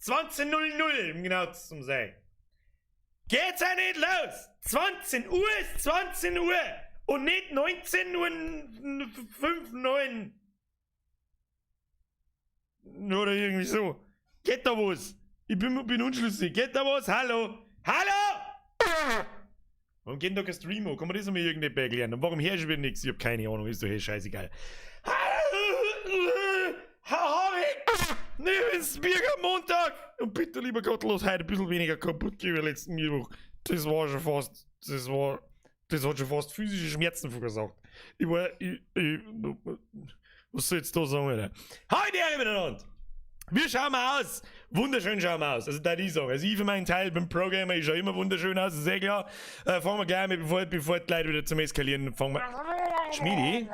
20.00, um genau zu sein. Geht's ja nicht los! 20 Uhr ist 20 Uhr und nicht 19 Uhr 5, 9. Oder irgendwie so. Geht da was? Ich bin unschlüssig. Geht da was? Hallo? Hallo? Warum geht denn da kein Stream an? Kann man das einmal irgendwie erklären? Und warum herrscht wieder nichts? Ich hab keine Ahnung, ist doch eh scheißegal. Neben Bürger Montag! Und bitte, lieber Gott, lass heute ein bisschen weniger kaputt gehen wie letzten Mittwoch. Das war schon fast, das war, das hat schon fast physische Schmerzen verursacht. Ich war, ich, ich, was soll ich jetzt da sagen, Alter? Heute Ehre miteinander! Wie schauen wir aus? Wunderschön schauen wir aus. Also da ich sagen. Also ich für meinen Teil beim Programmer, ich schaue immer wunderschön aus, ist sehr klar. Fangen wir gleich mit, bevor die Leute wieder zum Eskalieren fangen wir. Schmiedi?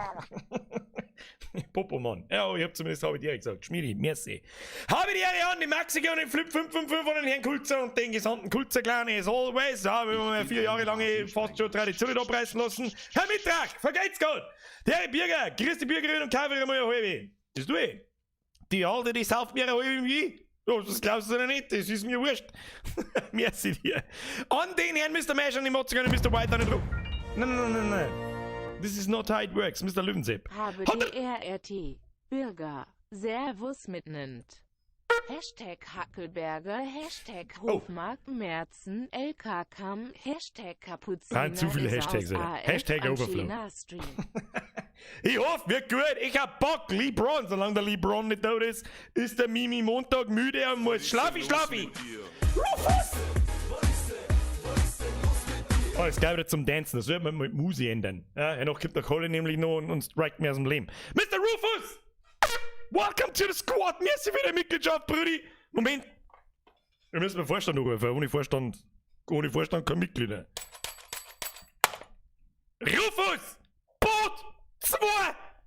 Popomann. Ja, ich hab zumindest habe ich dir gesagt. Schmiedi, merci. Habe die Ehre an, die Maxi und den Flip 555 und den Herrn Kulzer und den gesamten Kulzer-Clan as always. Ja, wir haben ja 4 Jahre lange fast schon Tradition nicht abreißen lassen. Herr Mittag, vergeht's Gott! Der Herr Birger, grüß die Bürgerin und Kaffee mal eine halbe. Das tue ich. Die Alte, die sauft mir eine halbe wie? Oh, das glaubst du doch nicht, das ist mir wurscht. Merci dir. An den Herrn Mr. Mash und den Motziger und Mr. White an den Druck. Nein, nein, nein, nein. This is not how it works, Mr. Löwensepp. Habe Hat er- DRRT. Bürger. Servus mitnimmt. Hashtag Hackelberger, Hashtag Oh. Hofmarkt Merzen, LK Kam, Hashtag Kapuziner. Nein, zu viele ist Hashtags, aus Alter. AF Hashtag am Overflow. China Stream. Ich hoffe, wird gut. Ich hab Bock. LeBron, solange der LeBron nicht tot ist, ist der Mimi Montag müde und muss schlafi, schlafi. Rufus! Oh, jetzt gleich wieder zum Dancen. Das wird man mit Musi ändern. Ja, noch kommt der Kolle nämlich noch und strikt mir aus dem Leben. Mr. Rufus! Welcome to the squad! Merci für die Mitgliedschaft, Brudi! Moment! Wir müssen den Vorstand anrufen. Ohne Vorstand kein Mitglieder. Rufus! Boot! 2!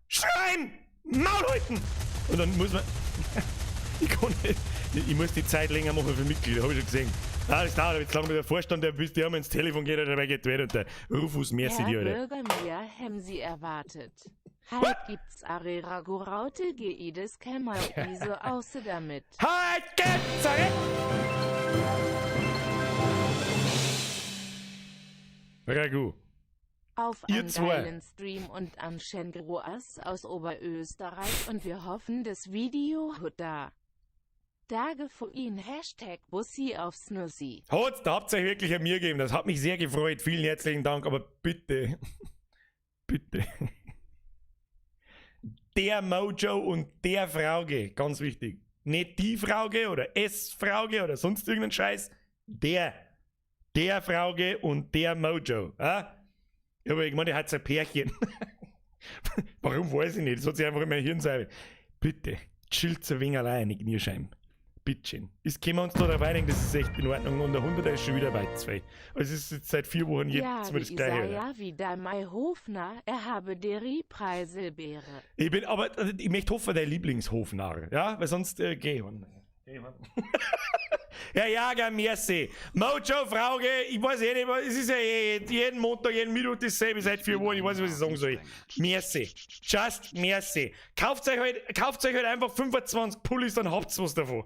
Schreien! Maul halten! Und dann muss man. Ich kann nicht. Ich muss die Zeit länger machen für Mitglieder, hab ich schon gesehen. Ah, das dauert jetzt lange mit der Vorstand, der bis der einmal ins Telefon geht, oder dabei geht wieder und der Rufus, merci Herr dir, Alter. Bürger, mir haben Sie erwartet. Halt gibt's Arera Guraute Geides Kämmer ISO außer damit. Halt gibt's Ragu. Auf Ihr einen zwei. geilen Stream und an Schengeroas aus Oberösterreich und wir hoffen, das Video hat da. Dage vor ihn Hashtag Bussi aufs Nussi. Hat's, da habt ihr euch wirklich an mir gegeben. Das hat mich sehr gefreut. Vielen herzlichen Dank, aber bitte, bitte. Der Mojo und der Frauge, ganz wichtig. Nicht die Frauge oder S-Frauge oder sonst irgendein Scheiß. Der. Der Frauge und der Mojo. Ja? Ja, aber ich meine, der hat ein Pärchen. Warum, weiß ich nicht. Das hat sich einfach in mein Hirn sein. Bitte, chillt ein wenig allein, ich Knirschein. Bitteschön. Das können wir uns da drauf einigen, das ist echt in Ordnung. Und der 100er ist schon wieder weit zwei. Also es ist jetzt seit 4 Wochen jedes Ja, Mal das wie Gleiche, oder? Isaiah wieder Mai Hofner, er habe der Preiselbeere. Ich bin aber, also ich möchte hoffen, dein Lieblingshofnarr, ja, weil sonst geh ich heim. Geh ich heim. Herr Jager, merci. Mojo, Frauge, ich weiß eh nicht, es ist ja eh jeden Montag, jeden Mittwoch dasselbe seit 4 Wochen, ich weiß nicht, was ich sagen soll. Merci. Just merci. Kauft euch halt einfach 25 Pullis, dann habt's was davon.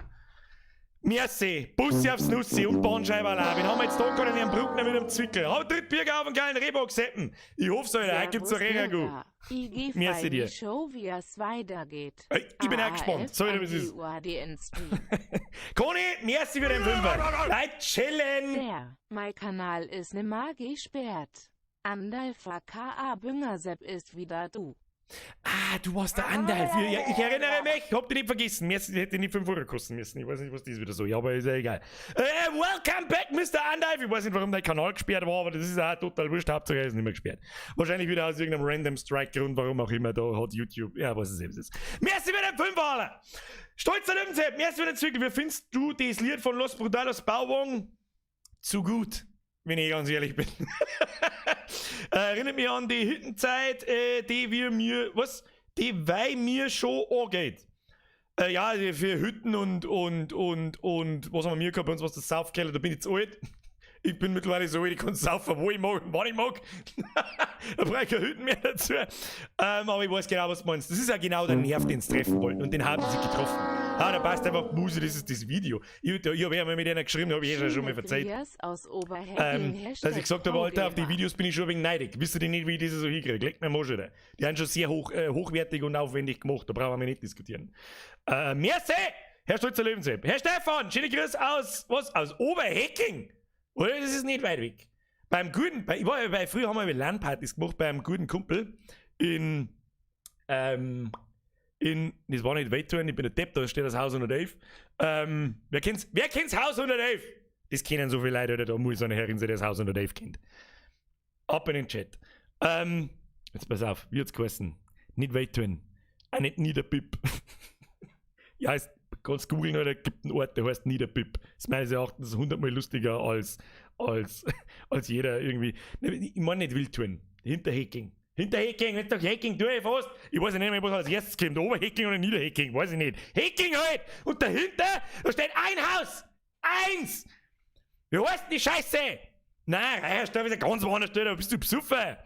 Merci. Bussi aufs Nussi und Bahnscheiberl auch. Wen haben wir jetzt da gerade in ihrem Bruckner mit dem Zwickel? Haut dritt Bürger auf einen geilen Rehbock seppen. Ich hoff's, Alter. Heute gibt's ein Servus, Rehragout. Bürger. Ich geh Merci frei dir. die Show, wie es weitergeht. Ey, ich bin auch gespannt. Soll ich, was ist? A A F an D U A D N Stream. Conny, merci für den Fünfer. Leute, chillen. Der, mein Kanal ist nimmer gesperrt. Andalf aka Büngersepp ist wieder du. Ah, du warst der Andalf. Ja, ich erinnere mich. Ich hab dich nicht vergessen. Mir hätte nicht 5 Euro kosten müssen. Ich weiß nicht, was das wieder so. Ja, aber ist ja egal. Welcome back, Mister Andalf. Ich weiß nicht, warum dein Kanal gesperrt war, aber das ist auch total wurscht. Hauptsache, er ist nicht mehr gesperrt. Wahrscheinlich wieder aus irgendeinem random Strike-Grund, warum auch immer. Da hat YouTube. Ja, was es eben ist. Merci für den Fünfer, Stolzer Löwensepp. Merci für den Zwickl. Wie findest du das Lied von Los Brutalos Bauwagen? Zu gut, wenn ich ganz ehrlich bin. Erinnert mich an die Hüttenzeit, die wir mir, was? Die weil mir schon angeht. Ja, also für Hütten und was haben wir gehabt? Bei uns war das Saufkeller, da bin ich zu alt. Ich bin mittlerweile so alt, ich kann saufen, wo ich mag und wann ich mag. Da brauche ich keine Hütten mehr dazu. Aber ich weiß genau, was du meinst. Das ist ja genau der Nerv, den sie treffen wollten. Und den haben sie getroffen. Ah, da passt einfach Muse, das ist das Video. Ich hab ja mal mit einer geschrieben, habe ich eh schon mal Schöne verzeiht. Grüß aus Oberhecking. Dass ich gesagt habe, Alter, auf die ProGamer. Videos bin ich schon ein wenig neidig. Wisst ihr nicht, wie ich das so hinkriege? Leckt mir am Arsch, Alter. Die haben schon sehr hochwertig und aufwendig gemacht, da brauchen wir nicht diskutieren. Merci! Herr Stolzer Löwensepp. Herr Stefan, schöne Grüße aus, was? Aus Oberhecking! Oder? Das ist nicht weit weg. Beim guten, bei, ich war ja bei, früher haben wir LAN-Partys gemacht bei einem guten Kumpel in, das war nicht Wildtouren, ich bin der Depp, da steht das Haus 111. Wer kennt's Haus 111? Das kennen so viele Leute, oder da muss eine Herrin sein, der das Haus 111 kennt. Ab in den Chat. Jetzt pass auf, wie hat's geheißen? Nicht Wildtouren. Auch nicht Niederbipp. Ja, es, kannst googeln, oder gibt einen Ort, der heißt Niederbipp. Das ist meines Erachtens hundertmal lustiger als jeder irgendwie. Ne, ich meine nicht Wildtouren. Hinterhecking. Hinterhecking, wenn doch Hecking, tu ich fast. Ich weiß nicht mehr, was als erstes kommt. Oberhecking oder Niederhecking, weiß ich nicht. Hecking halt! Und dahinter, da steht ein Haus! Eins! Wie heißt denn die Scheiße? Nein, Reiherstoff ist ja ganz woanders, da bist du besoffen.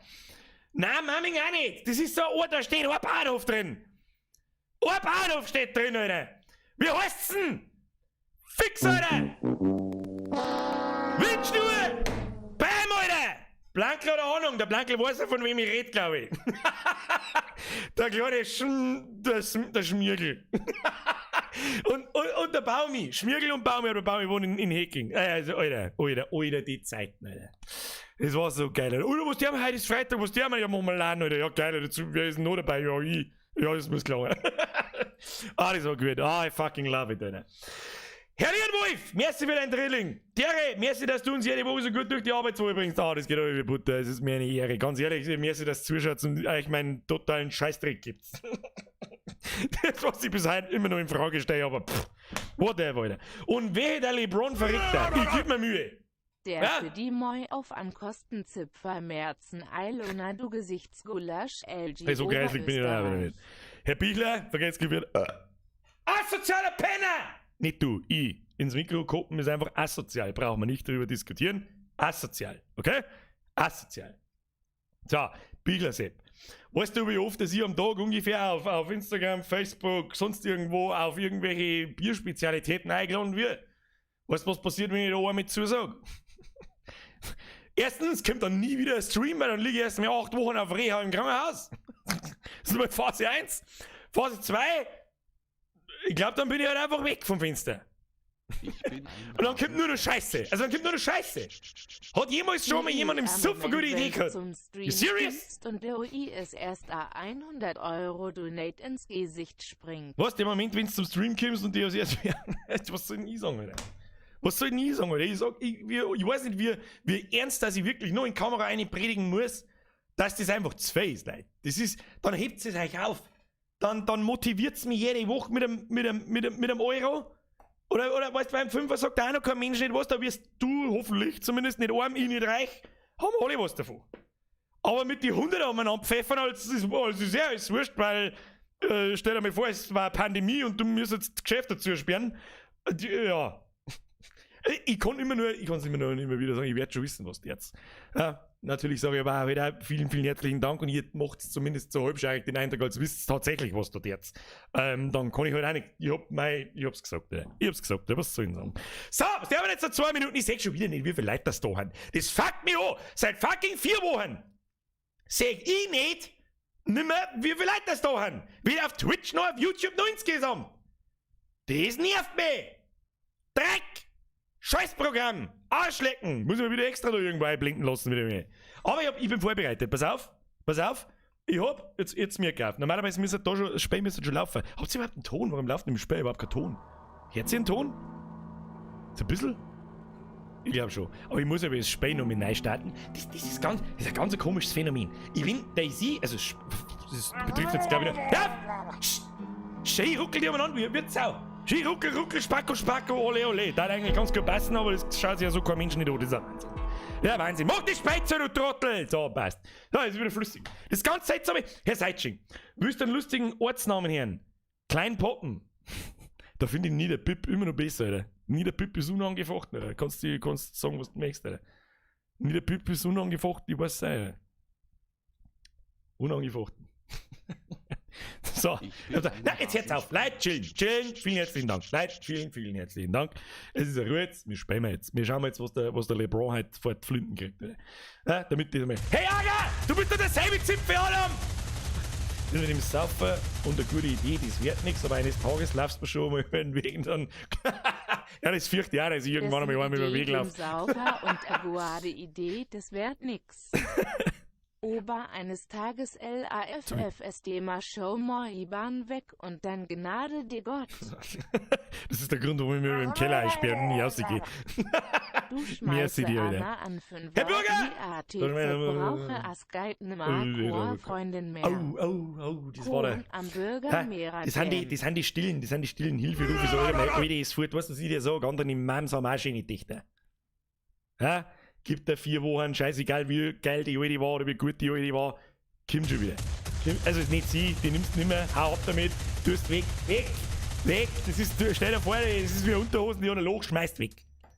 Nein, Mamming auch nicht. Das ist so ein Ort, da steht ein Bahnhof drin. Ein Bahnhof steht drin, Alter. Wie heißt's denn? Fix, Alter! Windschnur! Bam, Alter! Blankel hat eine Ahnung. Der Blankel weiß ja, von wem ich rede, glaube ich. Der kleine Schm... der Schmirgel. Und der Baumi. Schmirgel und Baumi, aber der Baumi wohnt in Hecking. Also, Alter, Alter, Alter, die Zeiten, Alter. Das war so geil, Alter. Oder was die haben, heute ist Freitag, was die haben, ja, machen wir LAN, Alter. Ja, geil, Alter. Wer ist denn noch dabei? Ja, ich. Ja, das muss klar. Ah, das war gut. Ah, I fucking love it, Alter. Herr Wolf, merci für dein Drilling. Dere, merci, dass du uns jede Woche so gut durch die Arbeitswoche bringst. Ah, das geht auch wie Butter. Es ist mir eine Ehre. Ganz ehrlich, merci, dass du zuschaut und euch meinen totalen Scheißdreck gibt. Das, was ich bis heute immer noch in Frage stelle, aber pff, whatever, Alter. Und wehe, der LeBron verreckt da. Ich geb mir Mühe. Der Ja. für die Moi auf Ankosten Zipfer Merzen Eilona du Gesichtsgulasch LG Hey, so geistlich bin ich da auch wieder Oberösterreich. nicht. Herr Bichler, vergesst gewirrt. Asozialer Penner! Nicht du, ich. Ins Mikro koppen ist einfach asozial. Brauchen wir nicht darüber diskutieren. Asozial, okay? Asozial. So, Bichler Sepp. Weißt du, wie oft dass ich am Tag ungefähr auf Instagram, Facebook, sonst irgendwo auf irgendwelche Bierspezialitäten eingeladen wird? Weißt du, was passiert, wenn ich da einmal zusage? Erstens kommt dann nie wieder ein Stream, weil dann liege ich erst mal 8 Wochen auf Reha im Krankenhaus. Das ist mal Phase 1. Phase 2, ich glaube, dann bin ich halt einfach weg vom Fenster. Ich bin ein Und dann kommt nur noch Scheiße. Also dann kommt nur noch Scheiße. Hat jemals schon mal jemand im Am Suff eine gute Moment, Idee wenn gehabt? Zum Stream You serious? kommst und der UI es erst a 100 Euro Donate ins Gesicht springt. Was, der Moment, wenn du zum Stream kommst und dir als erstes. Was soll denn ich sagen, Alter? Was soll denn ich sagen, Alter? Ich sag, ich weiß nicht, wie ernst, dass ich wirklich nur in die Kamera eine predigen muss, dass das einfach zu viel ist, Leute. Das ist, dann hebt es euch auf. Dann motiviert es mich jede Woche mit einem Euro. Oder weißt du, beim Fünfer sagt auch noch kein Mensch nicht was, da wirst du hoffentlich zumindest nicht arm, ich nicht reich. Haben wir alle was davon. Aber mit die 100 umeinander pfeffern, als ist ja ist wurscht, weil stell dir mal vor, es war eine Pandemie und du müsstest jetzt das Geschäft dazu sperren. Ja. Ich kann es immer nur immer wieder sagen, ich werde schon wissen, was jetzt. Ja, natürlich sage ich aber auch wieder vielen, vielen herzlichen Dank und ihr macht zumindest so halbscheirig den Eindruck, als wisst ihr tatsächlich, was dort jetzt. Dann kann ich halt auch nicht, ich hab's gesagt, ja. Ich hab's gesagt, ja, was soll ich denn sagen? So, was haben wir jetzt noch 2 Minuten, ich seh schon wieder nicht, wie viele Leute das da haben. Das fuckt mich an, seit fucking 4 Wochen seh ich nicht nimmer, wie viele Leute das da haben. Weder auf Twitch noch auf YouTube noch insgesamt. Das nervt mich. Dreck! Scheißprogramm! Arschlecken! Muss ich mir wieder extra da irgendwo einblinken lassen wieder mir. Aber ich bin vorbereitet. Pass auf, pass auf. Ich hab jetzt mir gekauft. Normalerweise müsste da schon, das Spiel müsste schon laufen. Habt ihr überhaupt einen Ton? Warum läuft denn im Spiel überhaupt kein Ton? Hört ihr einen Ton? So ein bisschen? Ich glaube schon. Aber ich muss aber das Spiel noch mit neu starten. Das ist ein ganz komisches Phänomen. Ich bin DayZ, also das betrifft jetzt glaube ich nicht. Ja! Schön ruckelt die umeinander, wie wird Sau. Schön ruckel, ruckel, spacko, spacko, ole, ole. Da hat eigentlich ganz gut passen, aber das schaut sich ja so kein Mensch nicht an. Das ist ein Wahnsinn. Ja, Wahnsinn. Mach die Speize, du Trottel! So, passt. So, ist wieder flüssig. Das ganze Zeit so. Herr Seitsching, willst du einen lustigen Ortsnamen hören? Kleinpoppen. Da finde ich Niederbipp immer noch besser, Alter. Niederbipp ist unangefochten, Alter. Kannst sagen, was du möchtest, Alter. Niederbipp ist unangefochten, ich weiß es, Alter. Unangefochten. So, na, jetzt hört's auf. Leute, chillen, chillen. Vielen herzlichen Dank. Leute, vielen, vielen herzlichen Dank. Es ist ja gut. Wir spielen jetzt. Wir schauen jetzt, was der LeBron heute vor die Flinten kriegt. Ja, damit die mal. Hey, Aga! Du bist doch derselbe Zipfel, Adam! Das mit dem Saufen und eine gute Idee, das wird nichts, aber eines Tages laufst du schon mal über den Weg und dann. Ja, das fürchte ich auch, dass ich irgendwann einmal über den Weg laufe. Saufer und a guade Idee, das wird nix. Oba eines Tages LAFFSD ma Show mo IBAN weg und dann Gnade dir Gott. Das ist der Grund, warum ich mich im Keller einsperre und nicht rausgehe. Du schmeiße Anna an fünf. Herr Bürger! ATZ brauche as geit Freundin mehr. Oh, oh, oh, das war der. Am Bürger. Das sind die stillen Hilferufe, so, Alter, meine Alte ist fort, weißt du, was ich dir sage, andere Mams haben auch schöne Töchter. Ja? Gibt der 4 Wochen, scheißegal, wie geil die Alte war oder wie gut die Alte war, kommt schon wieder. Also ist nicht sie, die nimmst du nicht mehr, hau ab damit, tust weg, weg, weg. Das ist, stell dir vor, das ist wie Unterhosen, die an ein Loch schmeißt, weg.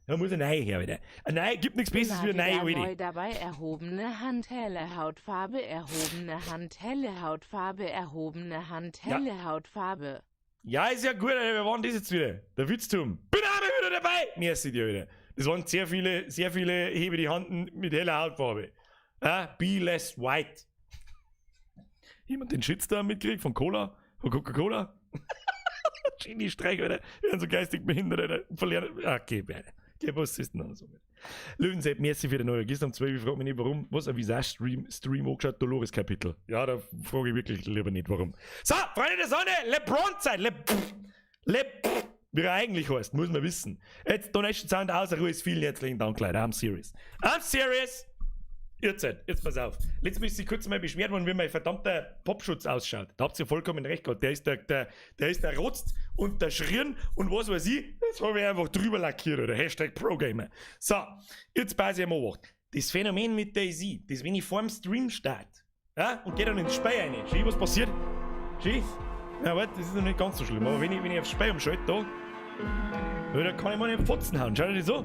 Da muss eine neue her wieder. Eine neue gibt nichts Besseres wie eine neue Alte. Dabei erhobene Hand, helle Hautfarbe, erhobene Hand, helle Hautfarbe, erhobene Hand, helle Hautfarbe. Ja, ist ja gut, Alter. Wer war denn das jetzt wieder? Der Witztum. Bin auch wieder dabei! Merci dir wieder. Das waren sehr viele Hebe die Handen mit heller Hautfarbe. Ah, be less white. Jemand den Shitstorm mitkriegt von Cola? Von Coca-Cola? Genie Streich, Alter. Wir sind so geistig behindert, Alter. Verlernt. Okay, beide. Okay, was ist denn so? Löwensepp, merci für den neue. Gestern um 12 Uhr, frag mich nicht, warum. Was, ein Visage-Stream Stream angeschaut, Dolores Kapitel. Ja, da frage ich wirklich lieber nicht, warum. So, Freunde der Sonne, LeBron-Zeit. Le, Le, wie er eigentlich heißt, muss man wissen. Jetzt Donation Sound außer Ruhe ist, vielen herzlichen Dank, Leute. I'm serious. I'm serious. Ihr Zeit, jetzt pass auf. Letztes Mal ist sich kurz mal beschwert worden, wie mein verdammter Popschutz ausschaut. Da habt ihr vollkommen recht gehabt. Der ist der rotzt und der Schrien und was weiß ich. Das habe ich einfach drüber lackiert, oder? #ProGamer. So, jetzt pass ich mal auf. Das Phänomen mit DayZ, das, wenn ich vor dem Stream starte, ja, und gehe dann ins Spiel rein. Schau, was passiert? Schau. Ja, warte, das ist noch nicht ganz so schlimm. Aber wenn ich aufs Spiel umschalte, da, ja, da kann ich mal nicht Fotzen hauen. Schau dir das so.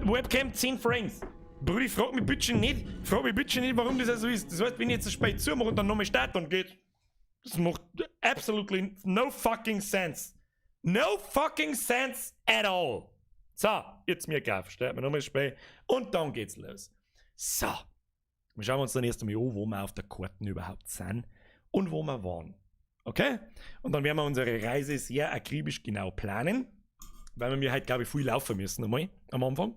Webcam 10 Frames. Bruder, ich frag mich bitte nicht, warum das so ist. Das heißt, wenn ich jetzt das Spiel zumache und dann nochmal starte, dann geht. Das macht absolutely no fucking sense. No fucking sense at all. So, jetzt mir gekauft. Starten wir nochmal das Spiel und dann geht's los. So. Wir schauen uns dann erst einmal an, wo wir auf der Karte überhaupt sind und wo wir waren. Okay? Und dann werden wir unsere Reise sehr akribisch genau planen, weil wir halt, glaube ich, viel laufen müssen einmal am Anfang.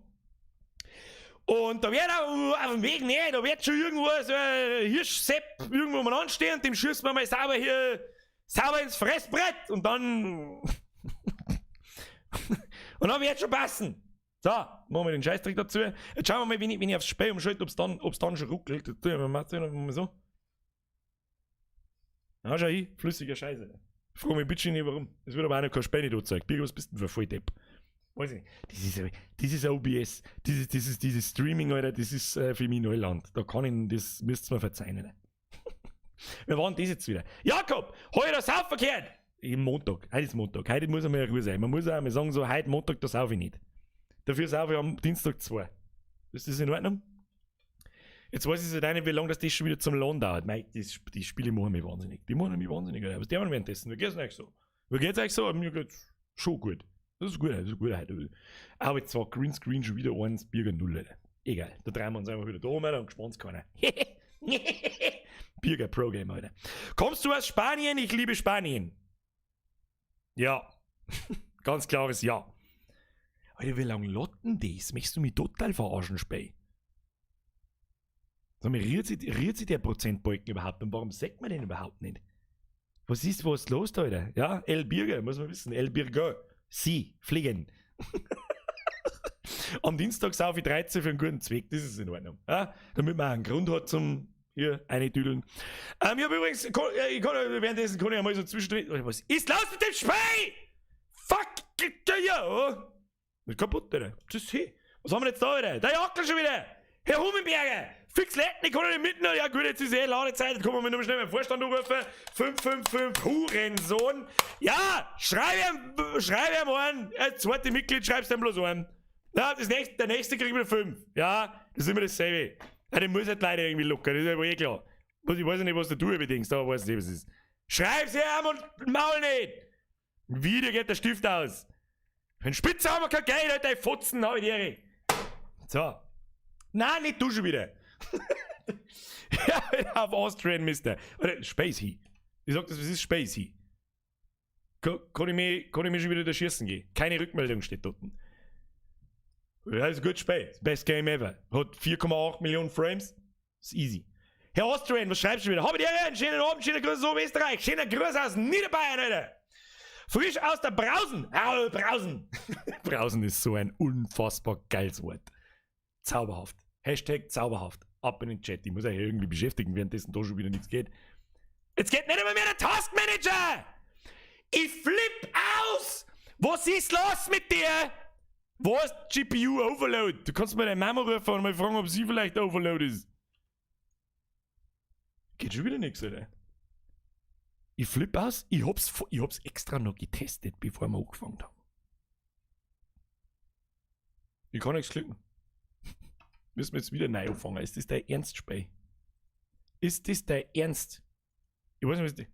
Und da wird auch auf dem Weg, ne, da wird schon irgendwo so ein Hirschsepp irgendwo mal anstehen und dem schießen wir mal sauber hier, sauber ins Fressbrett und dann wird schon passen. So, machen wir den Scheißdreck dazu. Jetzt schauen wir mal, wenn ich aufs Spiel umschalte, ob's dann schon ruckelt. Das tun wir mal so. Na, schau hin, flüssiger Scheiße. Frag mich bitte nicht, warum. Es wird aber auch noch kein Spiel nicht angezeigt. Birger, was bist du denn für ein Volldepp? Weiß ich nicht. Das ist OBS. Das ist dieses Streaming, Alter, das ist für mich Neuland. Da kann ich, das müsst ihr mir verzeihen. Alter. Wer war denn das jetzt wieder? Jakob, heute das Saufen gehört! Im Montag. Heute ist Montag. Heute muss einmal Ruhe sein. Man muss auch mal sagen, so, heute Montag, das saufe ich nicht. Dafür saufe ich am Dienstag zwei. Ist das in Ordnung? Jetzt weiß ich halt auch nicht, wie lange das schon wieder zum Laden dauert. Mei, die Spiele machen mich wahnsinnig. Die machen mich wahnsinnig, Alter. Was der währenddessen? Wie geht's euch so? Wie geht's euch so? Mir geht's schon gut. Das ist gut, das ist gut heute. Aber jetzt war Greenscreen schon wieder 1, Birger 0, Alter. Egal, da drehen wir uns einfach wieder da um, Alter, und gespannt keiner. Birger Pro Gamer, Alter. Kommst du aus Spanien? Ich liebe Spanien. Ja. Ganz klares Ja. Alter, wie lange lotten das? Möchtest du mich total verarschen, Spey? Sag mal, rührt sich der Prozentbalken überhaupt? Und warum sagt man den überhaupt nicht? Was ist los da, Alter? Ja, El Birger, muss man wissen. El Birger. Sie, fliegen. Am Dienstag sauf ich 13 für einen guten Zweck, das ist in Ordnung. Ja? Damit man auch einen Grund hat zum hier eine. Ich habe übrigens, ich kann, währenddessen kann ich einmal so zwischendrin. Was ist los mit dem Spiel? Fuck, ja. Ist kaputt, Alter. Das ist hey. Was haben wir jetzt da, Alter? Der Jackel schon wieder! Herr Hummenberger! Fix Letten, ich kann nicht mitnehmen. Ja gut, jetzt ist eh Ladezeit. Jetzt kann man nur schnell meinen Vorstand anrufen. 555 Hurensohn. Ja, schreib ihm an. Als zweite Mitglied schreibst du ihm bloß an. Ja, der nächste kriegt wieder 5. Ja, das ist immer dasselbe. Ja, den muss halt leider irgendwie locker, das ist aber eh klar. Was, ich weiß nicht, was du über denkst, aber weiß nicht, was es ist. Schreib's her und Maul nicht! Wieder geht der Stift aus. Wenn Spitze haben wir kein Geld, Alter, Fotzen, hab ich die. So. Nein, nicht du schon wieder. Ja, auf Austrian, Mister. Oder Spacey. Ich sag das, was ist Spacey? Kann ich mich schon wieder da schießen gehen? Keine Rückmeldung steht dort. Ja, ist ein gutes Spiel. Best Game ever. Hat 4,8 Millionen Frames. Ist easy. Herr Austrian, was schreibst du wieder? Hab ich dir einen schönen Abend, schönen Gruß aus Österreich, schöner Gruß aus Niederbayern, Alter. Frisch aus der Brausen. Au, Brausen. Brausen ist so ein unfassbar geiles Wort. Zauberhaft. Hashtag zauberhaft. Ab in den Chat. Ich muss euch irgendwie beschäftigen, währenddessen da schon wieder nichts geht. Jetzt geht nicht einmal mehr der Taskmanager! Ich flipp aus! Was ist los mit dir? Was? GPU Overload? Du kannst mal deine Mama rufen und mal fragen, ob sie vielleicht Overload ist. Geht schon wieder nichts, oder? Ich flipp aus. Ich hab's extra noch getestet, bevor wir angefangen haben. Ich kann nichts klicken. Müssen wir jetzt wieder neu anfangen. Ist das dein Ernst, Spey? Ist das dein Ernst? Ich weiß nicht, was das.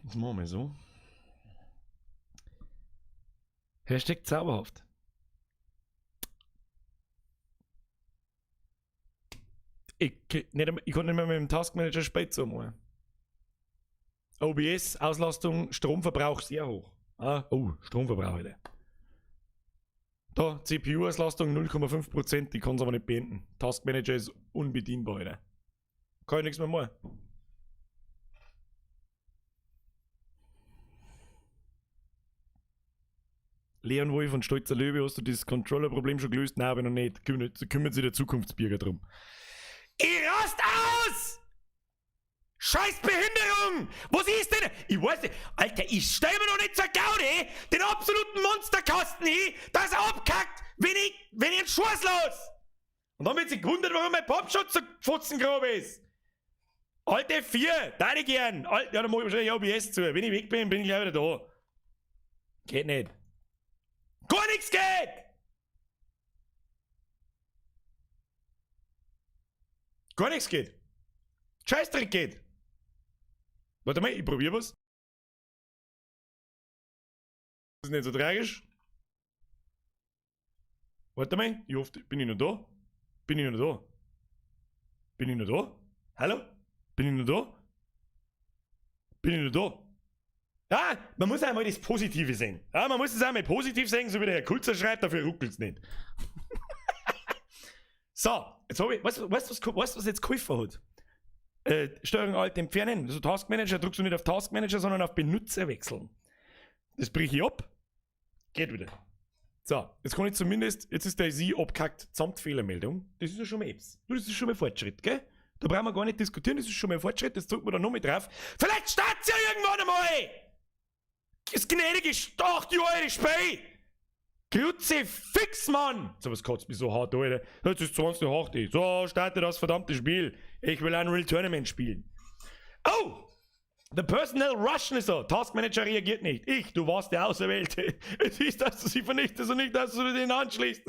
Das machen wir so. Hashtag zauberhaft. Ich kann nicht mehr mit dem Taskmanager spät zu machen. OBS, Auslastung, Stromverbrauch sehr hoch. Ah, oh, Stromverbrauch, Alter. Da, CPU-Auslastung 0,5%, die kann es aber nicht beenden. Taskmanager ist unbedienbar, Alter. Kann ich nichts mehr machen. Leon Wolf von Stolzer Löwe, hast du das Controller-Problem schon gelöst? Nein, aber noch nicht. Kümmert sich der Zukunftsbürger drum. Ich rast aus! Scheiß Behinderung! Was ist denn? Ich weiß nicht. Alter, ich stell mir noch nicht zur Gaudi den absoluten Monsterkasten hin, dass er abkackt, wenn ich einen Schuss los! Und dann wird sich gewundert, warum mein Popschutz so pfutzengrob ist. Alte 4, deine gern. Alte, ja, dann mach ich wahrscheinlich OBS zu. Wenn ich weg bin, bin ich gleich wieder da. Geht nicht. Gar nichts geht! Gar nichts geht. Scheißdreck geht. Warte mal, ich probier was. Das ist nicht so tragisch. Warte mal, ich hoffe, bin ich noch da? Bin ich noch da? Bin ich noch da? Hallo? Bin ich noch da? Bin ich noch da? Ja, man muss einmal das Positive sehen. Ja, man muss es einmal positiv sehen, so wie der Herr Kulzer schreibt, dafür ruckelt's nicht. So, jetzt hab ich, weißt du, was jetzt geholfen hat? Steuerung Alt entfernen. Also Taskmanager drückst du nicht auf Taskmanager, sondern auf Benutzer wechseln. Das brich ich ab. Geht wieder. So, jetzt kann ich zumindest, jetzt ist der Sie abgehackt samt Fehlermeldung. Das ist ja schon mal etwas. Das ist schon mal Fortschritt, gell? Da brauchen wir gar nicht diskutieren, das ist schon mal Fortschritt, das drücken wir da noch mit drauf. Vielleicht startet's ja irgendwann einmal! Das gnädige 8 Jahre Spiel! Kruzifix, Mann! So was kotzt mich so hart, Alter. Jetzt ist 20:08. So, starte das verdammte Spiel. Ich will Unreal Tournament spielen. Oh! The Personnel Russian ist da. Taskmanager reagiert nicht. Ich, du warst der Auserwählte. Es ist, dass du sie vernichtest und nicht, dass du den anschließt.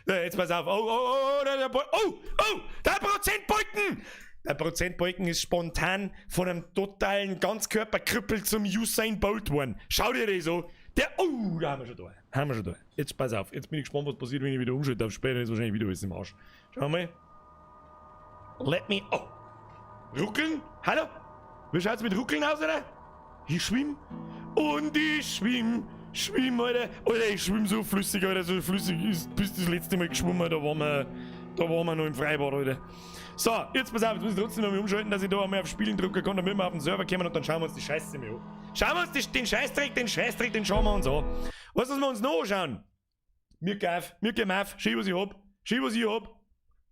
Jetzt pass auf. Oh, oh, oh, der, oh, oh, der Prozentbalken! Der Prozentbalken ist spontan von einem totalen Ganzkörperkrüppel zum Usain Bolt geworden. Schau dir das an. Der, oh, da haben wir schon da. Haben wir schon da. Jetzt pass auf. Jetzt bin ich gespannt, was passiert, wenn ich wieder umschalte. Auf später ist wahrscheinlich wieder alles im Arsch. Schau mal. Let me, oh. Ruckeln? Hallo? Wie schaut's mit Ruckeln aus, oder? Ich schwimm. Und ich schwimm. Schwimm, Alter. Alter, ich schwimm so flüssig, Alter. So flüssig ist, bis das letzte Mal geschwommen. Da waren wir noch im Freibad, Alter. So, jetzt pass auf, jetzt muss ich trotzdem noch mal umschalten, dass ich da einmal auf Spielen drücken kann, damit wir auf den Server kommen und dann schauen wir uns die Scheiße mal an. Schauen wir uns den Scheißdreck, den schauen wir uns an. Was müssen wir uns noch anschauen? Mir gehen auf, schau was ich hab, schau was ich hab.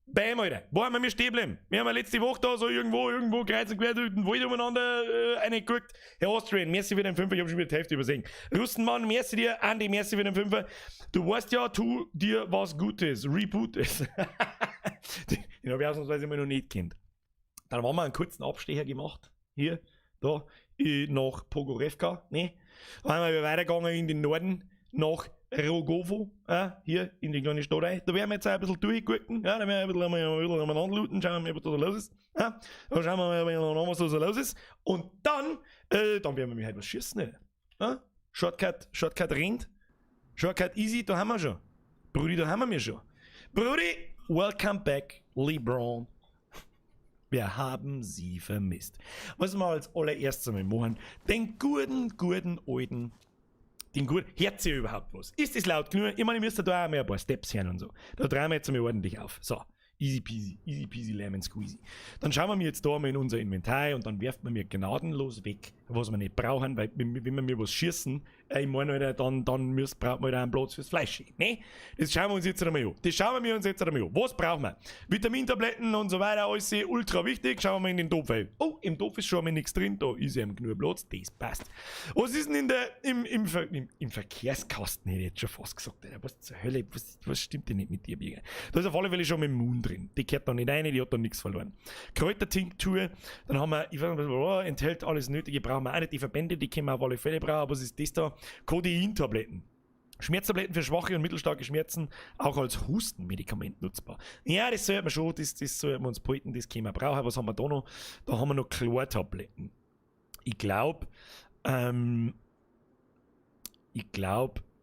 Bam, Alter. Wo haben wir stehen geblieben? Wir haben ja letzte Woche da so irgendwo kreuz und quer durch den Wald umeinander reingeguckt. Herr Austrian, merci für den Fünfer, ich hab schon wieder die Hälfte übersehen. Russenmann, merci dir, Andi, merci für den Fünfer. Du weißt ja, tu dir was Gutes, reboot es. Den habe ich ausnahmsweise immer noch nicht kennt. Dann haben wir einen kurzen Abstecher gemacht. Hier, da, nach Pogorevka, ne? Dann haben wir weitergegangen in den Norden, nach Rogowo, hier in die kleine Stadt rein. Da werden wir jetzt auch ein bisschen durchgucken. Ja, da werden wir ein bisschen umeinander looten, schauen wir mal, was da los ist. Ja, da schauen wir mal, was da so los ist. Und dann werden wir mir halt was schießen. Ne? Ja? Shortcut, Shortcut rennt. Shortcut easy, da haben wir schon. Brudi, da haben wir mir schon. Brudi, welcome back, LeBron. Wir haben sie vermisst. Was wir als allererstes einmal machen, den guten, guten alten, den guten, hört sich überhaupt was? Ist das laut genug? Ich meine, ich müsste da auch mal ein paar Steps hören und so. Da drehen wir jetzt einmal ordentlich auf. So, easy peasy, easy peasy lemon squeezy. Dann schauen wir mir jetzt da mal in unser Inventar und dann werft man mir gnadenlos weg, was wir nicht brauchen, weil wenn wir mir was schießen, ich meine, Alter, dann braucht man halt auch einen Platz fürs Fleisch. Ne? Das schauen wir uns jetzt einmal an. Das schauen wir uns jetzt einmal an. Was brauchen wir? Vitamintabletten und so weiter, alles ultra wichtig. Schauen wir mal in den Topf rein. Oh, im Topf ist schon mal nichts drin, da ist eben genug Platz, das passt. Was ist denn in der, im, im, Ver-, im, im Verkehrskasten, hätte ich jetzt schon fast gesagt, Alter. Was zur Hölle, was stimmt denn nicht mit dir, Birger? Da ist auf alle Fälle schon mit dem Moon drin. Die gehört da nicht rein, die hat da nichts verloren. Kräutertinktur, dann haben wir, ich weiß nicht, oh, enthält alles Nötige, brauchen wir auch nicht. Die Verbände, die können wir auf alle Fälle brauchen, aber was ist das da? Codein-Tabletten. Schmerztabletten für schwache und mittelstarke Schmerzen, auch als Hustenmedikament nutzbar. Ja, das sollte man schon, das sollte man uns behalten, das können wir brauchen. Was haben wir da noch? Da haben wir noch Chlortabletten. Ich glaub,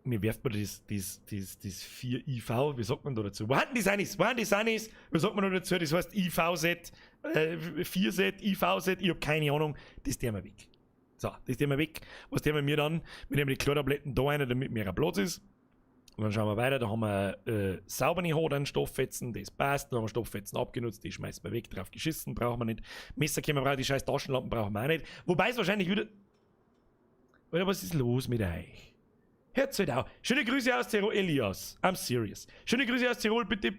mir werft man das 4 IV, wie sagt man da dazu? Wo haben die Sanis? Wo haben die Sanis? Wie sagt man da dazu? Das heißt IV-Set, 4-Set, IV-Set, ich hab keine Ahnung, das tun wir weg. So, das tun wir weg. Was tun wir mir dann? Wir nehmen die Chlortabletten da rein, damit mehr Platz ist. Und dann schauen wir weiter, da haben wir saubere Hodern, Stofffetzen, das passt. Dann haben wir Stofffetzen abgenutzt, die schmeißen wir weg, drauf geschissen, brauchen wir nicht. Messer können wir brauchen, die scheiß Taschenlampen brauchen wir auch nicht. Wobei es wahrscheinlich wieder... Oder was ist los mit euch? Hört's halt auf. Schöne Grüße aus Tirol, Elias. I'm serious. Schöne Grüße aus Tirol, bitte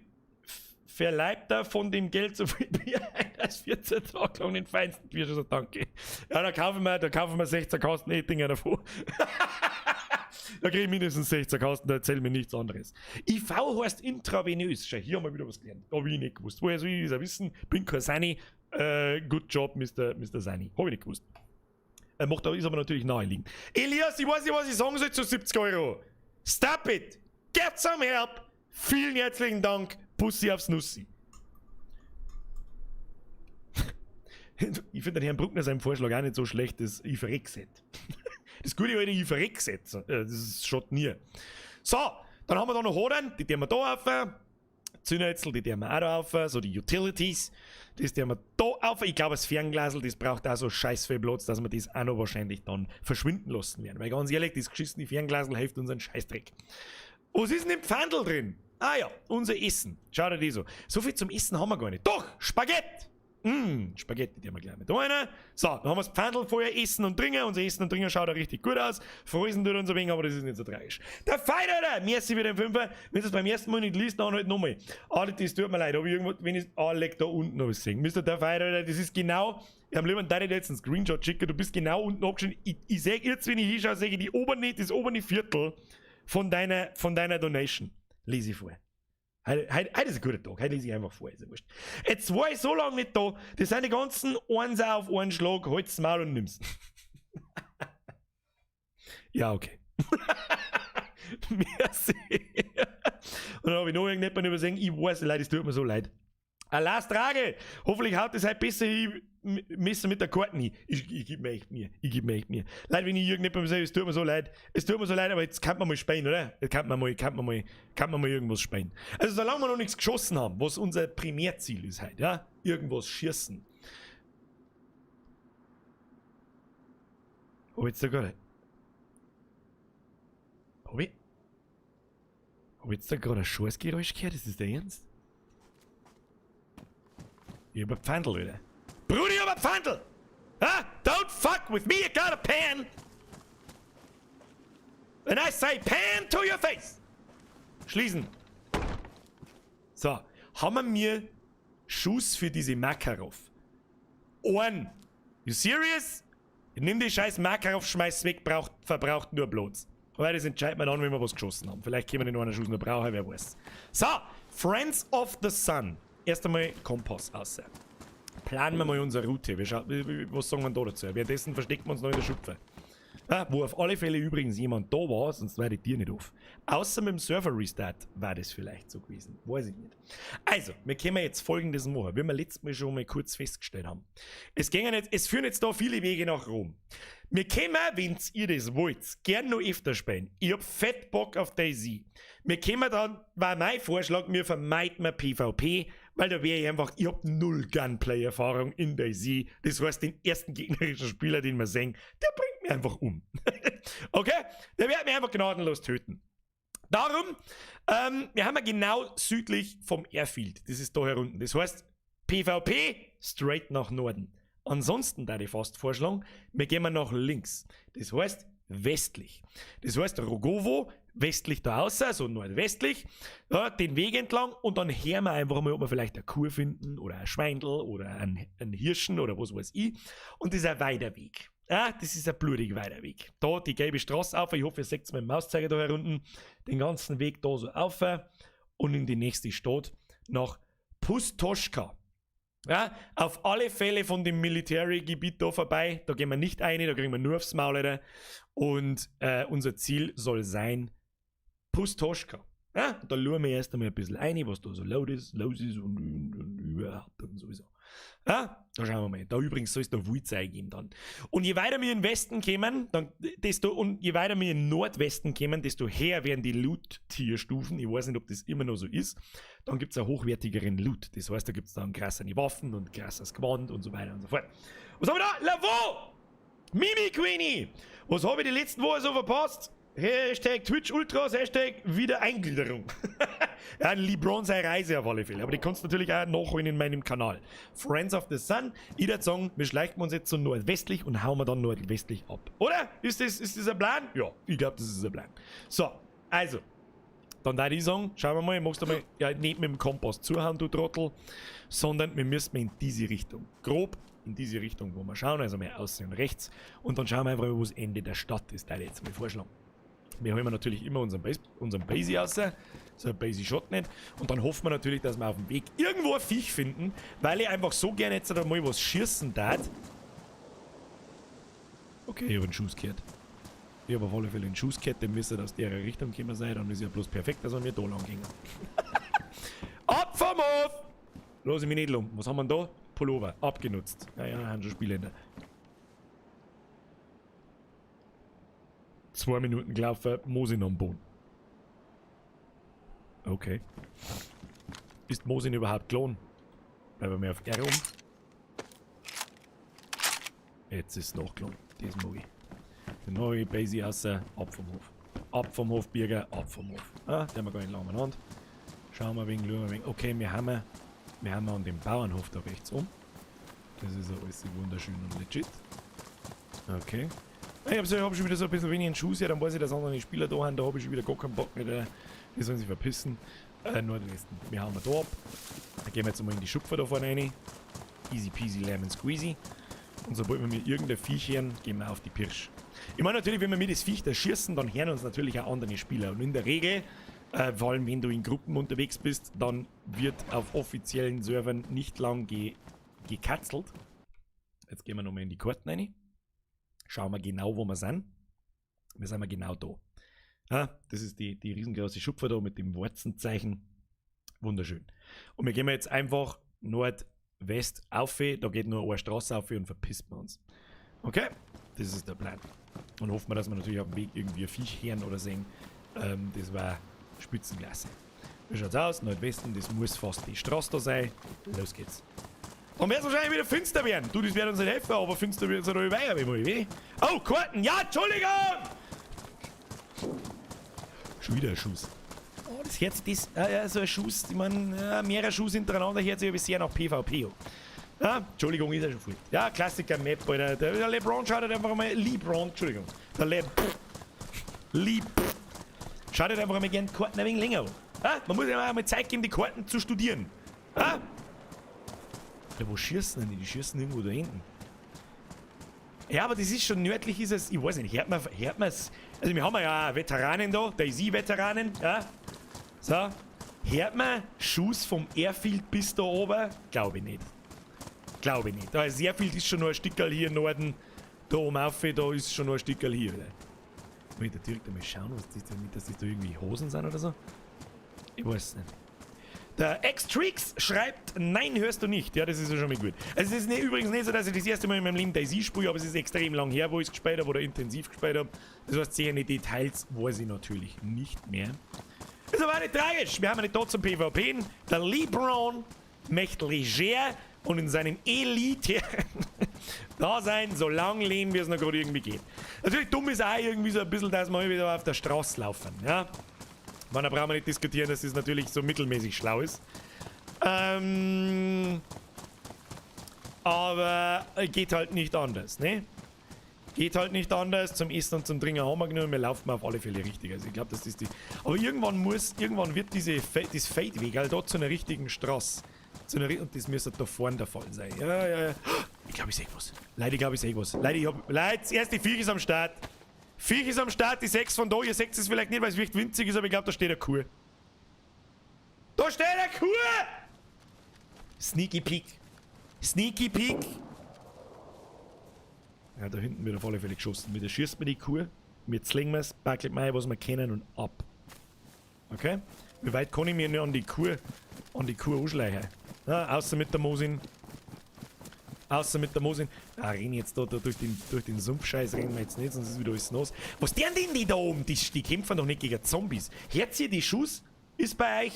verleibt da von dem Geld so viel Bier ein, als 14 Tage lang den feinsten Bier, schon so danke. Ja, da kaufen wir 16 Kasten Ettinger davon. Da krieg ich mindestens 16 Kasten, da erzähl mir nichts anderes. IV heißt intravenös. Schau, hier haben wir wieder was gelernt. Hab ich nicht gewusst. Woher soll ich das wissen? Bin kein Sani. Good job, Mister Sani. Hab ich nicht gewusst. Macht aber, ist aber natürlich naheliegend. Elias, ich weiß nicht, was ich sagen soll zu 70 Euro. Stop it! Get some help! Vielen herzlichen Dank. Bussi aufs Nussi. Ich finde den Herrn Bruckner seinen Vorschlag auch nicht so schlecht, das I-Verreck-Set. Das gute alte I-Verreck-Set. Das ist schon nie. So, dann haben wir da noch Hodern, die tun wir da auf. Zündhölzl, die tun wir auch da auf. So die Utilities, das tun wir da auf. Ich glaube, das Fernglasl, das braucht auch so scheiß viel Platz, dass wir das auch noch wahrscheinlich dann verschwinden lassen werden. Weil ganz ehrlich, das geschissene Fernglasl hilft uns einen Scheißdreck. Was ist denn im Pfandl drin? Ah ja, unser Essen. Schau dir das an. So viel zum Essen haben wir gar nicht. Doch, Spaghetti! Spaghetti, die haben wir gleich mit rein. So, dann haben wir das Pfandl vorher Essen und Trinken. Unser Essen und Trinken schaut auch richtig gut aus. Frozen tut uns ein wenig, aber das ist nicht so tragisch. Der Fighter, merci für den Fünfer. Wenn du es beim ersten Mal nicht liest, dann halt nochmal. Alter, das tut mir leid. Hab ich irgendwo, wenn ich, ah, leck da unten noch was gesehen. Mister der Fighter, das ist genau, ich hab lieber deine jetzt einen Screenshot schicken, du bist genau unten abgeschnitten. Ich seh jetzt, wenn ich hinschaue, seh ich das obere Viertel von deiner Donation. Lese ich vor. Heute ist ein guter Tag, heute lese ich einfach vor, ist ja wurscht. Jetzt war ich so lange nicht da, das sind die ganzen Einser auf einen Schlag, halt's Maul und nimm's. Ja, okay. Merci. Und dann hab ich noch irgendjemanden übersehen, ich weiß, Leute, es tut mir so leid. Alas Trage, hoffentlich haut das heute besser hin, Messer mit der Karte hin. Ich geb mir echt Mühe. Ich geb mir echt Mühe. Leute, wenn ich irgendjemandem sage, es tut mir so leid, es tut mir so leid, aber jetzt kann man mal spielen, oder? Jetzt kann man mal irgendwas spielen. Also solange wir noch nichts geschossen haben, was unser Primärziel ist heute, ja? Irgendwas schießen. Hab ich jetzt da gerade... Hab ich... Hab ich jetzt da gerade ein Schussgeräusch gehört? Ist das der Ernst? Ich hab ein Pfandl, Alter. Brudi, ich hab ein Pfandl! Ha? Don't fuck with me, you got a pan! And I say pan to your face! Schließen. So, haben wir mir Schuss für diese Makarov? Einen. You serious? Ich nimm die scheiß Makarov, schmeiß weg, verbraucht nur Platz. Weil das entscheidet man dann, wenn wir was geschossen haben. Vielleicht können wir den einen Schuss noch brauchen, wer weiß. So, Friends of the Sun. Erst einmal Kompass raus. Planen wir mal unsere Route. Was sagen wir da dazu? Währenddessen verstecken wir uns noch in der Schupfe. Ja, wo auf alle Fälle übrigens jemand da war, sonst wäre die Tür nicht auf. Außer mit dem Server-Restart war das vielleicht so gewesen. Weiß ich nicht. Also, wir können jetzt Folgendes machen, wie wir letztes Mal schon mal kurz festgestellt haben. Es führen jetzt da viele Wege nach Rom. Wir können, wenn ihr das wollt, gern noch öfter spielen. Ich hab fett Bock auf DayZ. Wir können dann, war mein Vorschlag, wir vermeiden wir PvP, weil da wäre ich einfach, ich hab null Gunplay-Erfahrung in DayZ. Das heißt, den ersten gegnerischen Spieler, den wir sehen, der bringt mich einfach um. Okay? Der wird mich einfach gnadenlos töten. Darum, wir haben ja genau südlich vom Airfield. Das ist da herunten. Das heißt, PvP straight nach Norden. Ansonsten da ich fast vorschlagen, wir gehen mal nach links. Das heißt westlich. Das heißt Rogowo, westlich da außer, so nordwestlich, ja, den Weg entlang und dann hören wir einfach mal, ob wir vielleicht eine Kuh finden oder ein Schweindel oder ein Hirschen oder was weiß ich. Und das ist ein weiter Weg. Ja, das ist ein blutig weiter Weg. Da die gelbe Straße auf, ich hoffe, ihr seht mit dem Mauszeiger da herunten, den ganzen Weg da so auf und in die nächste Stadt nach Pustoschka. Ja, auf alle Fälle von dem Military-Gebiet da vorbei, da gehen wir nicht rein, da kriegen wir nur aufs Maul, Alter. Und unser Ziel soll sein Pustoschka. Ja, da schauen wir erst einmal ein bisschen rein, was da so laut ist, los ist und überhaupt und sowieso. Ja, da schauen wir mal. Da übrigens soll es da Wildzeug geben dann. Und je weiter wir in den Westen kommen, dann, desto, und je weiter wir in den Nordwesten kommen, desto höher werden die Loot-Tierstufen. Ich weiß nicht, ob das immer noch so ist. Dann gibt's einen hochwertigeren Loot. Das heißt, da gibt's dann krassere Waffen und krasses Gewand und so weiter und so fort. Was haben wir da? Lavo! Mimi Queenie! Was habe ich die letzten Wochen so verpasst? Hashtag Twitch Ultras, Hashtag Wiedereingliederung. Ja, LeBron seine Reise auf alle Fälle. Aber die kannst du natürlich auch nachholen in meinem Kanal. Friends of the Sun. Ich würde sagen, wir schleichen uns jetzt so nordwestlich und hauen wir dann nordwestlich ab. Oder? Ist das ein Plan? Ja, ich glaube, das ist ein Plan. So, also. Dann würde ich sagen, schauen wir mal, magst du mal, ja, nicht mit dem Kompass zuhauen, du Trottel, sondern wir müssen in diese Richtung. Grob in diese Richtung, wo wir schauen, also mehr außen und rechts. Und dann schauen wir einfach, wo das Ende der Stadt ist, da ich jetzt mal vorschlagen. Wir holen natürlich immer unseren Basie raus, so ein Basie Shot nicht. Und dann hoffen wir natürlich, dass wir auf dem Weg irgendwo ein Viech finden, weil ich einfach so gerne jetzt einmal was schießen darf. Okay, ich hab einen Schuss gehört. Ich hab auf alle Fälle einen Schuss gehört, der müsste aus der Richtung gekommen sein, dann ist ja bloß perfekt, dass wir da lang gehen. Ab vom Hof! Lass ich mich nicht lumpen. Was haben wir denn da? Pullover. Abgenutzt. Ja, ja, haben schon Spiele in der. 2 Minuten gelaufen, Mosin am Boden. Okay. Ist Mosin überhaupt klon? Bleiben wir auf R um. Jetzt ist es noch klon. Das mag ich. Der neue Basie außer, ab vom Hof. Ab vom Hof, Birger, ab vom Hof. Ah, den haben wir gar nicht lange aneinander. Schauen wir wegen, schauen wir wegen. Okay, wir haben an dem Bauernhof da rechts um. Das ist ja alles wunderschön und legit. Okay. Ich hab schon wieder so ein bisschen wenig Schuss hier, dann weiß ich, dass andere Spieler da haben, da hab ich schon wieder gar keinen Bock mehr. Die sollen sich verpissen. Nordwesten. Wir hauen wir da ab. Da gehen wir jetzt mal in die Schupfer da vorne rein. Easy peasy lemon squeezy. Und sobald wir mit irgendein Viech hören, gehen wir auf die Pirsch. Ich meine natürlich, wenn wir mit das Viech da schießen, dann hören uns natürlich auch andere Spieler. Und in der Regel, vor allem wenn du in Gruppen unterwegs bist, dann wird auf offiziellen Servern nicht lang gekatzelt. Jetzt gehen wir nochmal in die Karten rein. Schauen wir genau, wo wir sind. Wir sind genau da. Ah, das ist die riesengroße Schupfer da mit dem Warzenzeichen. Wunderschön. Und wir gehen jetzt einfach Nordwest auf. Da geht nur eine Straße auf und verpisst wir uns. Okay, das ist der Plan. Und hoffen wir, dass wir natürlich auf dem Weg irgendwie ein Viech hören oder sehen. Das war Spitzenklasse. Wie schaut's aus? Nordwesten, das muss fast die Straße da sein. Los geht's. Dann wird's wahrscheinlich wieder finster werden. Du, das wird uns nicht helfen, aber finster wird's ja noch weiter, wie mal, wie? Oh, Karten! Ja, Entschuldigung! Schon wieder ein Schuss. Oh, das Herz, das, ja, so ein Schuss, ich mein, ja, mehrere Schuss hintereinander hört sich aber sehr nach PvP an. Ja, Entschuldigung, ist ja schon voll. Ja, Klassiker Map, Alter. Der LeBron schaut halt einfach mal. LeBron, Entschuldigung. Der Le schaut halt einfach mal gern die Karten ein wenig länger an. Ja, man muss ja mal Zeit geben, die Karten zu studieren. Ja? Ja, wo schießen denn die? Die schießen irgendwo da hinten. Ja, aber das ist schon nördlich, ist es, ich weiß nicht, hört man's? Also wir haben ja auch Veteranen da, DayZ-Veteranen, ja. So, hört man Schuss vom Airfield bis da oben? Glaube ich nicht. Glaube ich nicht. Da ist Airfield ist schon nur ein Stickerl hier im Norden. Da oben auf, da ist schon noch ein Stückerl hier. Oder? Muss ich da direkt einmal schauen, was das denn, nicht, dass das da irgendwie Hosen sind oder so? Ich weiß nicht. Der X-Trix schreibt, nein, hörst du nicht. Ja, das ist ja schon mal gut. Also es ist nicht, übrigens nicht so, dass ich das erste Mal in meinem Leben DayZ spiele, aber es ist extrem lang her, wo ich es gespielt habe oder intensiv gespielt habe. Das heißt, sehr die Details weiß ich natürlich nicht mehr. Ist aber auch nicht tragisch. Wir haben ja nicht da zum PvP. Der LeBron möchte leger und in seinem elitären Dasein so lange leben, wie es noch gerade irgendwie geht. Natürlich dumm ist auch irgendwie so ein bisschen, dass wir wieder auf der Straße laufen. Ja? Man, da brauchen wir nicht diskutieren, dass das natürlich so mittelmäßig schlau ist. Aber geht halt nicht anders, ne? Geht halt nicht anders. Zum Essen und zum Trinken haben wir genug. Wir laufen auf alle Fälle richtig. Also ich glaube, dass das die... Aber irgendwann muss, irgendwann wird das Feldweg halt da zu einer richtigen Straße. Zu einer, und das müsste da vorne der Fall sein. Ja, ja, ja. Ich glaube, ich seh was. Leute, ich glaube, ich seh was. Leute, ich hab... Leute, das erste Viech ist am Start. Viech ist am Start, die 6 von da. Ihr seht es vielleicht nicht, weil es wirklich winzig ist, aber ich glaube, da steht eine Kuh. Da steht eine Kuh! Sneaky Peek. Sneaky Peek. Ja, da hinten wird auf alle Fälle geschossen. Wieder schießt man die Kuh, wir zwingen wir's, backelt mal, was wir kennen und ab. Okay? Wie weit kann ich mir noch an die Kuh anschleichen? Ja, außer mit der Mosin. Außer mit der Mosin. Ah, renn jetzt da durch den Sumpfscheiß rennen wir jetzt nicht, sonst ist wieder alles nass. Was tun denn die da oben? Die kämpfen doch nicht gegen Zombies. Hört ihr die Schuss? Ist bei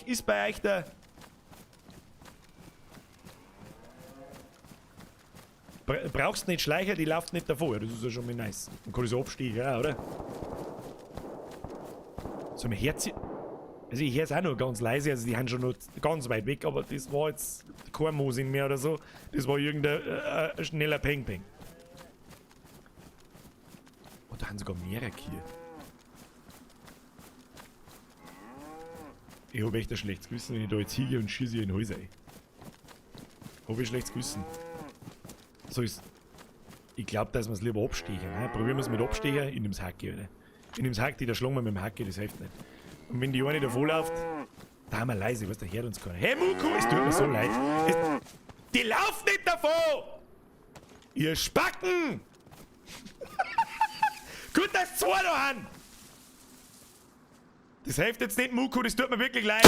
euch der... Brauchst nicht Schleicher, die laufen nicht davor. Das ist ja schon mal nice. Dann kann ich so absteigen, auch, oder? So, mein Herz. Also ich hör's auch noch ganz leise, also die haben schon noch ganz weit weg, aber das war jetzt kein Mosin mehr oder so. Das war irgendein schneller Peng-Peng. Oh, da haben sogar mehrere Kühe. Ich hab echt ein schlechtes Gewissen, wenn ich da jetzt hingehe und schieße in Häuser ein. Hab ich schlechtes Gewissen. So ist. Ich glaub, dass wir's lieber abstechen. Ne? Probieren wir's mit Abstecher. Ich nehm's Hacke, oder? Ich nehm's Hacke, da schlagen wir mit dem Hacke, das hilft nicht. Und wenn die eine davor läuft, da haben wir leise, was der hört uns keiner. Hey Muku, es tut mir so leid. Die lauft nicht davor! Ihr Spacken! Gut, dass zwei da haben! Das hilft jetzt nicht, Muku, das tut mir wirklich leid.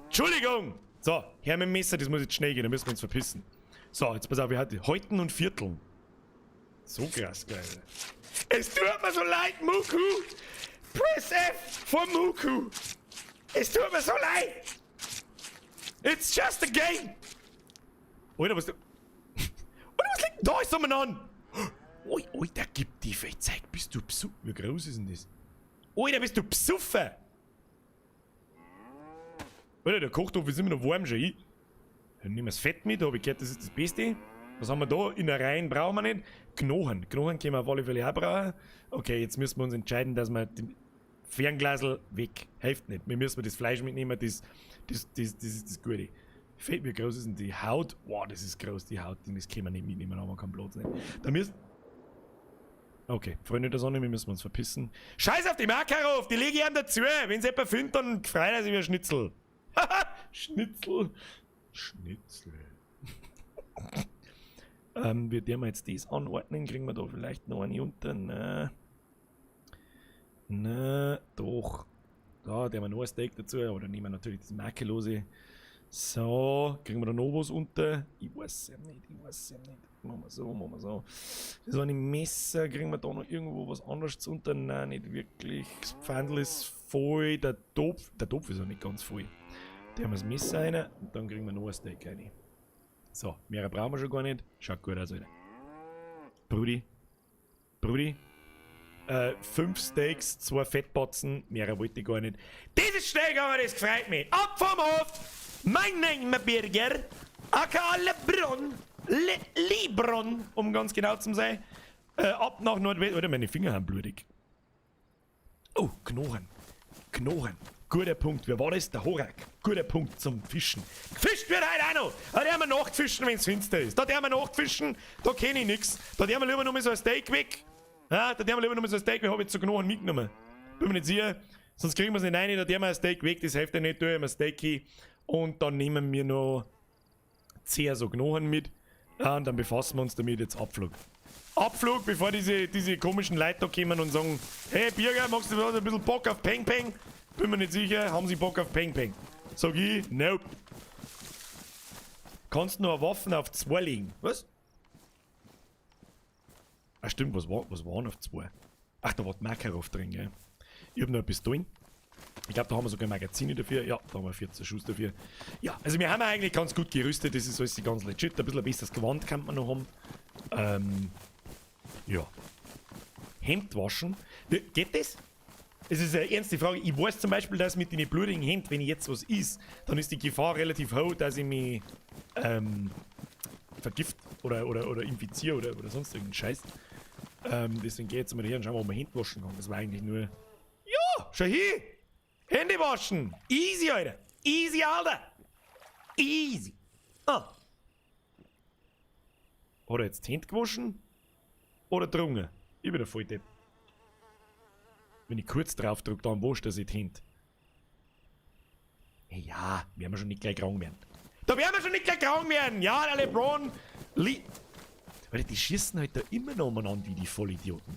Entschuldigung! So, her mit dem Messer, das muss jetzt schnell gehen, da müssen wir uns verpissen. So, jetzt pass auf, wir hatten Häuten und Vierteln. So krass, geil. Es tut mir so leid, Muku! Press F for Muku! Es tut mir so leid! It's just a game! Alter, was du... Alter, was liegt denn da? Ist umeinander? Ui, Alter, gib die Zeig, bist du besoffen? Wie groß ist denn das? Alter, bist du besoffen? Alter, der Kochtopf ist immer noch warm schon. Ich. Dann nehmen wir das Fett mit, da hab ich gehört, das ist das Beste. Was haben wir da? Innereien brauchen wir nicht. Knochen. Knochen können wir auf alle Fälle auch brauchen. Okay, jetzt müssen wir uns entscheiden, dass wir den Fernglasl weg. Hilft nicht. Wir müssen das Fleisch mitnehmen, das ist das Gute. Fett, wie groß ist denn die Haut? Wow, das ist groß, die Haut. Das können wir nicht mitnehmen, haben wir keinen Platz nicht. Da müssen. Okay, Freunde der Sonne, wir müssen uns verpissen. Scheiß auf die Makarov, die lege ich ihm dazu. Wenn's jemand findet, dann freut er sich wie ein Schnitzel. Haha, Schnitzel. Schnitzel. Wir werden jetzt das anordnen. Kriegen wir da vielleicht noch eine unter? Nein. Nein, doch. Da, der haben wir noch ein Steak dazu. Oder nehmen wir natürlich das makellose. So, kriegen wir da noch was unter? Ich weiß ja nicht, ich weiß ja nicht. Machen wir so, machen wir so. Das war ein Messer. Kriegen wir da noch irgendwo was anderes unter? Nein, nicht wirklich. Das Pfandl ist voll. Der Topf ist auch nicht ganz voll. Da haben wir das Messer rein und dann kriegen wir noch ein Steak rein. So, mehr brauchen wir schon gar nicht. Schaut gut aus, Alter. Brudi. Brudi. 5 Steaks, 2 Fettbatzen. Mehr wollte ich gar nicht. Das ist schnell gegangen, das freut mich. Ab vom Hof! Mein Name Birger. Aka Lebron. Lebron, um ganz genau zu sein. Ab nach Nordwest. Alter, meine Finger haben blutig. Oh, Knochen. Knochen. Guter Punkt. Wer war das? Der Horak. Guter Punkt zum Fischen. Gefischt wird heute auch noch. Da dürfen wir nachfischen, wenn's finster ist. Da dürfen wir nachfischen, da kenn ich nix. Da dürfen wir lieber noch mal so ein Steak weg. Ja, da dürfen wir lieber noch mal so ein Steak weg. Hab ich jetzt so Knochen mitgenommen. Bin mir nicht sicher. Sonst kriegen wir's nicht rein. Da dürfen wir ein Steak weg. Das hilft ja nicht. Da haben wir ein Steak hin. Und dann nehmen wir noch 10 so Knochen mit. Ah, und dann befassen wir uns damit jetzt. Abflug. Abflug, bevor diese komischen Leute da kommen und sagen, hey Birger, magst du ein bisschen Bock auf Peng Peng? Bin mir nicht sicher, haben sie Bock auf Peng Peng? Sag ich, nope. Kannst nur Waffen auf 2 legen. Was? Ah stimmt, was waren auf 2? Ach, da war die Makarov drin, gell? Ich hab noch Pistolen. Ich glaube, da haben wir sogar Magazine dafür. Ja, da haben wir 14 Schuss dafür. Ja, also wir haben eigentlich ganz gut gerüstet. Das ist alles ganz legit. Ein bisschen ein besseres Gewand kann man noch haben. Ja. Hemd waschen. Geht das? Es ist eine ernste Frage. Ich weiß zum Beispiel, dass mit den blutigen Händen, wenn ich jetzt was is, dann ist die Gefahr relativ hoch, dass ich mich vergift oder infiziere oder sonst irgendeinen Scheiß. Deswegen gehe ich jetzt mal her und schauen, ob man Hände waschen kann. Das war eigentlich nur... Ja, schau hier! Hände waschen! Easy, Alter! Easy, Alter! Easy! Ah. Hat er jetzt die Hände gewaschen? Oder getrunken? Ich bin der Volldepp. Wenn ich kurz drauf drücke, dann wascht er sich die Hände. Hey, ja, werden wir schon nicht gleich krank werden. Da werden wir schon nicht gleich krank werden! Ja, der LeBron... Alter, die schießen halt da immer noch umeinander wie die Vollidioten.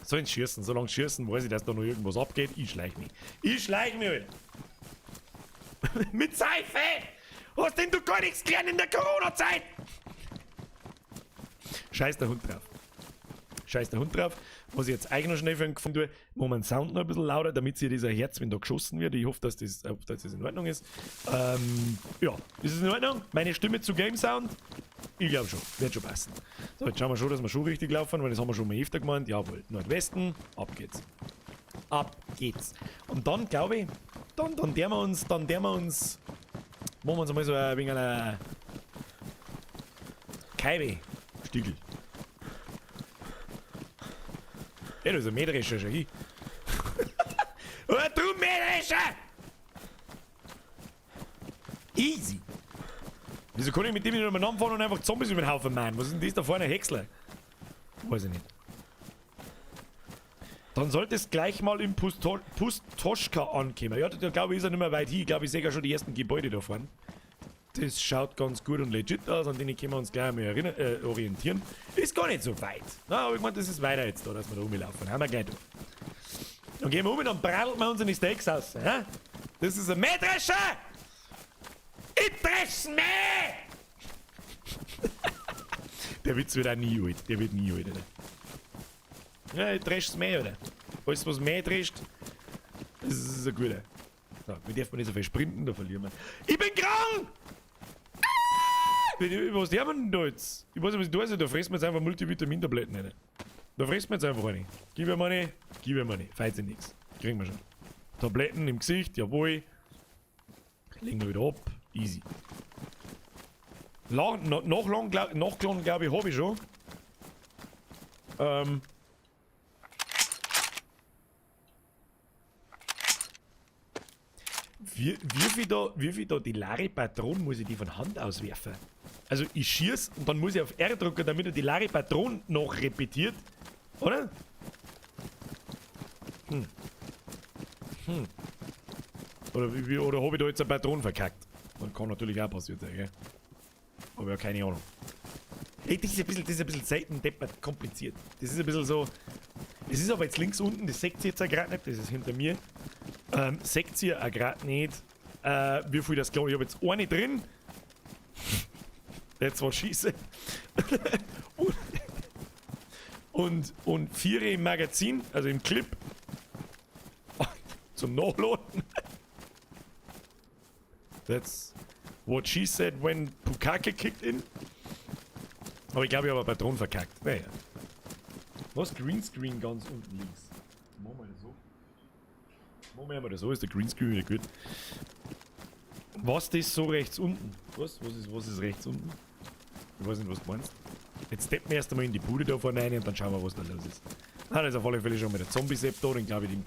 Sollen sie schießen, solange sie schießen, weiß ich, dass da noch irgendwas abgeht. Ich schleich mich. Ich schleich mich, Alter. Mit Seife! Hast denn du gar nichts gelernt in der Corona-Zeit? Scheiß der Hund drauf. Scheiß der Hund drauf. Was ich jetzt eigentlich noch schnell für einen gefunden tue, machen wir den Sound noch ein bisschen lauter, damit sich dieser Herz, wenn da geschossen wird. Ich hoffe, dass das in Ordnung ist. Ja, ist es in Ordnung? Meine Stimme zu Game Sound? Ich glaube schon, wird schon passen. So, jetzt schauen wir schon, dass wir schon richtig laufen, weil das haben wir schon mal öfter gemeint. Jawohl, Nordwesten, ab geht's. Ab geht's. Und dann, glaube ich, dann der wir uns, machen wir uns mal so ein wenig eine Kaibe. Stiegel. Ja, das ist ein Mähdrescher, schau hin. Oh, du Mähdrescher! Easy! Wieso kann ich mit dem nicht umeinander fahren und einfach Zombies über den Haufen meinen? Was ist denn das da vorne, ein Häcksler? Weiß ich nicht. Dann sollte es gleich mal in Pustoschka ankommen. Ja, da glaube ich, ist er nicht mehr weit hin. Ich glaube, ich sehe ja schon die ersten Gebäude da vorne. Das schaut ganz gut und legit aus, an denen können wir uns gleich einmal orientieren. Ist gar nicht so weit. Na, aber ich meine, das ist weiter jetzt da, dass wir da rumlaufen. Haben wir gleich da. Dann gehen wir um und dann bradeln wir unsere Steaks aus. Hä? Das ist ein Mähdrescher! Ich dresch's mehr! Der Witz wird auch nie alt. Der wird nie alt, oder? Ja, ich dresch's mehr, oder? Alles, was mehr drescht, das ist ein guter. So, wir dürfen nicht so viel sprinten, da verlieren wir. Ich bin krank! Ah! Was haben wir denn da jetzt? Ich weiß nicht, was ich da ist. Da fressen wir jetzt einfach Multivitamin-Tabletten rein. Da fressen wir jetzt einfach eine. Gib mir eine, gib mir eine. Feiert sich nichts. Kriegen wir schon. Tabletten im Gesicht, jawohl. Legen wir wieder ab. Easy. Nachladen, glaube ich, habe ich schon. Wie viel da die leere Patronen muss ich die von Hand auswerfen? Also ich schieß und dann muss ich auf R drücken, damit er die leere Patronen noch repetiert. Oder? Hm. Hm. Oder habe ich da jetzt eine Patron verkackt? Das kann natürlich auch passiert sein, gell? Aber ja, keine Ahnung. Hey, das ist ein bisschen selten deppert kompliziert. Das ist ein bisschen so. Es ist aber jetzt links unten, das seht ihr jetzt auch gerade nicht, das ist hinter mir. Seht ihr auch gerade nicht, wie viel das glaube ich. Ich habe jetzt eine drin. Jetzt war Schieße. und 4 im Magazin, also im Clip. Zum Nachladen. That's what she said when Pukake kicked in. Aber ich glaube, ich habe eine Patron verkackt. Naja. Was? Greenscreen ganz unten links. Machen wir das so. Machen wir das so, ist der Greenscreen wieder gut. Was das so rechts unten? Was? Was ist rechts unten? Ich weiß nicht, was du meinst. Jetzt steppen wir erst einmal in die Bude da vorne rein und dann schauen wir, was da los ist. Ah, da ist auf alle Fälle schon mal der Zombie-Sepp da, den glaube ich, den.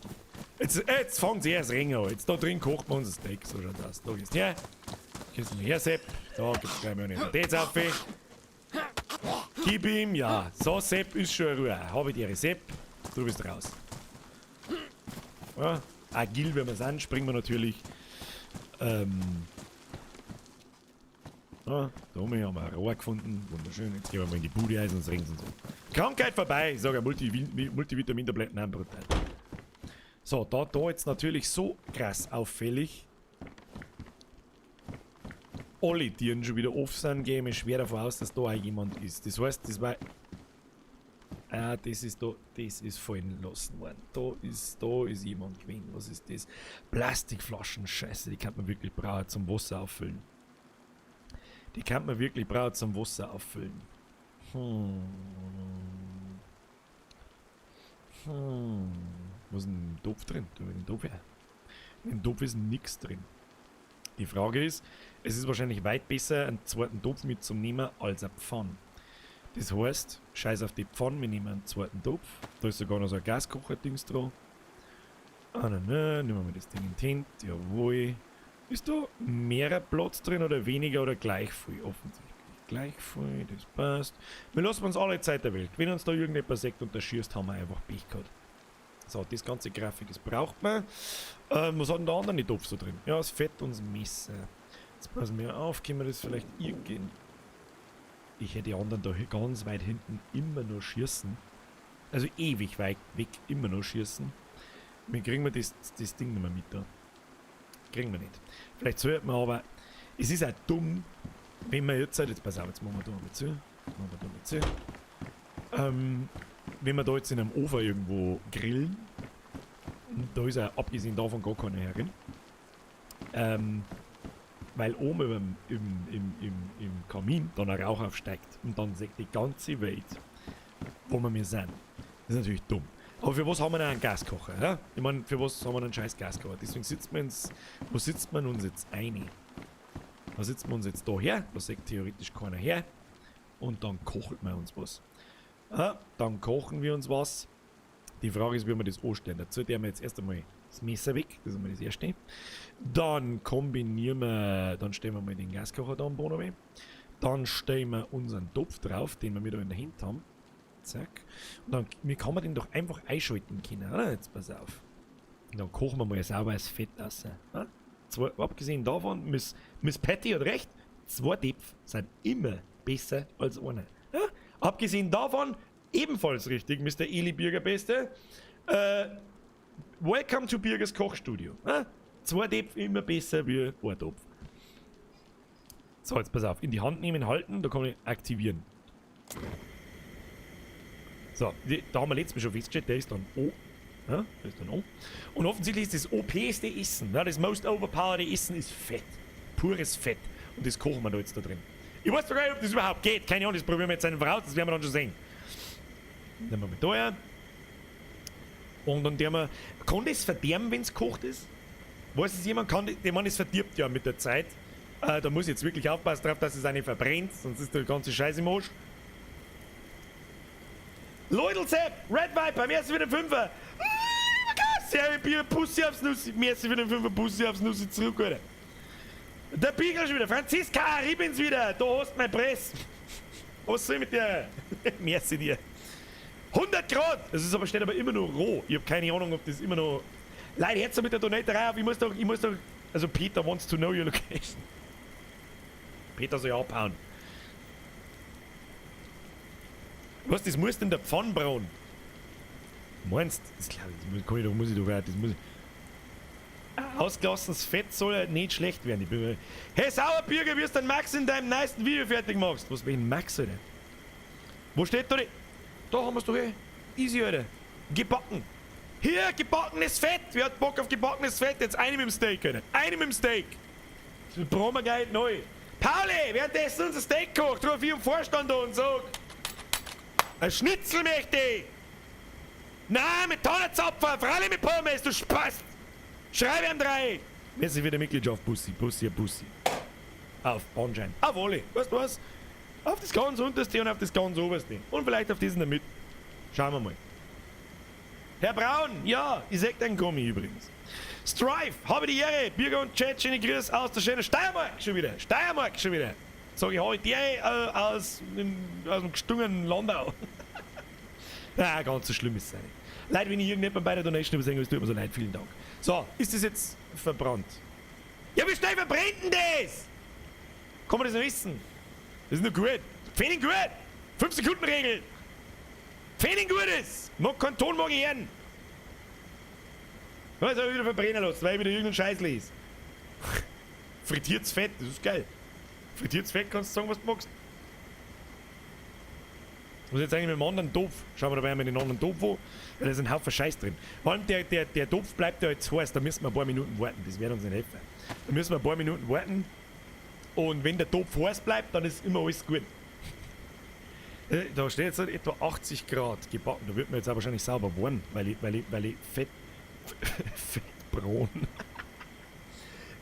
Jetzt fangen sie erst Ring an. Jetzt da drin kocht man unser Steak. So schaut das. Da gehst du her. Gehst du mal her, Sepp. Da gibt's gleich mal eine Sanitäts auf. Gib ihm, ja. So, Sepp ist schon Ruhe. Hab ich dir, Sepp. Du bist raus. Ja, agil, wenn wir sind, springen wir natürlich. Ah, da haben wir ein Rohr gefunden. Wunderschön. Jetzt gehen wir mal in die Bude rein, sonst regnet es uns an. Krankheit vorbei. Ich sage ja, Multivitamin-Tabletten haben brutal. So, da jetzt natürlich so krass auffällig alle Tieren schon wieder off sind, gehe ich mir schwer davon aus, dass da auch jemand ist. Das heißt, das war... Ah, das ist da, das ist fallen lassen worden. Da ist jemand gewesen. Was ist das? Plastikflaschen, scheiße, die kann man wirklich brauchen zum Wasser auffüllen. Die kann man wirklich brauchen zum Wasser auffüllen. Was ist denn im Topf drin? Da im Topf her. Im Topf ist nix drin. Die Frage ist, es ist wahrscheinlich weit besser, einen zweiten Topf mitzunehmen, als eine Pfanne. Das heißt, scheiß auf die Pfanne, wir nehmen einen zweiten Topf. Da ist sogar noch so ein Gaskocher-Dings dran. Ah, nein, nein, nehmen wir das Ding in die Hand. Jawohl. Ist da mehr Platz drin oder weniger oder gleich viel? Offensichtlich gleich viel, das passt. Wir lassen uns alle Zeit der Welt. Wenn uns da irgendetwas sagt und da schießt, haben wir einfach Pech gehabt. So, das ganze Grafik, das braucht man. Was hat denn der andere Topf so drin? Ja, das Fett und das Messer. Jetzt passen wir auf, können wir das vielleicht irgendwie... Ich hätte die anderen da ganz weit hinten immer noch schießen. Also ewig weit weg immer noch schießen. Wir kriegen wir das Ding nicht mehr mit da. Kriegen wir nicht. Vielleicht sollte man aber... Es ist auch dumm, wenn wir jetzt... Jetzt pass auf, jetzt machen wir da mal zu. Machen wir da mal zu. Wenn wir da jetzt in einem Ofen irgendwo grillen, da ist ja abgesehen davon gar keiner herin. Weil oben im Kamin dann ein Rauch aufsteigt und dann sieht die ganze Welt, wo wir sind. Das ist natürlich dumm. Aber für was haben wir denn einen Gaskocher? Ja? Ich meine, für was haben wir einen scheiß Gaskocher? Deswegen sitzt man ins, wo sitzt man uns jetzt ein? Da sitzt man uns jetzt da her, da sieht theoretisch keiner her. Und dann kocht man uns was. Ja, dann kochen wir uns was. Die Frage ist, wie wir das anstellen. Dazu tun wir jetzt erst einmal das Messer weg, das ist einmal das erste. Dann kombinieren wir, dann stellen wir mal den Gaskocher da am Boden weg. Dann stellen wir unseren Topf drauf, den wir wieder in der Hand haben. Zack. Und dann kann man den doch einfach einschalten können, oder? Jetzt pass auf. Und dann kochen wir mal sauberes Fett raus. Ja? Zwei, abgesehen davon, Miss Patty hat recht, zwei Töpfe sind immer besser als einer. Ja? Abgesehen davon, ebenfalls richtig, Mr. Eli Bürgerbeste. Welcome to Birgers Kochstudio. Ja? Zwei Töpfe immer besser wie ein Topf. So, jetzt pass auf. In die Hand nehmen, halten, da kann ich aktivieren. So, da haben wir letztes Mal schon festgestellt, der ist dann O. Ja, der ist dann O. Und offensichtlich ist das OP-ste Essen. Ja, das most overpowered Essen ist Fett. Pures Fett. Und das kochen wir da jetzt da drin. Ich weiß doch gar nicht, ob das überhaupt geht. Keine Ahnung, das probieren wir jetzt einfach aus. Das werden wir dann schon sehen. Nehmen wir mit da her. Und dann der wir. Kann das verderben, wenn es gekocht ist? Weiß es jemand? Kann das, ich meine, es verdirbt ja mit der Zeit. Da muss ich jetzt wirklich aufpassen drauf, dass es auch nicht verbrennt, sonst ist der ganze Scheiß im Arsch. Leudelzepp! Red Viper, merci für den Fünfer! Lieber Pussy aufs Nussi! Merci für den Fünfer, Pussy aufs Nussi zurück, Alter! Der Bigel schon wieder! Franziska, ich bin's wieder! Da hast du mein Press! Was soll ich mit dir? Merci dir! 100 Grad! Das ist aber, steht aber immer noch roh. Ich hab keine Ahnung, ob das immer noch... Leute, hört so mit der Donaterei auf. Ich muss doch... Also Peter wants to know your location. Peter soll ja abhauen. Was, das muss denn der Pfanne brauen? Meinst du? Das glaube ich, das muss, kann ich doch, muss ich doch, das muss ich. Ausgelassenes Fett soll halt nicht schlecht werden. Ich bin, hey Sauerbürger, wie du den Max in deinem nächsten Video fertig machst. Was, welchen Max, Alter? Wo steht da die? Da haben wir's doch eh. Easy, Alter. Gebacken. Hier, gebackenes Fett. Wer hat Bock auf gebackenes Fett? Jetzt eine mit dem Steak, Alter. Eine mit dem Steak. Das brauchen wir gleich neu. Pauli, währenddessen unser Steak kocht, ruf ich im Vorstand an und sag: Ein Schnitzel möchte ich! Nein, mit Tannenzapfen, freilich mit Pommes, du Spast! Schreibe am Dreieck! Merci für die Mitgliedschaft, Bussi, Bussi, Bussi. Auf Anschein. Auf alle, weißt du was? Auf das ganz unterste und auf das ganz oberste. Und vielleicht auf diesen da mit. Schauen wir mal. Herr Braun, ja, ich sag dein Gummi übrigens. Strife, habe die Ehre, Bürger und Chat, schöne Grüße aus der schönen Steiermark schon wieder. Steiermark schon wieder. Sag ich, habe die Ehre aus dem gestungenen Landau. Na, ganz so schlimm ist es nicht. Leute, wenn ich irgendjemand bei der Donation übersehen, es tut mir so leid, vielen Dank. So, ist das jetzt verbrannt? Ja, wie schnell verbrennt denn das? Kann man das noch essen? Das ist nur gut. Pfennig gut! 5 Sekunden Regel! Pfennig gut ist! Mag keinen Ton, mag ich hören! Was hab ich wieder verbrennen lassen, weil ich wieder irgendeinen Scheiß lese. Frittiertes Fett, das ist geil. Frittiertes Fett kannst du sagen, was du magst. Was ist jetzt eigentlich mit dem anderen Topf? Schauen wir dabei mal den anderen Topf an, weil da ist ein Haufen Scheiß drin. Vor allem der Topf bleibt ja jetzt heiß, da müssen wir ein paar Minuten warten, das wird uns nicht helfen. Da müssen wir ein paar Minuten warten. Und wenn der Topf heiß bleibt, dann ist immer alles gut. Da steht jetzt etwa 80 Grad gebacken. Da wird mir jetzt auch wahrscheinlich sauber warm, weil ich Fettbraun.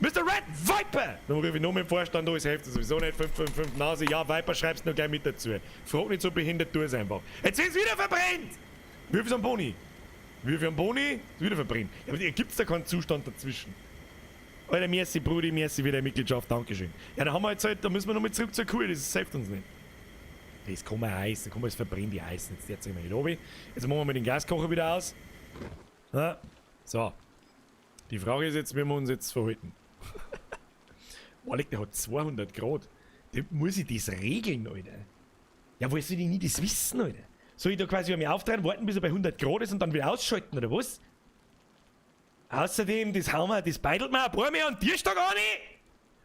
Mr. Red Viper! Dann rufe ich noch mit dem Vorstand an, es hilft sowieso nicht. 555 Nase, ja, Viper schreibst noch gleich mit dazu. Frag nicht so behindert, tu es einfach. Jetzt ist es wieder verbrennt! Wie viel am Boni? Wie viel am Boni? Ist wieder verbrennt. Ja, aber gibt's da keinen Zustand dazwischen? Alter, merci, Brudi, merci für deine Mitgliedschaft, Dankeschön. Ja, dann haben wir jetzt halt, da müssen wir nochmal zurück zur Kuh, das hilft uns nicht. Das kann man heiß, da kann man es verbrennen, die heißen. Jetzt jetzt immer nicht runter. Jetzt machen wir mal den Gaskocher wieder aus. Ja, so. Die Frage ist jetzt, wie wir uns jetzt verhalten. Boah, der hat 200 Grad. Da muss ich das regeln, Alter. Ja, woher soll ich nie das wissen, Alter? Soll ich da quasi an mich aufdrehen, warten, bis er bei 100 Grad ist und dann wieder ausschalten, oder was? Außerdem, das hauen wir, das beidelt mir ein paar mehr und dir da gar nicht!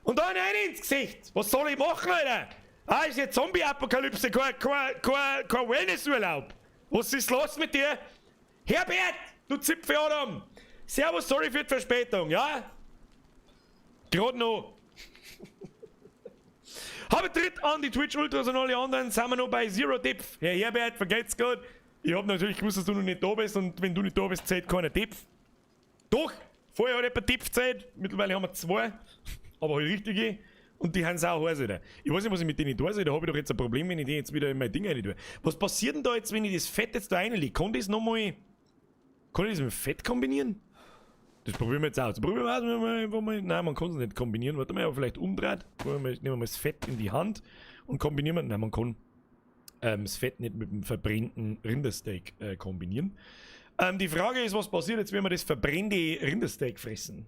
Und dann rein ins Gesicht! Was soll ich machen, Alter? Ah, ist jetzt Zombie-Apokalypse, kein Wellnessurlaub! Was ist los mit dir? Herbert, du Zipfel Adam! Servus, sorry für die Verspätung, ja? Gerade noch. Habe tritt an die Twitch Ultras und alle anderen, sind wir noch bei Zero Depth. Herr Herbert, vergelt's gut. Ich hab natürlich gewusst, dass du noch nicht da bist, und wenn du nicht da bist, zählt keiner Depth. Doch, vorher hat jemand Depth gezählt, mittlerweile haben wir zwei, aber halt richtige. Und die haben sau heiß, Alter. Ich weiß nicht, was ich mit denen tun soll. Da habe ich doch jetzt ein Problem, wenn ich die jetzt wieder in mein Ding rein tue. Was passiert denn da jetzt, wenn ich das Fett jetzt da reinlege? Kann das nochmal. Kann ich das mit Fett kombinieren? Das probieren wir jetzt aus. Probieren wir aus. Einfach mal. Nein, man kann es nicht kombinieren. Warte mal, aber vielleicht umdreht. Nehmen wir mal das Fett in die Hand und kombinieren wir. Nein, man kann das Fett nicht mit dem verbrannten Rindersteak kombinieren. Die Frage ist, was passiert jetzt, wenn wir das verbrannte Rindersteak fressen?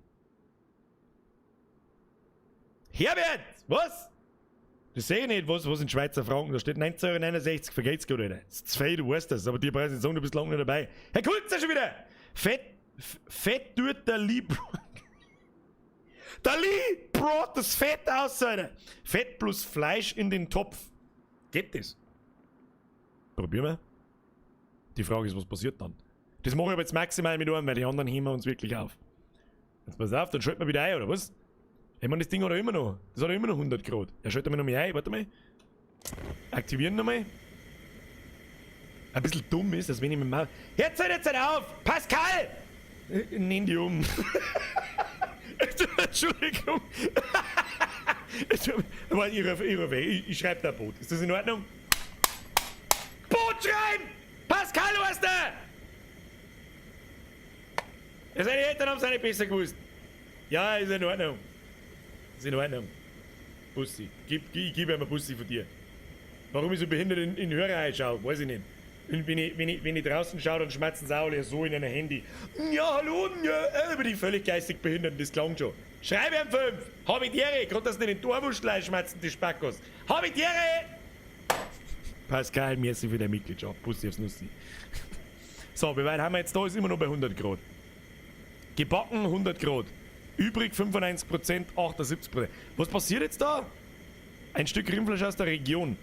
Herbert! Was? Das sehe ich nicht, was in Schweizer Franken. Da steht 19,69 Euro, vergeht's gut, Alter. Das ist zu viel, du weißt das. Aber die Preise nicht sagen, du bist lange nicht dabei. Herr Kulzer schon wieder! Fett tut der Lieb. Der Lee brought das Fett aus, Alter. Fett plus Fleisch in den Topf. Geht das? Probieren wir. Die Frage ist, was passiert dann? Das mache ich aber jetzt maximal mit einem, weil die anderen heben wir uns wirklich auf. Jetzt pass auf, dann schalten wir wieder ein, oder was? Ich meine, das Ding hat er immer noch. Das hat er immer noch 100 Grad. Er schaltet mir noch mal ein, warte mal. Aktivieren nochmal. Ein bisschen dumm ist, dass wenn ich mit dem Maus. Jetzt halt jetzt halt auf! Pascal! Nenn die um. Entschuldigung. Ich schreibe da Boot. Ist das in Ordnung? Boot schreiben! Pascal, weißt du? Ja, seine Eltern haben es auch nicht besser gewusst. Ja, ist in Ordnung. Ist in Ordnung. Bussi. Ich gebe ihm ein Bussi von dir. Warum ich so behindert in Hörer schaue, weiß ich nicht. Und wenn ich draußen schaue, dann schmatzen sie auch alle so in ein Handy. Ja, hallo, ja, über die völlig geistig Behinderten, das klang schon. Schreibe ihm 5. Hab ich die Ehre. Gerade, dass nicht in Torwurst schmatzen, die Spackos. Hab ich die Ehre. Pascal, merci für deine Mitgliedschaft. Bussi aufs Nussi. So, wie weit haben wir jetzt da? Ist immer noch bei 100 Grad. Gebacken 100 Grad. Übrig 95%, 78%. Was passiert jetzt da? Ein Stück Rindfleisch aus der Region.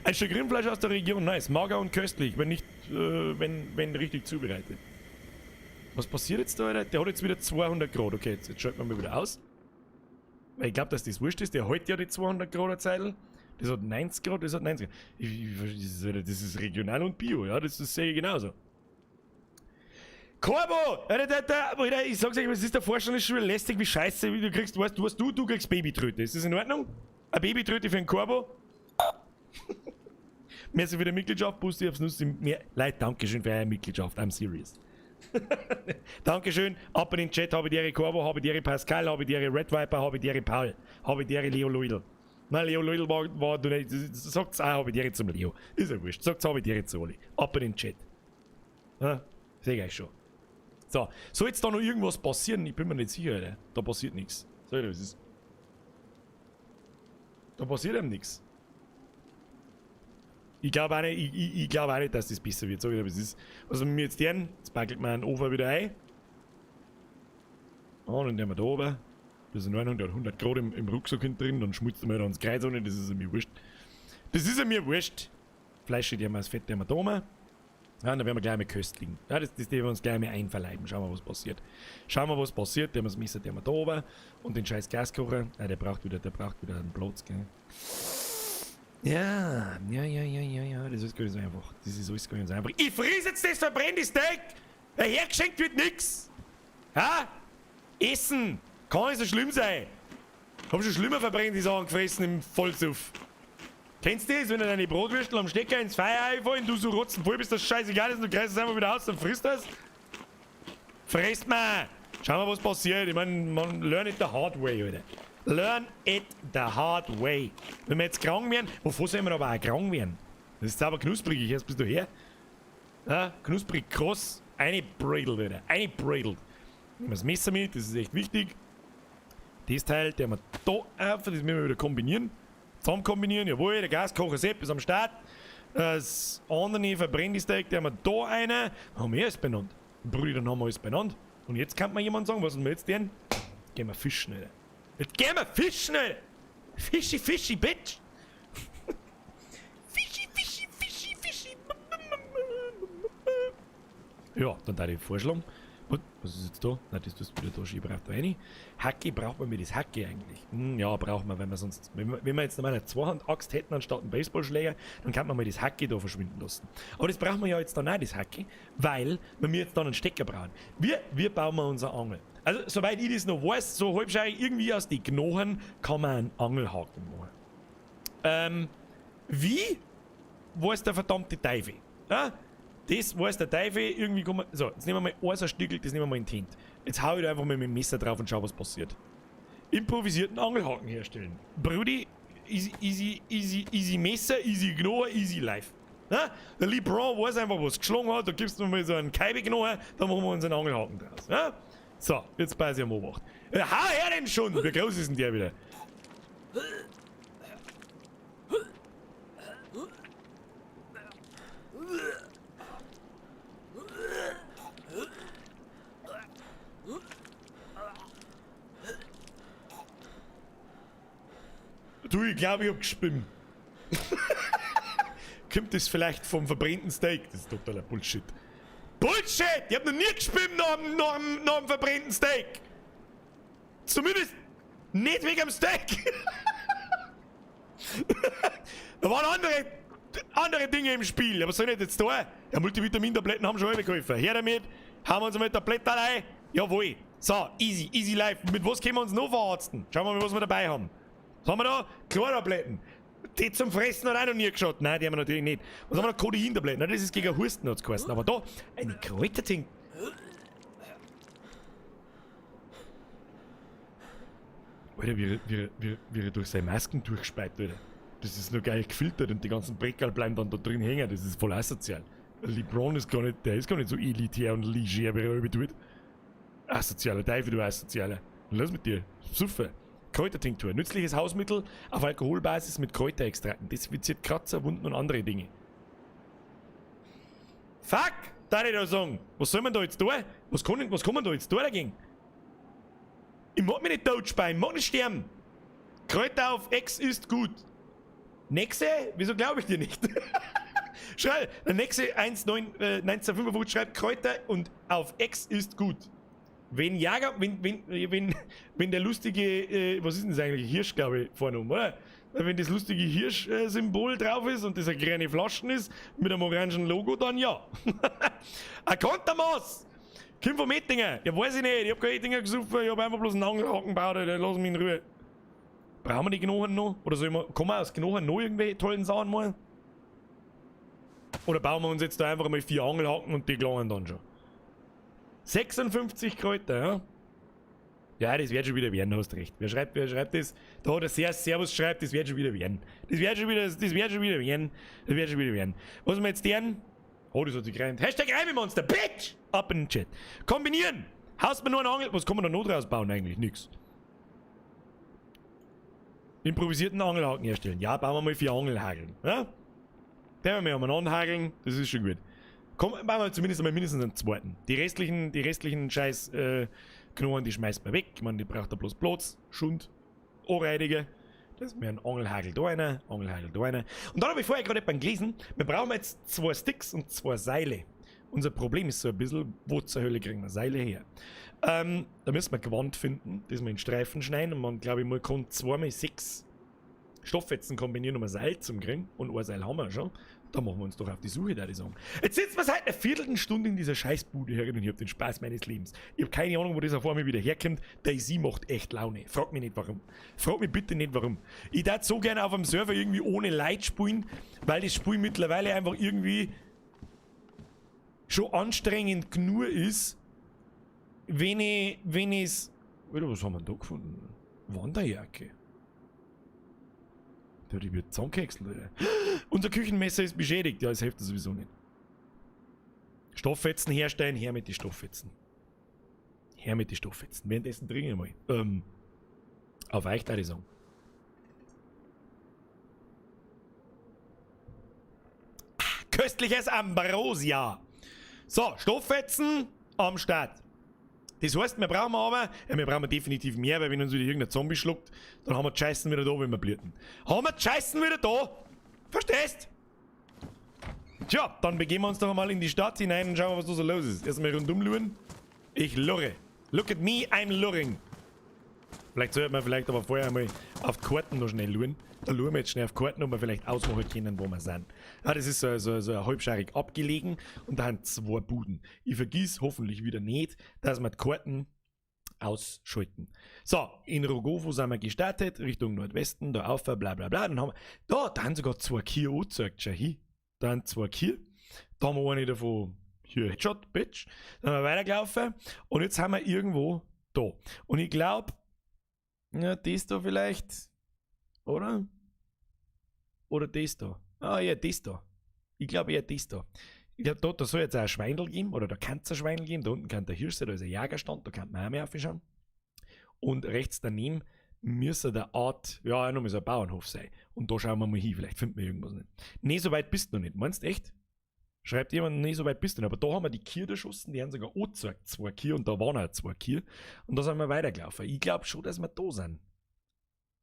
Ein Stück Rindfleisch aus der Region, nice. Mager und köstlich, wenn nicht, wenn richtig zubereitet. Was passiert jetzt da, Alter? Der hat jetzt wieder 200 Grad. Okay, jetzt schalten wir mal wieder aus. Weil ich glaube, dass das wurscht ist. Der hält ja die 200 Grad eine Zeitl. Das hat 90 Grad, das hat 90 Grad. Das ist regional und bio, ja, das sehe ich genauso. Corbo! Alter, Alter, ich sag's euch, was ist der Vorstand ist schon wieder lästig wie Scheiße. Wie du kriegst, weißt du, was du kriegst Babytröte. Ist das in Ordnung? Eine Babytröte für einen Corbo? Merci für die Mitgliedschaft, Bussi aufs Nuss. Mehr, Leute, Dankeschön für eure Mitgliedschaft. I'm serious. Dankeschön. Ab in den Chat, habe die Ehre Corbo, habe die Ehre Pascal, habe die Ehre Red Viper, habe die Ehre Paul, habe die Ehre Leo Luidl. Nein, Leo Luidl war du nicht. Sagt's auch, habe die Ehre zum Leo. Ist ja wurscht. Sagt's, habe die Ehre zu alle. Ab in den Chat. Ja, seh ich euch schon. So, soll jetzt da noch irgendwas passieren? Ich bin mir nicht sicher, Alter. Da passiert nichts. So, das ist. Da passiert einem nichts. Ich glaube auch nicht, ich glaub auch nicht, dass das besser wird. Sag ich dir, wie es ist. Was wir jetzt tun, jetzt packelt man einen Ofen wieder ein. Ah, dann nehmen wir da oben. Das sind 900, 100 Grad im Rucksack hinten drin, dann schmutzt man da ans Kreuz ohne, das ist mir wurscht. Das ist mir wurscht. Fleisch steht ja mal, das Fett wir da oben. Ja, dann werden wir gleich mal köstlichen. Ja, das werden wir uns gleich mal einverleiben. Schauen wir, was passiert. Schauen wir, was passiert. Der das Messer, der wir da oben. Und den scheiß Gaskocher. Ja, der braucht wieder einen Platz, gell. Ja, ja, ja, ja, ja, ja. Das ist gar nicht so einfach. Das ist alles gar nicht so einfach. Ich friss jetzt das verbrennte Steak! Hergeschenkt wird nix! Ha? Essen! Kann nicht so schlimm sein! Hab schon schlimmer verbrennte Sachen gefressen im Vollsuff. Kennst du das, wenn du deine Brotwürstel am Stecker ins Feuer einfallen, du so rotzenvoll bist, dass scheißegal ist und du greifst es einfach wieder aus, dann frisst das? Fresst mal! Schauen wir, was passiert. Ich mein, man learn it the hard way, Alter. Learn it the hard way. Wenn wir jetzt krank werden, wovor sollen wir aber auch krank werden? Das ist aber knusprig, ich erst bist du her. Ja, knusprig, kross, eine bredelt, Alter. Eine bredelt. Nehmen wir das Messer mit, das ist echt wichtig. Das Teil, der wir da auf, das müssen wir wieder kombinieren. Zusammen kombinieren, jawohl, der Gaskocher Sepp ist am Start. Das andere verbrennte Steak, der haben wir da eine. Haben wir alles benannt. Brüder, dann haben wir alles benannt. Und jetzt kann man jemand sagen, was sollen wir jetzt denn? Jetzt gehen wir fischen, Alter. Jetzt gehen wir fischen, Alter! Fischi, fischi, bitch! Fischi, fischi, fischi, fischi. Ja, dann da ich vorschlagen. Und, was ist jetzt da? Nein, das tust du wieder da, ich brauche da rein. Hacke, braucht man mir das Hacke eigentlich? Hm, ja, braucht man, wenn wir sonst, wenn wir jetzt normal eine Zweihand-Axt hätten anstatt einen Baseballschläger, dann kann man mal das Hacke da verschwinden lassen. Aber das brauchen wir ja jetzt dann auch, das Hacke, weil wir jetzt dann einen Stecker brauchen. Wir bauen mal unsere Angel. Also, soweit ich das noch weiß, so halbscheiig irgendwie aus den Knochen kann man einen Angelhaken machen. Wie weiß der verdammte Teufel? Ja? Das weiß der Teufel, irgendwie kann man. So, jetzt nehmen wir mal ein Stückel, das nehmen wir mal in die Hand. Jetzt hau ich da einfach mal mit dem Messer drauf und schau, was passiert. Improvisierten Angelhaken herstellen. Brudi, easy, easy, easy, easy Messer, easy Knochen, easy life. Na? Der LeBron weiß einfach, was geschlagen hat, da gibst du mal so einen Keibe-Knochen, da machen wir uns einen Angelhaken draus. Ja? So, jetzt pass ich am Obacht. Hau her denn schon! Wie groß ist denn der wieder? Du, ich glaube, ich hab gespinnt. Kommt das vielleicht vom verbrannten Steak? Das ist totaler Bullshit. Bullshit! Ich hab noch nie gespinnt nach dem verbrannten Steak. Zumindest nicht wegen dem Steak. Da waren andere Dinge im Spiel. Aber was soll ich jetzt da? Ja, Multivitamin-Tabletten haben schon alle geholfen. Her damit. Hauen wir uns mal Tabletten rein. Jawohl. So, easy, easy life. Mit was können wir uns noch verarzten? Schauen wir mal, was wir dabei haben. Was haben wir da? Chlortabletten. Die zum Fressen hat auch noch nie geschaut. Nein, die haben wir natürlich nicht. Was haben wir da? Codein-Tabletten. Nein, das ist gegen Husten, hat's geheißen. Aber da, eine Kräutertink. Alter, wie er durch seine Masken durchspeit, Alter. Das ist nur geil gefiltert und die ganzen Breckerl bleiben dann da drin hängen. Das ist voll asozial. LeBron ist gar nicht, der ist gar nicht so elitär und leger, wie er über tut. Asozialer Teufel, du Asozialer. Los mit dir. Suffe. Kräutertinktur. Nützliches Hausmittel auf Alkoholbasis mit Kräuterextrakten. Desinfiziert Kratzer, Wunden und andere Dinge. Fuck! Darf ich da sagen? Was soll man da jetzt tun? Was kann man da jetzt tun dagegen? Ich mag mich nicht totspeien, ich mag nicht sterben. Kräuter auf Ex ist gut. Nexe? Wieso glaube ich dir nicht? Schreib, der Nexe 1955 schreibt Kräuter und auf Ex ist gut. Wenn Jager, wenn der lustige, was ist denn das eigentlich? Hirsch, glaube ich, vorne um, oder? Wenn das lustige Hirsch-Symbol drauf ist und das eine kleine Flaschen ist mit einem orangen Logo, dann ja. Ein Kontermaß! Kim vom Ettinger! Ja, weiß ich nicht, ich hab kein Ettinger gesoffen, ich hab einfach bloß einen Angelhaken gebaut, Alter, lass mich in Ruhe. Brauchen wir die Knochen noch? Oder soll man, kann man aus Knochen noch irgendwelche tollen Sachen machen? Oder bauen wir uns jetzt da einfach mal 4 Angelhaken und die gelangen dann schon? 56 Kräuter, ja? Ja, das wird schon wieder werden, hast recht. Wer schreibt das? Da, der Servus schreibt, das wird schon wieder werden. Das wird schon wieder, das wird schon wieder werden. Das wird schon wieder werden. Was wir jetzt deren? Oh, das hat sich gereimt. Hashtag Reimemonster, Bitch! Ab in den Chat. Kombinieren! Haust mir nur einen Angel. Was kann man da noch draus bauen eigentlich? Nix. Improvisierten Angelhaken herstellen. Ja, bauen wir mal 4 Angelhakeln. Ja? Den wir mal anhakeln, das ist schon gut. Komm, bauen wir zumindest einmal mindestens einen zweiten. Die restlichen scheiß Knochen, die schmeißt man weg. Ich meine, die braucht da bloß Platz, Schund, Anreidige. Das ist mir ein Angelhagel da einer, Angelhagel da einer. Und dann habe ich vorher gerade beim gelesen, wir brauchen jetzt 2 Sticks und 2 Seile. Unser Problem ist so ein bisschen, wo zur Hölle kriegen wir Seile her? Da müssen wir Gewand finden, das wir in Streifen schneiden und man, glaube ich, man kann 2 mal 6 Stofffetzen kombinieren, um ein Seil zu kriegen. Und ein Seil haben wir schon. Da machen wir uns doch auf die Suche, da ich sagen. Jetzt sitzen wir seit einer Viertelstunde in dieser Scheißbude herin und ich hab den Spaß meines Lebens. Ich hab keine Ahnung, wo das auf einmal wieder herkommt. DayZ macht echt Laune. Frag mich nicht warum. Frag mich bitte nicht warum. Ich darf so gerne auf einem Server irgendwie ohne Leid spielen, weil das Spiel mittlerweile einfach irgendwie schon anstrengend genug ist, wenn ich's. Alter, was haben wir denn da gefunden? Wanderjacke. Der hat wird zusammengehäckselt, Alter. Unser Küchenmesser ist beschädigt. Ja, das hilft sowieso nicht. Stofffetzen herstellen, her mit den Stofffetzen. Her mit den Stofffetzen. Währenddessen trinke ich mal. Auf euch, da ich sagen. Köstliches Ambrosia. So, Stofffetzen am Start. Das heißt, wir brauchen aber, ja, wir brauchen definitiv mehr, weil wenn uns wieder irgendein Zombie schluckt, dann haben wir die Scheißen wieder da, wenn wir blüten. Haben wir die Scheißen wieder da? Verstehst? Tja, dann begeben wir uns doch mal in die Stadt hinein und schauen, was da so los ist. Erstmal rundum luren. Ich lurre. Look at me, I'm luring. Vielleicht sollte man vielleicht aber vorher einmal auf die Karten noch schnell luren. Da luren wir jetzt schnell auf die Karten, ob wir vielleicht ausmachen können, wo wir sind. Ja, das ist so halbscharig abgelegen und da haben 2 Buden. Ich vergiss hoffentlich wieder nicht, dass wir die Karten ausschalten. So, in Rogowo sind wir gestartet, Richtung Nordwesten, da auf, bla bla bla. Dann haben wir, da haben sogar 2 Kühe angezeigt, schau hin. Da haben 2 Kühe. Da haben wir eine davon, hier, Headshot, Bitch. Dann haben wir weitergelaufen und jetzt sind wir irgendwo da. Und ich glaub, ja, das da vielleicht, oder? Oder das da. Ah ja, das da. Ich glaub eher das da. Ich glaub, da soll jetzt auch ein Schweindel geben, oder da kann's ein Schweindel geben. Da unten kann der Hirsch sein, da ist ein Jägerstand, da kann man auch mehr aufschauen. Und rechts daneben müsste der Art, ja, auch noch mal so ein Bauernhof sein. Und da schauen wir mal hin, vielleicht finden wir irgendwas nicht. Nee, so weit bist du noch nicht. Meinst du echt? Schreibt jemand, nee, so weit bist du nicht. Aber da haben wir die Kühe erschossen, die haben sogar angezeigt, 2 Kühe, und da waren auch 2 Kühe. Und da sind wir weitergelaufen. Ich glaub schon, dass wir da sind.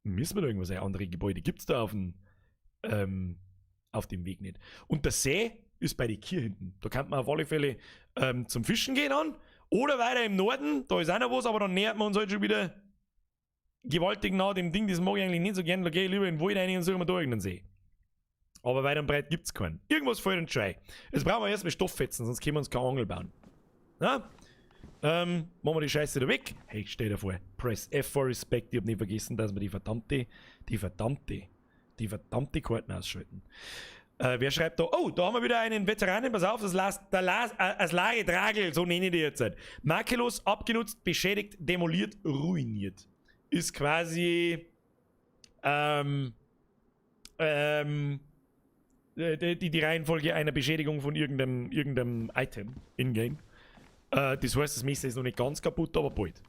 Müssen wir da irgendwas sein? Andere Gebäude gibt's da auf dem Weg nicht. Und der See ist bei den Kühen hinten. Da kann man auf alle Fälle zum Fischen gehen an. Oder weiter im Norden, da ist auch noch was, aber dann nähert man uns halt schon wieder gewaltig nah dem Ding. Das mag ich eigentlich nicht so gern. Da gehe ich lieber in den Wald rein und suche mir da irgendeinen See. Aber weit und breit gibt's keinen. Irgendwas fällt uns schon ein. Jetzt brauchen wir erstmal Stofffetzen, sonst können wir uns keine Angel bauen. Na? Machen wir die Scheiße da weg. Hey, stell dir vor, Press F for Respect. Ich hab nicht vergessen, dass wir die verdammte Karten ausschalten. Wer schreibt da? Oh, da haben wir wieder einen Veteranen. Pass auf, das Lars, der Lars, das Lari Dragel, so nenne ich die jetzt. Makellos, abgenutzt, beschädigt, demoliert, ruiniert. Ist quasi die Reihenfolge einer Beschädigung von irgendeinem Item in-game. Das heißt, das Messer ist noch nicht ganz kaputt, aber bald.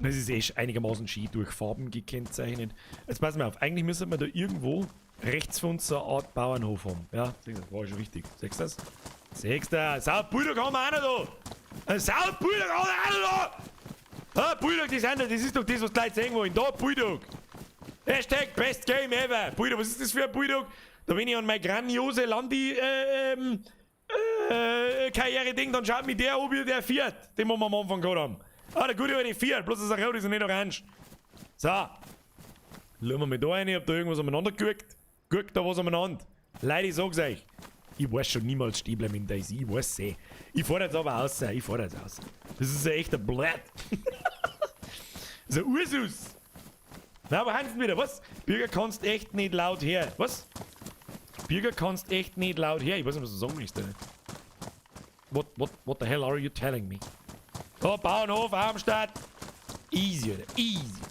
Das ist eh einigermaßen schön durch Farben gekennzeichnet. Jetzt pass mal auf, eigentlich müssen wir da irgendwo rechts von uns so eine Art Bauernhof haben. Ja, siehst du, war schon richtig. Siehst du das? Siehst du das? Sau, Bulldog haben wir auch noch da! Sau, Bulldog haben wir auch noch da! Ah, Bulldog, das ist doch das, was die Leute sehen wollen. Da, Bulldog! Hashtag Best Game Ever! Bulldog, was ist das für ein Bulldog? Da wenn ich an meine grandiose Landi, Karriere-Ding, dann schaut mich der an wie der Fiat, den wir am Anfang gehabt haben. Ah, der gute alte Fiat, bloß dass er rot ist und nicht orange. So. Schauen wir mal da rein, ob da irgendwas umeinander guckt. Guckt da was umeinander. Leute, ich sag's euch. Ich weiß schon niemals stehen bleiben in DayZ, ich weiß eh. Ich fahr jetzt aber raus, ich fahr jetzt raus. Das ist ein echter Blatt. Das ist ein Ursus. Na, aber Hansen wieder, was? Birger kannst echt nicht laut her. Was? Birger kannst echt nicht laut her. Ich weiß nicht, was du sagen möchtest. What the hell are you telling me? Da, Bauernhof, Armstadt. Easy, Alter. Easy.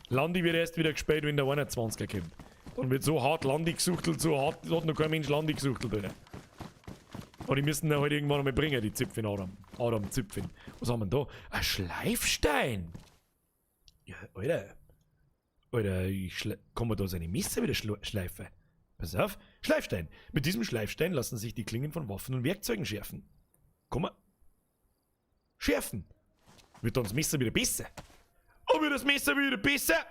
Landi wird erst wieder gespielt, wenn der 21er kommt. Dann wird so hart Landi gesuchtelt, so hart hat noch kein Mensch Landi gesuchtelt, Alter. Aber die müssen ihn halt irgendwann einmal bringen, die Zipfin Adam. Adam Zipfin. Was haben wir denn da? Ein Schleifstein! Ja, Alter. Alter, ich kann man da seine Messer wieder schleifen? Pass auf, Schleifstein. Mit diesem Schleifstein lassen sich die Klingen von Waffen und Werkzeugen schärfen. Komm mal. Schärfen. Wird dann das Messer wieder besser? Oh, wird das Messer wieder besser?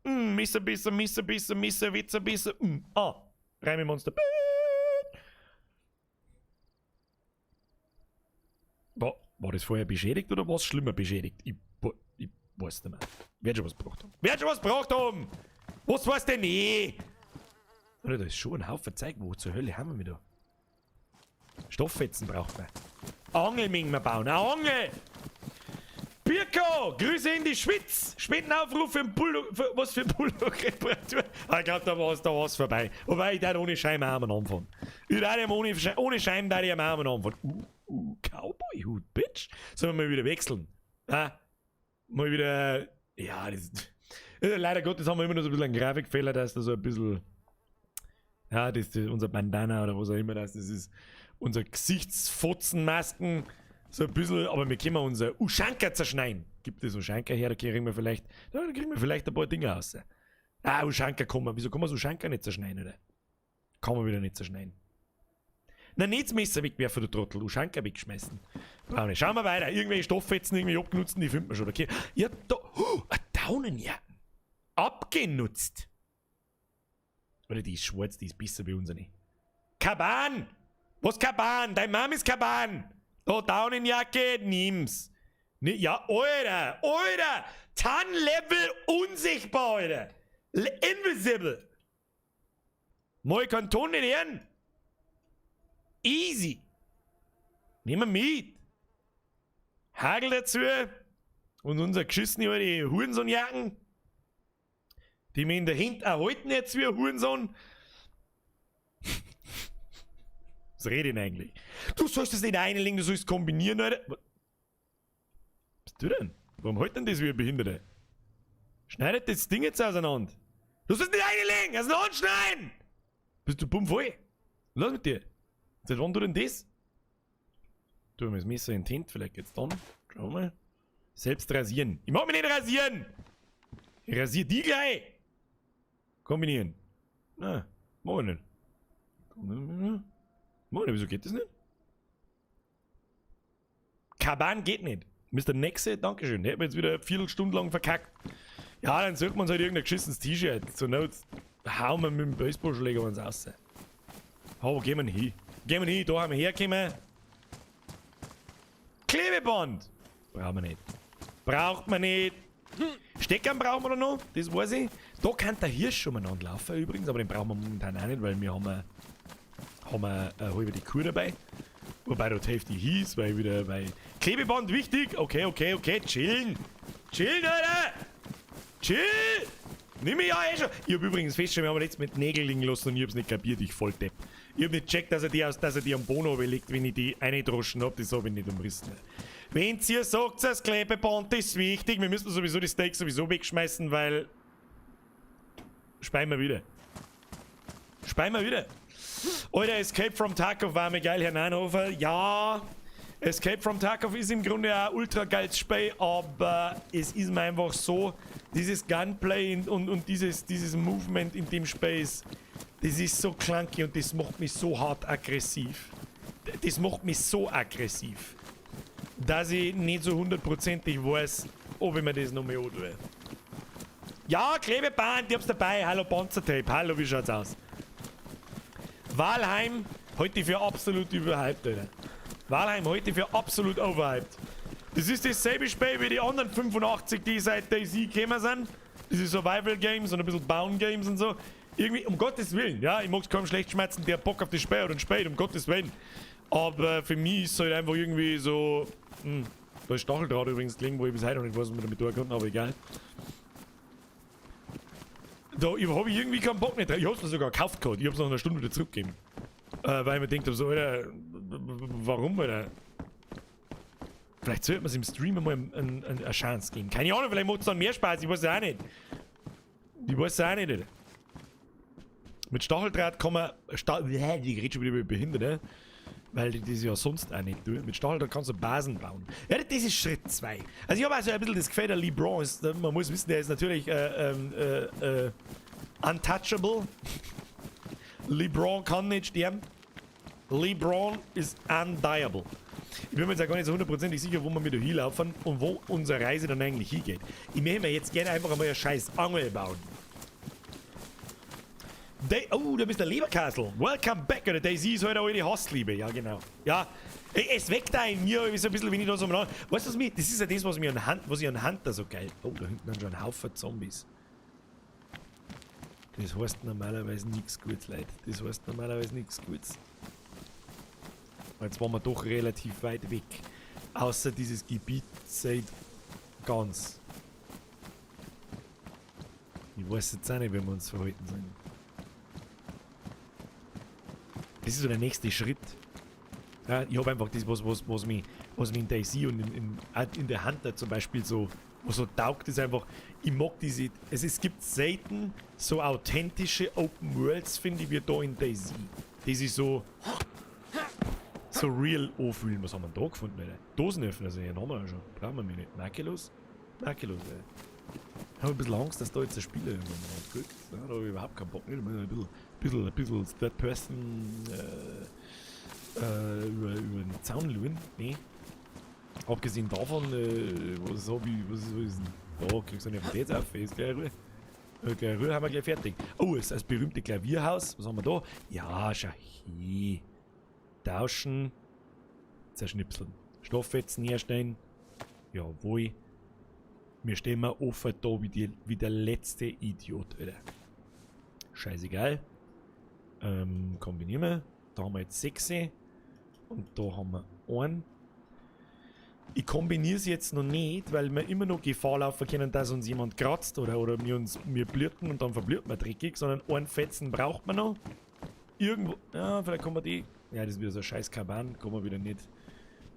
Messer besser, Messer besser, Messer, Witzer besser. Ah, Reimemonster. War das vorher beschädigt oder war es schlimmer beschädigt? Ich weiß nicht mehr. Wer hat schon was gebraucht haben? Wer hat schon was gebraucht haben? Was weiß denn ich? Oder da ist schon ein Haufen Zeug. Wo zur Hölle haben wir da? Stofffetzen braucht man. Angel müssen wir bauen. Eine Angel! Birko! Grüße in die Schweiz! Spendenaufruf für einen Bulldog. Für, was für Bulldog-Reparatur? Ah, ich glaub, da war's vorbei. Wobei ich da ohne Scheim auch am Anfang. Ich da ohne Scheim da ich am Anfang. Cowboy-Hut, Bitch. Sollen wir mal wieder wechseln? Ah, mal wieder. Ja, das. Leider Gottes haben wir immer noch so ein bisschen einen Grafikfehler, dass da so ein bisschen. Ja, das ist unser Bandana oder was auch immer das ist. Unser Gesichtsfotzenmasken. So ein bisschen, aber wir können unser Ushanka zerschneiden. Gibt es Ushanka her, da kriegen wir vielleicht, da kriegen wir vielleicht ein paar Dinge raus. Ah, Ushanka kann man. Wieso kann man das Ushanka nicht zerschneiden, oder? Kann man wieder nicht zerschneiden. Na, nicht das Messer wegwerfen, du Trottel. Ushanka wegschmeißen. Brauch nicht. Schauen wir weiter. Irgendwelche Stofffetzen, irgendwie abgenutzten, die finden wir schon. Okay. Ja, da. Oh, eine Daunenjacke. Abgenutzt. Oder die ist schwarz, die ist besser wie unsere. Kaban! Was Kaban? Dein Mom ist Kaban! Da, Daunenjacke, nimm's. Ne, ja, Alter, Alter! Tan-Level unsichtbar, Alter! Invisible! Mal keinen Ton in Ehren! Easy! Nehmen wir mit! Hagel dazu und unser geschissene alte Hurensohnjacken, die mir in der Hand erhalten jetzt wie ein Hurensohn. Was rede ich denn eigentlich? Du sollst das nicht einlegen, du sollst kombinieren, Alter. Was bist du denn? Warum hält denn das wie ein Behinderter? Schneidet das Ding jetzt auseinander. Du sollst nicht einlegen, auseinanderschneiden! Bist du bummvoll? Was ist los mit dir? Seit wann tut denn das? Tu mir das Messer in die Hand, vielleicht geht's dann. Schau mal. Selbst rasieren. Ich mag mich nicht rasieren! Ich rasiere die gleich! Kombinieren. Na, mach ich nicht. Mach ich nicht, wieso geht das nicht? Kaban geht nicht. Mr. Nexe, Dankeschön. Der hat mir jetzt wieder eine Viertelstunde lang verkackt. Ja, dann sucht man sich halt irgendein geschissenes T-Shirt. Zur Not hauen wir mit dem Baseballschläger uns raus. Aber gehen wir hin. Gehen wir hin, da haben wir hergekommen. Klebeband! Brauchen wir nicht. Braucht man nicht. Steckern brauchen wir noch, das weiß ich. Da kann der Hirsch schon mal laufen übrigens, aber den brauchen wir momentan auch nicht, weil wir haben halbe die Kuh dabei. Wobei dort Hälfte hieß, weil wieder bei Klebeband wichtig. Okay, okay, okay, chillen. Chillen, Alter! Chill! Nimm mich ja eh schon. Ich hab übrigens festgestellt, wir haben letztes mit Nägeln liegen lassen und ich hab's nicht kapiert, ich voll Depp. Ich hab nicht gecheckt, dass er die am Bono legt, wenn ich die eingedroschen hab, das hab ich nicht umrissen. Wenn ihr sagt, das Klebeband ist wichtig, wir müssen sowieso die Steaks sowieso wegschmeißen, weil. Speien wir wieder. Speien wir wieder. Alter, Escape from Tarkov war mir geil, Herr Neinhofer. Ja, Escape from Tarkov ist im Grunde ein ultra geiles Spiel, aber es ist mir einfach so, dieses Gunplay und dieses Movement in dem Spiel ist, das ist so clunky und das macht mich so hart aggressiv. Das macht mich so aggressiv, dass ich nicht so hundertprozentig weiß, ob ich mir das noch mehr antue. Ja, Klebeband, ich hab's dabei. Hallo Panzertape, hallo, wie schaut's aus? Valheim heute für absolut überhyped, Alter. Valheim heute für absolut overhyped. Das ist dasselbe Spiel wie die anderen 85, die seit DayZ gekommen sind. Diese Survival Games und ein bisschen Bauen Games und so. Irgendwie, um Gottes Willen, ja, ich mag's kaum schlecht schmerzen, der Bock auf das Spiel hat und spielt, um Gottes Willen. Aber für mich ist es halt einfach irgendwie so. Da ist Stacheldraht übrigens gelegen, wo ich bis heute noch nicht weiß, was man damit tun kann, aber egal. Da habe ich irgendwie keinen Bock mehr drauf. Ich hab's mir sogar gekauft gehabt. Ich hab's nach einer Stunde wieder zurückgegeben. Weil ich mir gedacht hab, so, Alter, warum, Alter? Vielleicht sollte man es im Stream einmal eine Chance geben. Keine Ahnung, vielleicht macht es dann mehr Spaß, ich weiß es auch nicht. Ich weiß es auch nicht, Alter. Mit Stacheldraht kann man. Ich rede schon wieder über Behinderte. Weil ich das ja sonst auch nicht tue. Mit Stacheldraht kannst du Basen bauen. Ja, das ist Schritt 2. Also ich habe also ein bisschen das Gefühl, der LeBron ist, man muss wissen, der ist natürlich untouchable. LeBron kann nicht sterben. LeBron ist undieable. Ich bin mir jetzt auch gar nicht so hundertprozentig sicher, wo wir mit der hinlaufen und wo unsere Reise dann eigentlich hingeht. Ich möchte mir jetzt gerne einfach einmal eine scheiß Angel bauen. Day, oh, da bist der Leberkastel. Welcome back. Oder DayZ ist halt eine Hassliebe. Ja, genau. Ja, es weckt da in mir so ein bisschen, wenn ich da so umeinander. Weißt du, was mich, das ist ja das, was, mir an Hand, was ich an Hunter so geil. Oh, da hinten sind schon ein Haufen Zombies. Das heißt normalerweise nichts Gutes, Leute. Das heißt normalerweise nichts Gutes. Jetzt waren wir doch relativ weit weg. Außer dieses Gebiet seit ganz. Ich weiß jetzt auch nicht, wie wir uns verhalten sollen. Das ist so der nächste Schritt. Ja, ich habe einfach das, was mich in DayZ und in der Hunter zum Beispiel so, was so taugt, ist einfach, ich mag diese, es gibt selten so authentische Open Worlds, finde ich, wie da in DayZ. Die sich so real anfühlen. Was haben wir denn da gefunden, Alter? Dosenöffner, also ja, haben wir ja schon. Brauchen wir nicht. Makellos? Makellos, Alter. Ich habe ein bisschen Angst, dass da jetzt der Spieler irgendwann kriegt. Ja, da habe ich überhaupt keinen Bock. Nicht. Ein bisschen Third Person über den Zaun schauen. Nee. Abgesehen davon, was hab ich, was ist denn? Da kriegst du nicht auf den auf, ist gleich Ruhe. Gleich Ruhe, haben wir gleich fertig. Oh, es ist das berühmte Klavierhaus. Was haben wir da? Ja, schau hier. Tauschen. Zerschnipseln. Stofffetzen herstellen. Jawohl. Wir stehen mal offen da wie der letzte Idiot, Alter. Scheißegal. Kombinieren wir. Da haben wir jetzt 6. Und da haben wir 1. Ich kombiniere es jetzt noch nicht, weil wir immer noch Gefahr laufen können, dass uns jemand kratzt oder wir blirten und dann verblirrt man dreckig, sondern einen Fetzen braucht man noch. Irgendwo. Ja, vielleicht kommen wir die. Ja, das ist wieder so ein scheiß Kaban. Kommen wir wieder nicht.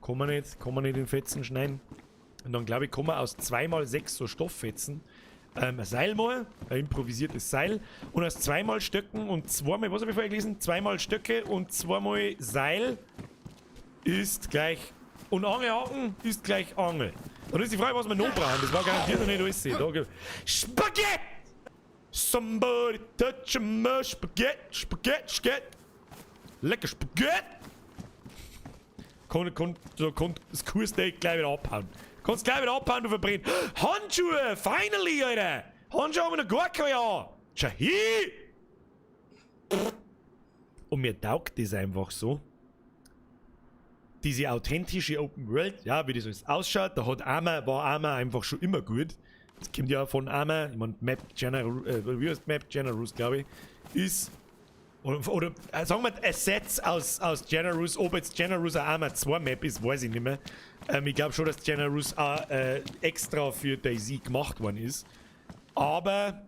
Kommen wir nicht. Kommen wir nicht in Fetzen schneiden. Und dann glaube ich, kommen wir aus 2x6 so Stofffetzen. Ein Seil mal, ein improvisiertes Seil. Und aus 2x Stöcken und 2x, was habe ich vorher gelesen? 2x Stöcke und 2x Seil ist gleich. Und Angelhaken ist gleich Angel. Dann ist die Frage, was wir noch brauchen. Das war garantiert noch nicht alles. Da Spaghetti! Somebody touch my spaghetti, spaghetti, spaghetti. Lecker Spaghetti! Kann das Kuhsteak gleich wieder abhauen. Kannst gleich wieder abhauen, du verbrennt. Handschuhe! Finally, Alter! Handschuhe haben wir noch gar keine an! Schau hier! Und mir taugt das einfach so. Diese authentische Open World, ja, wie das alles ausschaut, da hat Arma, war Arma einfach schon immer gut. Das kommt ja von Arma, ich mein, Map Generous, wie heißt Map Generous, glaube ich, ist, oder sagen wir Assets aus Generous, ob jetzt Generous eine Arma 2 Map ist, weiß ich nicht mehr. Ich glaube schon, dass Generous auch extra für DayZ gemacht worden ist. Aber,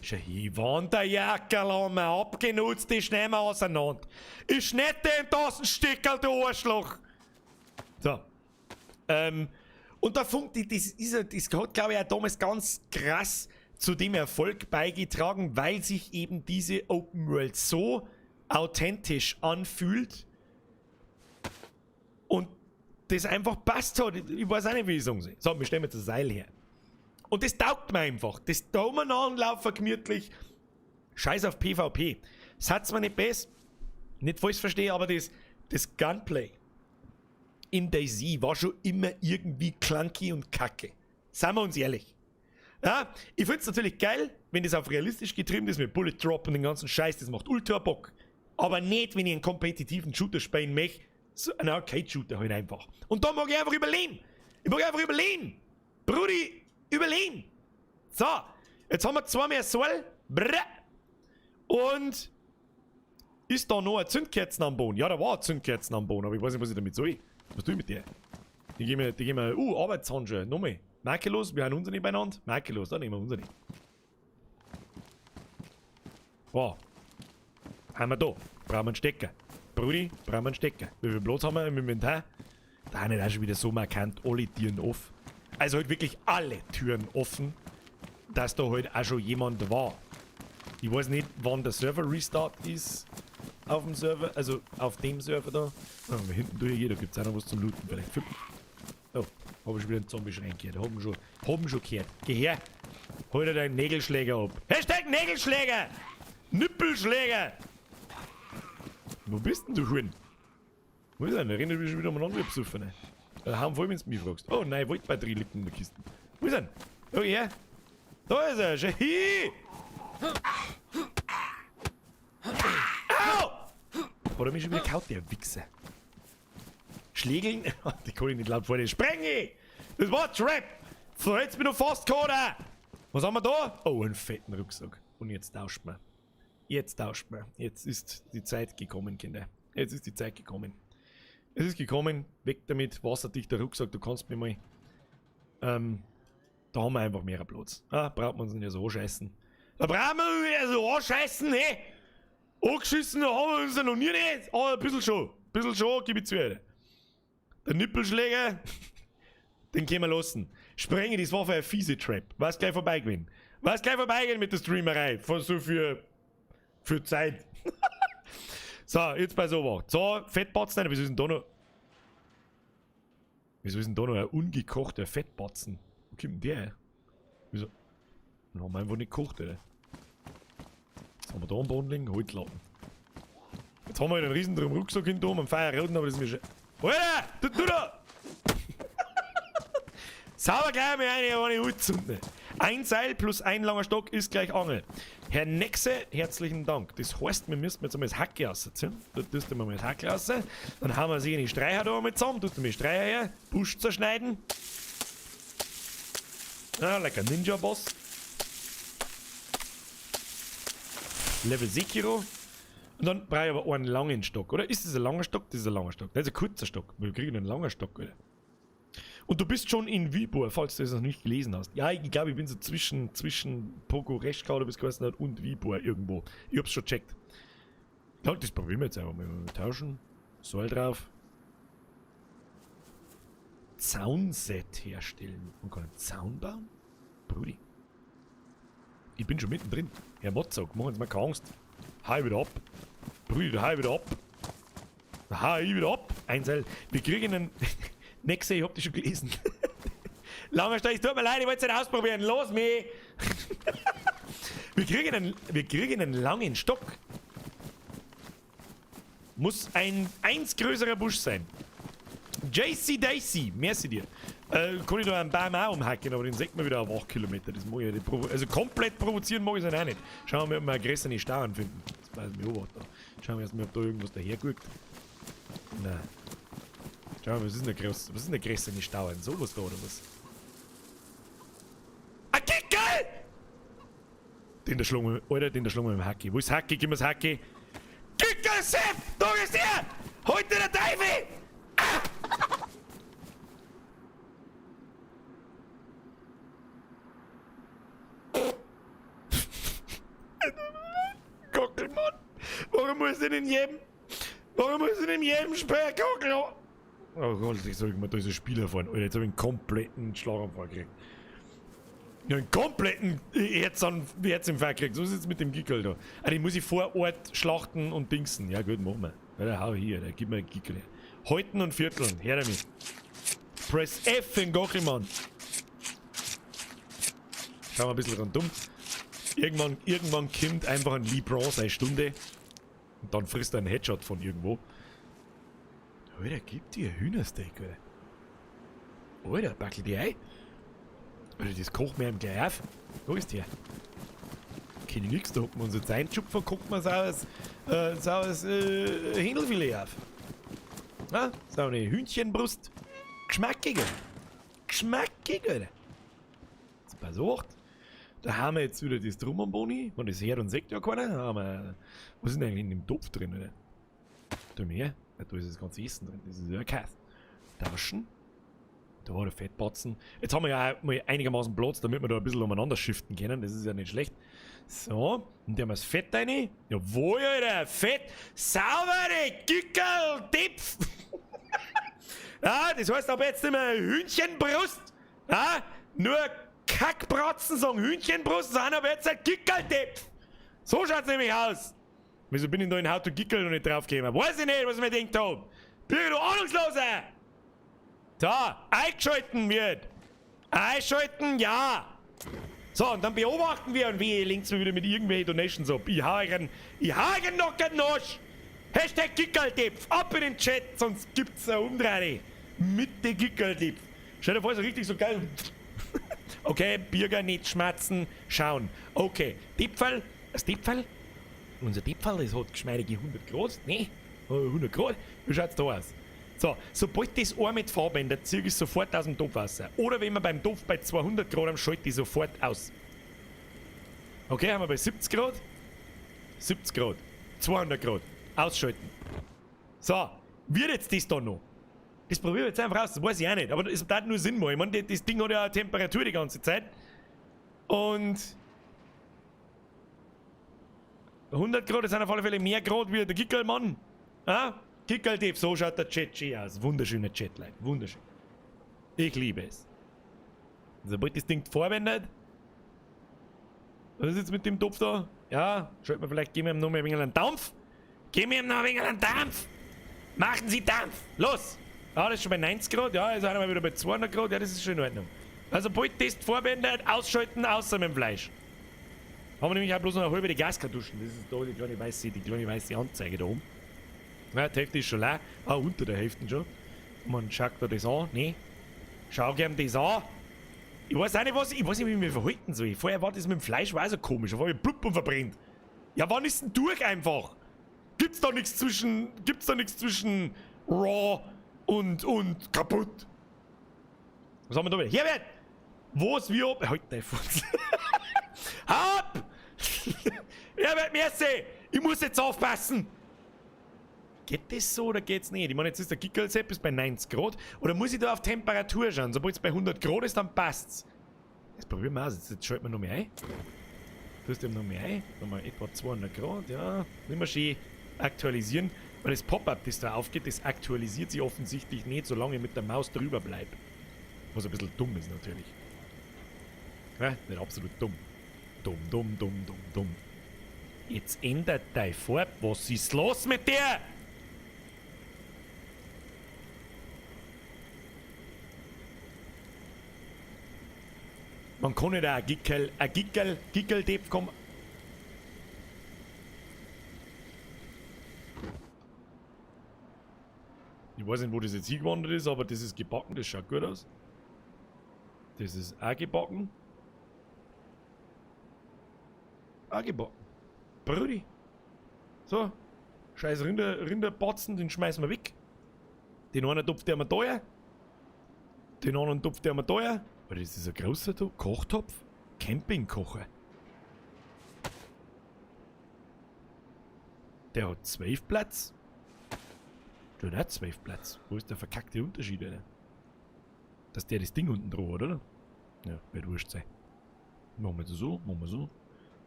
schau hier, Wanderjackerl haben wir abgenutzt, die schneiden wir auseinander. Ich schneid den Tassenstickerl, du Arschloch! So. Und da funkt, das ist, das hat, glaube ich, auch damals ganz krass zu dem Erfolg beigetragen, weil sich eben diese Open World so authentisch anfühlt und das einfach passt hat. Ich weiß auch nicht, wie ich sagen soll. So, wir stellen jetzt das Seil her. Und das taugt mir einfach. Das da umeinander laufen gemütlich. Scheiß auf PvP. Das hat's mir nicht besser. Nicht falsch verstehe, aber das Gunplay in DayZ war schon immer irgendwie clunky und kacke. Seien wir uns ehrlich. Ja, ich find's natürlich geil, wenn das auf realistisch getrimmt ist mit Bullet Drop und den ganzen Scheiß, das macht ultra Bock. Aber nicht, wenn ich einen kompetitiven Shooter spielen möchte, so einen Arcade-Shooter halt einfach. Und da mag ich einfach überleben. Ich mag einfach überleben. Brudi, überleben. So, jetzt haben wir zwei mehr Seil. Brrr. Und ist da noch eine Zündkerzen am Boden? Ja, da war eine Zündkerzen am Boden, aber ich weiß nicht, was ich damit soll. Was tue ich mit der? Die geben mir, Arbeitshandschuhe, nochmal. Makellos, wir haben unsere nicht beieinander. Makellos, da nehmen wir unsere. Wow. Haben wir da. Brauchen wir einen Stecker. Brudi, brauchen wir einen Stecker. Wie viel Platz haben wir im Inventar? Da nicht auch schon wieder so markant alle Türen offen. Also halt wirklich alle Türen offen, dass da halt auch schon jemand war. Ich weiß nicht, wann der Server Restart ist. auf dem Server, also auf dem Server da. Wenn wir hinten durchgehen, da gibt es auch noch was zum Looten. Vielleicht fünf. Oh, hab ich schon wieder einen Zombie-Schrein gehört. Haben schon gehört. Geh her. Hol dir deinen Nägelschläger ab. Hashtag Nägelschläger! Nippelschläger! Wo bist denn du, Huhn? Wo ist er? Der rennt schon wieder umeinander wie besoffen. Hauen voll, wenn du mich fragst. Oh nein, Waldbatterie liegt in der Kiste. Wo ist er? Oh ja. Da ist er. Schau hin! Au! Hat er mich schon wieder gehaut, der Wichser. Schlägeln? Die kann ich nicht laut vorlesen. Spreng ich! Das war Trap! So, jetzt bin ich fast gehauen. Was haben wir da? Oh, einen fetten Rucksack. Und jetzt tauscht man. Jetzt tauscht man. Jetzt ist die Zeit gekommen, Kinder. Jetzt ist die Zeit gekommen. Es ist gekommen. Weg damit. Wasserdichter Rucksack. Du kannst mir mal. Da haben wir einfach mehr Platz. Ah, braucht man uns nicht so anscheißen. Da brauchen wir uns nicht so anscheißen, hey! Angeschissen haben wir uns ja noch nie nicht. Aber ein bisschen schon. Ein bisschen schon, gebe ich zu. Alter. Der Nippelschläger, den können wir lassen. Sprenge, das war für eine fiese Trap. War's gleich vorbei gewesen. War's gleich vorbei gewesen mit der Streamerei. Von so für Zeit. So, jetzt bei sowas. So, Fettbatzen. Wieso ist denn da noch. Wieso ist denn da noch ein ungekochter Fettbatzen? Wo kommt denn der her? Wieso? Den haben wir einfach nicht gekocht, oder? Jetzt haben wir da einen Boden liegen, Holzlatten. Jetzt haben wir einen riesen drum Rucksack hinten oben, einen Feierroten, aber das ist mir schon. Alter! Du da! Sauber gleich mal eine, ohne Hut. Ein Seil plus ein langer Stock ist gleich Angel. Herr Nexe, herzlichen Dank. Das heißt, wir müssen jetzt einmal das Hacke rausziehen. Da tust du mal das Hacke raus. Dann haben wir sich die Streicher da mal zusammen. Tust du mal Streicher her. Busch zerschneiden. Ja, like a Ninja-Boss. Level Sekiro. Und dann brauche ich aber einen langen Stock, oder? Ist das ein langer Stock? Das ist ein langer Stock. Das ist ein kurzer Stock. Wir kriegen einen langen Stock, oder? Und du bist schon in Vybor, falls du es noch nicht gelesen hast. Ja, ich glaube, ich bin so zwischen Pogoreschka oder wie es geheißen hat und Vybor irgendwo. Ich hab's schon gecheckt. Ja, das probieren wir jetzt einfach mal. Wir tauschen. Seil drauf. Zaunset herstellen. Man kann einen Zaun bauen? Brudi. Ich bin schon mittendrin. Herr Motzog, machen Sie mir keine Angst. Hau wieder ab. Brudi, hau wieder ab. Hau wieder ab. Ein Seil. Wir kriegen einen. Nächste, ich hab dich schon gelesen. Langer Stein, es tut mir leid, ich wollte es nicht ausprobieren. Los mich! Wir kriegen einen langen Stock. Muss ein eins größerer Busch sein. JC Daisy, merci dir. Kann ich da einen Baum auch umhacken, aber den sieht man wieder auf 8 Kilometer. Das mag ich nicht. Also komplett provozieren mag ich es auch nicht. Schauen wir mal, ob wir eine größere Stauen finden. Das weiß ich mir auch da. Schauen wir erstmal, ob da irgendwas daherguckt. Nein. Schau mal, was ist denn der groß, was ist denn der größere Stauen? Sowas da oder was? Ah, geil! Den der schlagen wir, Alter, den der schlagen wir mit dem Hacki. Wo ist Hacki? Gib mir das Hacki. Kickel, Sepp! Da ist er! Heute der Teufel! Ah! Gockelmann! Warum muss denn in jedem. Warum muss denn in jedem Spiel Gockel? Oh Gott, ich soll mal da so Spieler fahren. Alter, jetzt hab ich einen kompletten Schlaganfall gekriegt. Ja, einen kompletten Herzinfarkt gekriegt. So ist es jetzt mit dem Gickel da. Ah, den muss ich vor Ort schlachten und dingsen. Ja gut, machen wir. Ja, hau hier, da gib mir einen Gickel her. Häuten und Vierteln, her damit. Press F in Gockelmann. Schauen wir ein bisschen rundum. Irgendwann kommt einfach ein Lee Bron seine Stunde. Und dann frisst er einen Headshot von irgendwo. Alter, gib dir Hühnersteak, Alter. Alter, backel die ein. Alter, das kochen wir ihm gleich auf. Wo ist der? Kenn ich nix, da hocken wir uns jetzt einschupfen und kochen wir saures Händelfilet auf. Na, so eine Hühnchenbrust. Geschmackig, Alter. Geschmackig, Alter. Jetzt pass auf. Da haben wir jetzt wieder das Drummenboni. Und das hört und sagt ja keiner. Da haben wir, was ist denn eigentlich in dem Topf drin, oder? Da mehr. Ja, da ist das ganze Essen drin. Das ist ja Käse. Tauschen. Da der Fettbatzen. Jetzt haben wir ja auch mal einigermaßen Platz, damit wir da ein bisschen umeinander shiften können. Das ist ja nicht schlecht. So, und der haben wir das Fett rein. Jawohl, Alter, Fett. Saubere Gickel-Dipf. Ja, das heißt aber jetzt nicht mehr Hühnchenbrust. Ja, nur Kackbratzen sagen Hühnchenbrust, sondern aber jetzt ein Gickel-Dipf. So schaut's nämlich aus. Wieso bin ich da in How to Gickel noch nicht draufgekommen? Weiß ich nicht, was ich mir gedacht hab. Bin du Ahnungsloser! So, eingeschalten wird. Einschalten, ja. So, und dann beobachten wir und wie links mir wieder mit irgendwelchen Donations ab. Ich hau euch einen, ich hau euch einen Nocken Nosch. Hashtag Gickeltipf. Ab in den Chat, sonst gibt's eine Umdrehung. Mit dem Gickeltipf. Stell dir vor, so richtig so geil. Okay, Bürger nicht schmatzen, schauen. Okay, Tipferl, das Tipferl. Unser Tipferl, das hat geschmeidige 100 Grad. Ne, 100 Grad. Wie schaut's da aus? So, sobald das Ohr mit Farbe ändert, zieh ich sofort aus dem Topfwasser. Oder wenn wir beim Topf bei 200 Grad haben, schalte ich sofort aus. Okay, haben wir bei 70 Grad? 70 Grad. 200 Grad. Ausschalten. So, wird jetzt das da noch? Das probieren wir jetzt einfach aus, das weiß ich auch nicht. Aber es hat nur Sinn machen. Ich meine, das Ding hat ja Temperatur die ganze Zeit. Und 100 Grad, das sind auf alle Fälle mehr Grad wie der Gickelmann. Ah? Gickeltipp, so schaut der Chat schön aus. Wunderschöner Chat, Leute. Wunderschön. Ich liebe es. Sobald das Ding vorwendet. Was ist jetzt mit dem Topf da? Ja, schalten wir vielleicht, geben wir ihm noch mal ein wenig einen Dampf. Geben wir ihm noch ein wenig einen Dampf. Machen Sie Dampf. Los. Ah, das ist schon bei 90 Grad. Ja, jetzt sind wir wieder bei 200 Grad. Ja, das ist schon in Ordnung. Also, sobald das vorwendet, ausschalten, außer mit dem Fleisch. Haben wir nämlich auch bloß noch eine halbe die Gaskartuschen. Das ist da die kleine weiße Anzeige da oben. Ja, die Hälfte ist schon leer. Ah, unter der Hälfte schon. Man schaut da das an. Nee. Schau gern das an. Ich weiß auch nicht, was. Ich weiß nicht, wie ich mich verhalten soll. Vorher war das mit dem Fleisch war auch so komisch. Da war ich blub und verbrennt. Ja, wann ist denn durch einfach? Gibt's da nichts zwischen. Gibt's da nichts zwischen raw und kaputt? Was haben wir da wieder? Herbert! Wo ist wir ab? Halt dein Fuß. Hab! Herbert, merci! Ich muss jetzt aufpassen! Geht das so oder geht's nicht? Ich meine, jetzt ist der Gickelsepp ist bei 90 Grad. Oder muss ich da auf Temperatur schauen? Sobald es bei 100 Grad ist, dann passt's. Jetzt probieren wir aus. Jetzt schalten wir noch mehr ein. Tust du noch mehr ein? Nochmal etwa 200 Grad, ja. Nicht mehr schön aktualisieren. Weil das Pop-up, das da aufgeht, das aktualisiert sich offensichtlich nicht, solange ich mit der Maus drüber bleib. Was ein bisschen dumm ist natürlich. Ja, nicht absolut dumm. Dumm, dumm, dumm, dumm, dumm. Jetzt ändert deine Farbe. Was ist los mit dir? Man kann nicht auch ein Gickel-Depp kommen. Ich weiß nicht, wo das jetzt hingewandert ist, aber das ist gebacken, das schaut gut aus. Das ist auch gebacken. Auch gebacken. Brudi. So. Scheiß Rinderbatzen, den schmeißen wir weg. Den einen Topf, der wir teuer. Den anderen Topf, der wir teuer. Aber das ist ein großer Topf. Kochtopf? Campingkocher. Der hat 12 Platz. Der hat auch 12 Platz. Wo ist der verkackte Unterschied, Alter? Dass der das Ding unten drauf hat, oder? Ja, wird wurscht sein. Machen wir so, machen wir so,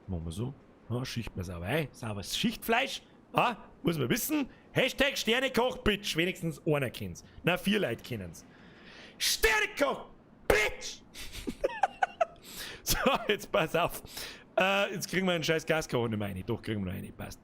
machen wir so. Ja, schichten wir sauber ein. Sauberes Schichtfleisch. Ah, muss man wissen. Hashtag Sternekoch, Bitch. Wenigstens einer kennt's. Na, 4 Leute kennen's. Sternekoch, Bitch! So, jetzt pass auf. Jetzt kriegen wir einen scheiß Gaskocher nicht mehr rein. Doch, kriegen wir noch rein. Passt.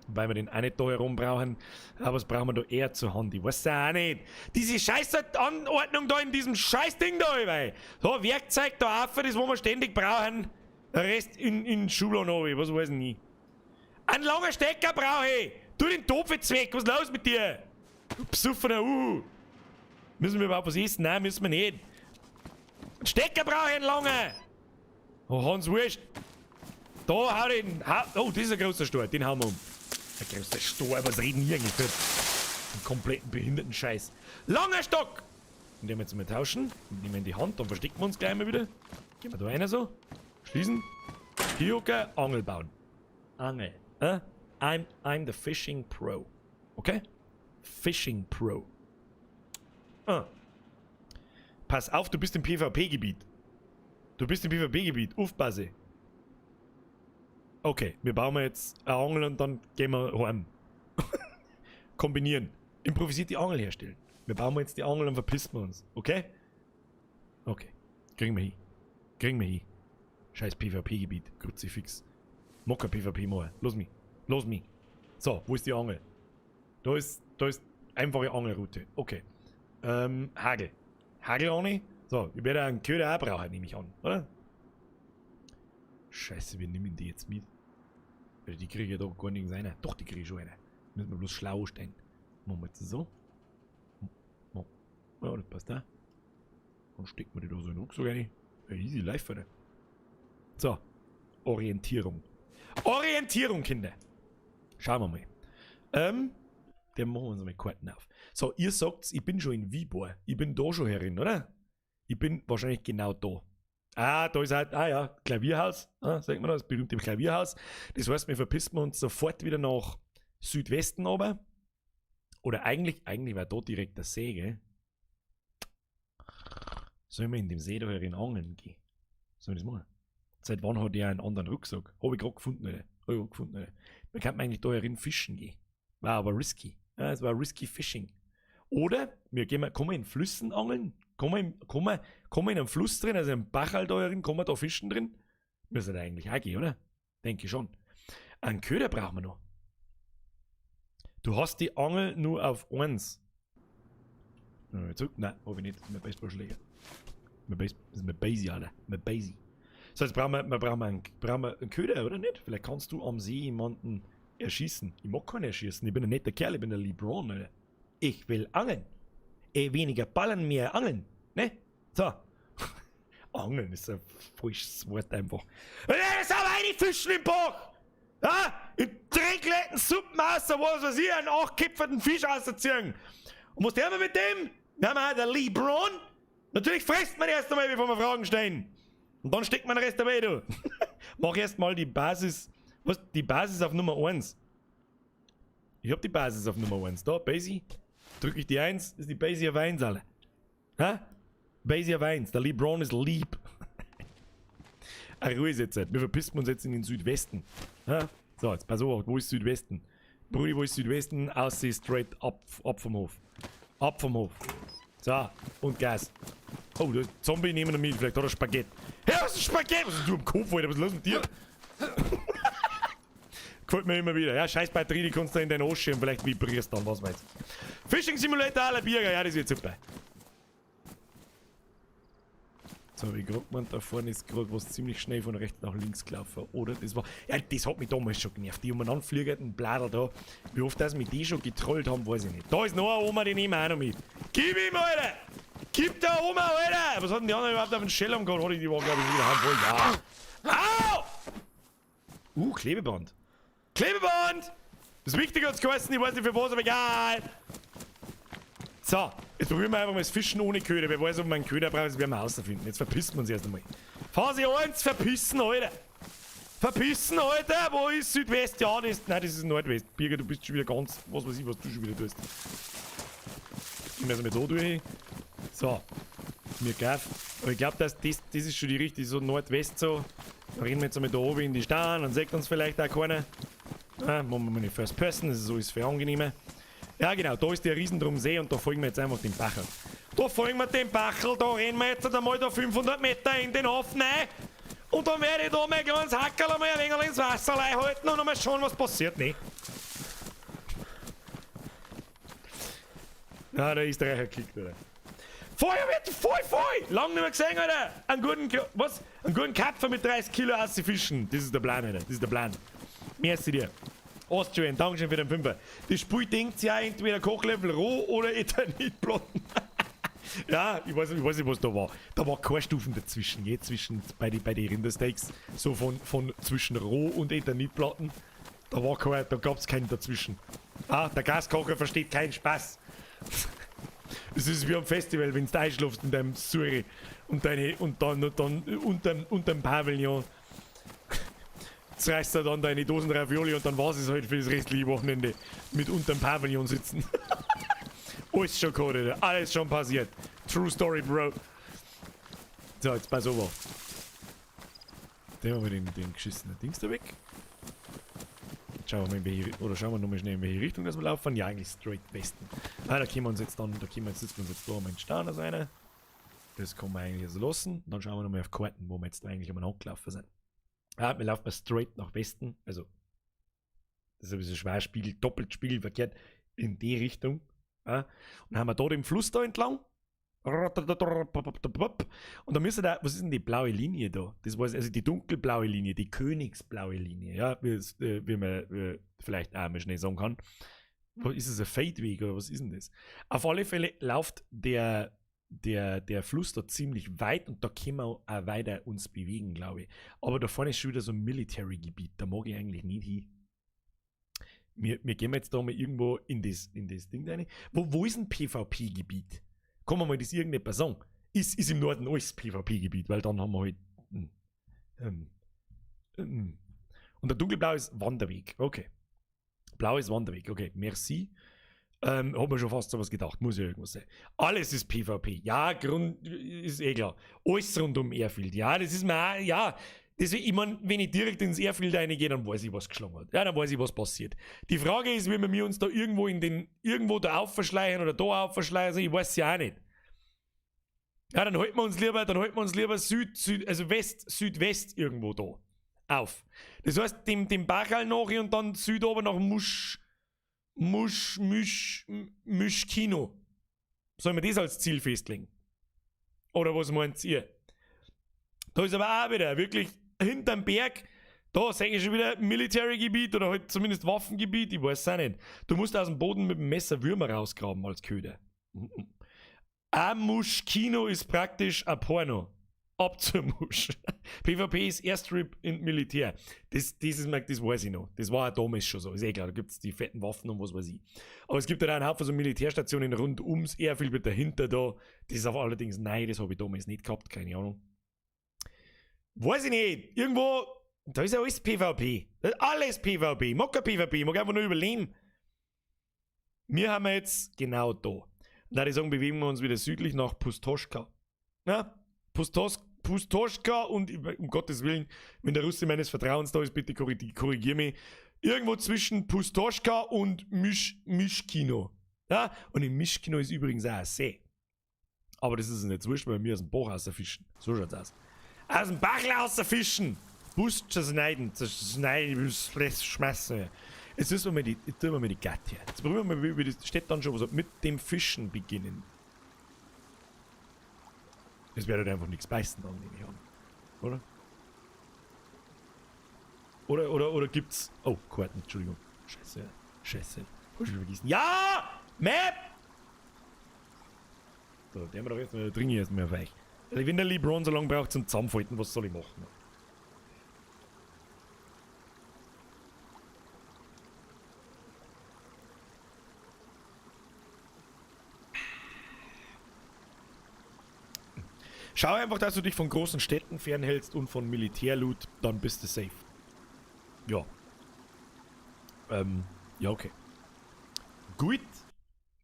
Weil wir den auch nicht da herum brauchen. Aber was brauchen wir da eher zur Hand? Ich weiß auch nicht. Diese scheiß Anordnung da in diesem scheiß Ding da, ey. So, Werkzeug da auf, das wo wir ständig brauchen. Der Rest in Schubladen runter, was weiß ich nicht. Ein langer Stecker brauche ich. Tu den Topf jetzt weg, was ist los mit dir? Du besoffener Uhu. Müssen wir überhaupt was essen? Nein, müssen wir nicht. Einen Stecker brauche ich, einen langen. Oh, Hans Wurscht. Da hau den. Oh, das ist ein großer Stor, den hauen wir um. Ein großer Stor, was reden wir eigentlich für einen kompletten behinderten Scheiß? Langer Stock! Den werden wir jetzt mal tauschen. Den nehmen wir in die Hand, dann verstecken wir uns gleich mal wieder. Gehen wir da rein so. Schließen. Hier, Angel bauen. Angel. I'm the Fishing Pro. Okay? Fishing Pro. Ah. Pass auf, du bist im PvP-Gebiet. Du bist im PvP-Gebiet. Aufpasse. Okay, wir bauen jetzt eine Angel und dann gehen wir heim. Kombinieren. Improvisiert die Angel herstellen. Wir bauen jetzt die Angel und verpissen wir uns. Okay? Okay. Kriegen wir hin. Kriegen wir hin. Scheiß PvP-Gebiet. Kruzifix. Mocker PvP mal. Los mich. Los mich. So, wo ist die Angel? Da ist einfache Angelroute. Okay. Hagel. Hagel ohne? So, ich werde einen Köder auch brauchen, nehme ich an, oder? Scheiße, wir nehmen die jetzt mit. Weil die kriege ich da gar nirgends rein. Doch, die kriege ich schon rein. Müssen wir bloß schlau stellen. Machen wir jetzt so. Ja, das passt da. Dann steckt man die da so in den Rucksack rein. Ja, easy life, Alter. So. Orientierung. Orientierung, Kinder. Schauen wir mal. Dann machen wir uns mal Karten auf. So, ihr sagt, ich bin schon in Viborg. Ich bin da schon herin, oder? Ich bin wahrscheinlich genau da. Ah, da ist halt, ah ja, Klavierhaus, ah, sagt man das, berühmte Klavierhaus. Das heißt, wir verpissen uns sofort wieder nach Südwesten runter. Oder eigentlich war da direkt der See, gell? Sollen wir in dem See da herin angeln gehen? Sollen wir das machen? Seit wann hat der einen anderen Rucksack? Hab ich grad gefunden, Alter. Hab ich grad gefunden, Alter. Man kann eigentlich da herin fischen gehen. War aber risky. Ja, es war risky fishing. Oder wir gehen, kann man in Flüssen angeln? Kann man in einem Fluss drin, also im Bach halt da herin, kann man da fischen drin? Müsste da eigentlich auch gehen, oder? Denke ich schon. Einen Köder brauchen wir noch. Du hast die Angel nur auf 1. Zurück? Nein, hab ich nicht. Das ist mein Baseballschläger. Das ist mein Basie, Alter. Mein Basie. So, jetzt brauchen wir einen Köder, oder nicht? Vielleicht kannst du am See jemanden erschießen. Ich mag keinen erschießen. Ich bin ein netter Kerl, ich bin der LeBron, Alter. Ich will angeln. Weniger ballern, mehr angeln. Ne? So. Angeln ist ein falsches Wort einfach. Das ist aber eine Fischen im Bach! Ja? In dreckletten Suppen aus, was weiß ich, einen achtkipferten Fisch auszuziehen. Und was tun wir mit dem? Wir haben auch der LeBron. Natürlich frisst man erst einmal, bevor wir Fragen stellen. Und dann steckt man den Rest dabei, du. Mach erst mal die Basis. Was? Die Basis auf Nummer 1. Ich hab die Basis auf Nummer 1. Da, Basie. Drücke ich die 1, ist die Basie auf 1, alle. Ha? Basie auf 1. Der LeBron ist lieb. Ach, Ruhe ist jetzt. Wir verpissen uns jetzt in den Südwesten. Ha? So, jetzt pass auf, wo ist Südwesten? Brudi, wo ist Südwesten? Ausseh straight ab, ab vom Hof. Ab vom Hof. So, und Gas. Oh, der Zombie nehmen wir mit, vielleicht hat er Spaghetti. Hey, was ist Spaghetti? Was ist du am Kopf, Alter? Was ist los mit dir? Gefällt mir immer wieder. Ja, scheiß Batterie, die kannst du in deinen Arsch schieben, vielleicht vibrierst du dann, was weiß ich. Fishing Simulator aller Bierger, ja, das wird super. So, hab ich gerade gemeint, da vorne ist gerade was ziemlich schnell von rechts nach links gelaufen, oder? Das war, ja, das hat mich damals schon genervt. Die umeinander fliegenden Bladel da. Wie oft das mit die schon getrollt haben, weiß ich nicht. Da ist noch eine Oma, die nehmen wir auch noch mit. Gib ihm, Alter! Gib der Oma, Alter! Was hat denn die anderen überhaupt auf den Schell gehabt? Die war, glaube ich, wieder haben wollen. Ja. Au! Klebeband. Klebeband! Das Wichtige hat's geheißen, ich weiß nicht für was, aber egal. So, jetzt probieren wir einfach mal das Fischen ohne Köder. Wer weiß, ob man einen Köder braucht, das werden wir rausfinden. Jetzt verpissen wir uns erst einmal. Phase 1, verpissen, Alter! Verpissen, Alter! Wo ist Südwest? Ja, das, nein, das ist Nordwest. Birger, du bist schon wieder ganz, was weiß ich, was du schon wieder tust. Ich muss mal da durch. So. Mir gaff. Aber ich glaub, das ist schon die richtige, so Nordwest so. Da reden wir jetzt einmal da oben in die Steine, dann sieht uns vielleicht auch keiner. Ah, machen wir mal die First Person, das ist alles viel angenehmer. Ja genau, da ist der Riesendrum See und da folgen wir jetzt einfach dem Bachel. Da folgen wir dem Bachel, da rennen wir jetzt einmal da 500 Meter in den Hof rein. Und dann werde ich da mein kleines Hackerl einmal ein wenig ins Wasser halten und mal schauen, was passiert, ne? Na, der Österreicher kickt, oder? Feuerwehr, voll, voll! Lang nicht mehr gesehen, Alter! Einen guten, was? Einen guten Kapfer mit 30 Kilo auszufischen. Das ist der Plan, Alter. Das ist der Plan. Merci dir. Austrian, Dankeschön für den Fünfer. Das Spiel denkt sich auch entweder Kochlöffel roh oder Eternitplatten. Ja, ich weiß nicht, was da war. Da war keine Stufen dazwischen, gell? Zwischen, bei den Rindersteaks. So von zwischen roh und Eternitplatten. Da war kein, da gab's keinen dazwischen. Ah, der Gaskocher versteht keinen Spaß. Das ist wie am Festival, wenn du einschläfst in deinem Suri und deine, und dann unterm Pavillon zerreißt du dann deine Dosen Ravioli und dann war's es halt für das restliche Wochenende mit unterm Pavillon sitzen. Alles schon gehabt, Alter. Alles schon passiert. True Story, Bro. So, jetzt pass auf. Nehmen wir den geschissenen Dings da weg. Schauen wir mal in welche, oder schauen wir nochmal schnell in welche Richtung dass wir laufen. Ja, eigentlich straight Westen. Ah, da können wir uns jetzt dann, da können wir jetzt, sitzen wir uns jetzt da mal in den Stern aus einer. Das kann man eigentlich so lassen. Dann schauen wir nochmal auf Karten, wo wir jetzt eigentlich umeinander gelaufen sind. Ah, wir laufen mal straight nach Westen. Also, Das ist ein bisschen schwer, Spiegel, doppelt spiegelverkehrt in die Richtung. Ja. Und haben wir da den Fluss da entlang. Und da müssen da, was ist denn die blaue Linie da? Das war also die dunkelblaue Linie, die königsblaue Linie, ja, wie man vielleicht auch mal schnell sagen kann. Ist es ein Feldweg oder was ist denn das? Auf alle Fälle läuft der Fluss da ziemlich weit und da können wir auch weiter uns bewegen, glaube ich. Aber da vorne ist schon wieder so ein Military-Gebiet, da mag ich eigentlich nicht hin. Wir gehen jetzt da mal irgendwo in das Ding rein. Wo ist ein PvP-Gebiet? Kann man mal das irgendjemand sagen? Ist im Norden alles PvP-Gebiet, weil dann haben wir halt. Und der dunkelblau ist Wanderweg. Okay. Blau ist Wanderweg. Okay, merci. Hab mir schon fast sowas gedacht. Muss ja irgendwas sein. Alles ist PvP. Ja, Grund ist eh klar. Alles rund um Airfield. Ja, das ist mir auch, ja. Deswegen, ich mein, wenn ich direkt ins Airfield reingehe, dann weiß ich, was geschlagen hat. Ja, dann weiß ich, was passiert. Die Frage ist, wenn wir uns da irgendwo irgendwo da aufverschleichen oder da aufverschleichen, ich weiß es ja auch nicht. Ja, dann halten wir uns lieber, Süd, Süd, also West, Südwest irgendwo da auf. Das heißt, dem Bachal nach und dann Süd oben nach Mischkino. Sollen wir das als Ziel festlegen? Oder was meint ihr? Da ist aber auch wieder wirklich hinterm Berg, da sehe ich schon wieder Military-Gebiet oder halt zumindest Waffengebiet, ich weiß es auch nicht. Du musst aus dem Boden mit dem Messer Würmer rausgraben als Köder. Amuschkino ist praktisch ein Porno. Ab zur Musch. PvP ist Airstrip in Militär. Das weiß ich noch. Das war auch damals schon so. Ist eh klar, da gibt es die fetten Waffen und was weiß ich. Aber es gibt ja auch einen Haufen so Militärstationen rund ums Airfield mit dahinter da. Das ist aber allerdings, nein, das habe ich damals nicht gehabt, keine Ahnung. Weiß ich nicht. Irgendwo, da ist ja alles PvP. Das ist alles PvP. Ich mag kein PvP, ich mag einfach nur überleben. Wir haben jetzt genau da. Und da ich sagen, bewegen wir uns wieder südlich nach Pustoschka. Ja? Pustoschka und um Gottes Willen, wenn der Russe meines Vertrauens da ist, bitte korrigier mich. Irgendwo zwischen Pustoschka und Mischkino. Ja? Und in Mischkino ist übrigens auch ein See. Aber das ist nicht wurscht, weil wir aus dem Bach rausfischen. So schaut's aus. Aus dem Bach rausfischen! Bus zerschneiden, schmeißen. Jetzt müssen wir mal die, jetzt tun wir mal die Gatte her. Jetzt probieren wir mal, wie das steht dann schon was mit dem Fischen beginnen. Es wird halt einfach nichts beißen dann, nehme ich an. Oder? Oder gibt's. Oh, Karten, Entschuldigung. Scheiße. Scheiße. Hab ich vergessen. Ja! Map! So, der haben wir doch jetzt mal, dringe ich erst mal auf euch. Also wenn der LeBron so lange braucht zum Zusammenfalten, was soll ich machen? Schau einfach, dass du dich von großen Städten fernhältst und von Militärloot, dann bist du safe. Ja. Ja, okay. Gut.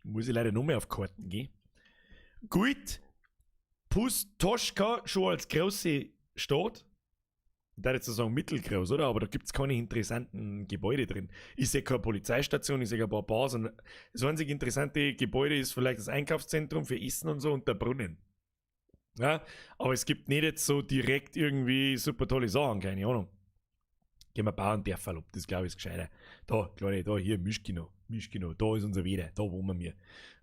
Muss ich leider noch mehr auf Karten gehen. Gut. Pustoschka schon als große Stadt. Ich würde jetzt sagen mittelgroß, oder? Aber da gibt es keine interessanten Gebäude drin. Ich sehe keine Polizeistation, ich sehe ein paar Bars. Und das einzige interessante Gebäude ist vielleicht das Einkaufszentrum für Essen und so und der Brunnen. Ja, aber es gibt nicht jetzt so direkt irgendwie super tolle Sachen, keine Ahnung. Gehen wir Bauerndörferl ab, das glaube ich ist gescheiter. Da, kleine, da, hier, Mischkino, Mischkino, da ist unser Wieder, da wohnen wir.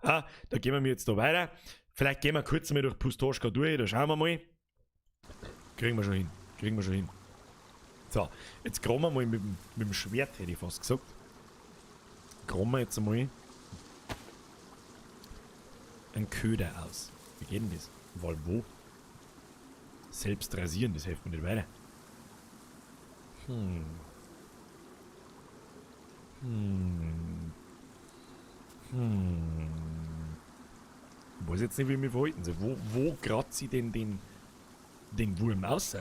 Ah, da gehen wir jetzt da weiter. Vielleicht gehen wir kurz mal durch Pustoschka durch, da schauen wir mal. Kriegen wir schon hin, kriegen wir schon hin. So, jetzt graben wir mal mit dem Schwert, hätte ich fast gesagt. Graben wir jetzt einmal einen Köder aus. Wie geht denn das? Weil wo? Selbst rasieren, das hilft mir nicht weiter. Ich weiß jetzt nicht, wie ich mich verhalten soll. Wo kratzt sie denn den Wurm aus?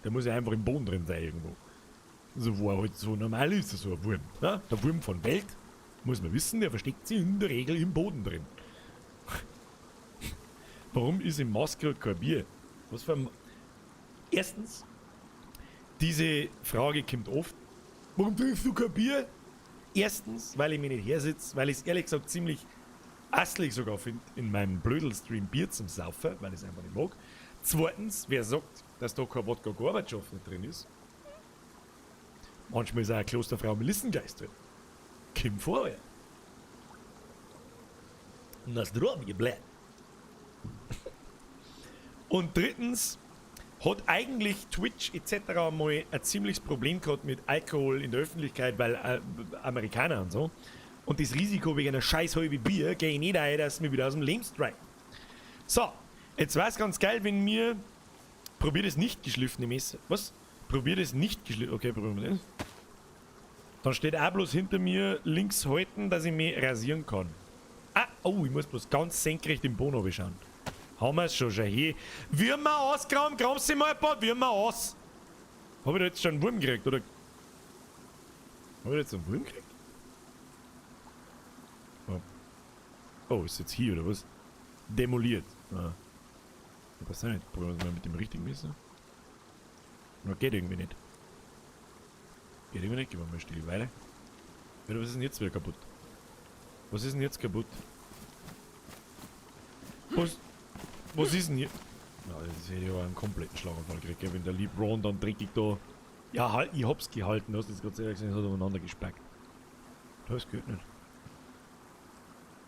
Der muss ja einfach im Boden drin sein irgendwo. So, wo er halt so normal ist, so ein Wurm. Ja? Der Wurm von Welt, muss man wissen, der versteckt sich in der Regel im Boden drin. Warum ist im Maßkrug kein Bier? Was für ein... Erstens, diese Frage kommt oft. Warum trinkst du kein Bier? Erstens, weil ich mich nicht hersitze, weil ich es ehrlich gesagt ziemlich asslich sogar finde, in meinem Blödel-Stream Bier zum Saufen, weil ich es einfach nicht mag. Zweitens, wer sagt, dass da kein Wodka Gorbatschow nicht drin ist? Manchmal ist auch eine Klosterfrau Melissengeist drin. Komm vorher. Na zdrowie, blä. Und drittens hat eigentlich Twitch etc. mal ein ziemliches Problem gehabt mit Alkohol in der Öffentlichkeit, weil Amerikaner und so. Und das Risiko wegen einer scheiß halbe Bier gehe ich nicht ein, dass mir wieder aus dem Leben striken. So, jetzt wär's ganz geil, wenn mir. Probier das nicht geschliffene Messer. Was? Probier das nicht geschliffene. Okay, probieren wir das. Dann steht auch bloß hinter mir links halten, dass ich mich rasieren kann. Ah, oh, ich muss bloß ganz senkrecht im Boden schauen. Haben wir es schon, schon hier. Würmer ausgraben, graben Sie mal ein paar Würmer aus. Hab ich da jetzt schon einen Wurm gekriegt, oder? Hab ich da jetzt einen Wurm gekriegt? Oh. Oh, ist jetzt hier, oder was? Demoliert. Ah. Ich weiß nicht. Probieren wir es mal mit dem richtigen Messer. Na, geht irgendwie nicht. Geht irgendwie nicht. Gehen wir mal still weiter. Oder was ist denn jetzt wieder kaputt? Was ist denn jetzt kaputt? Was ist denn hier? Na, das hätte ich aber einen kompletten Schlaganfall gekriegt, gell? Wenn der LeBron dann dreckig da... Ja, halt, ich hab's gehalten, hast du das gerade selber gesehen, das hat umeinander gespackt. Das geht nicht.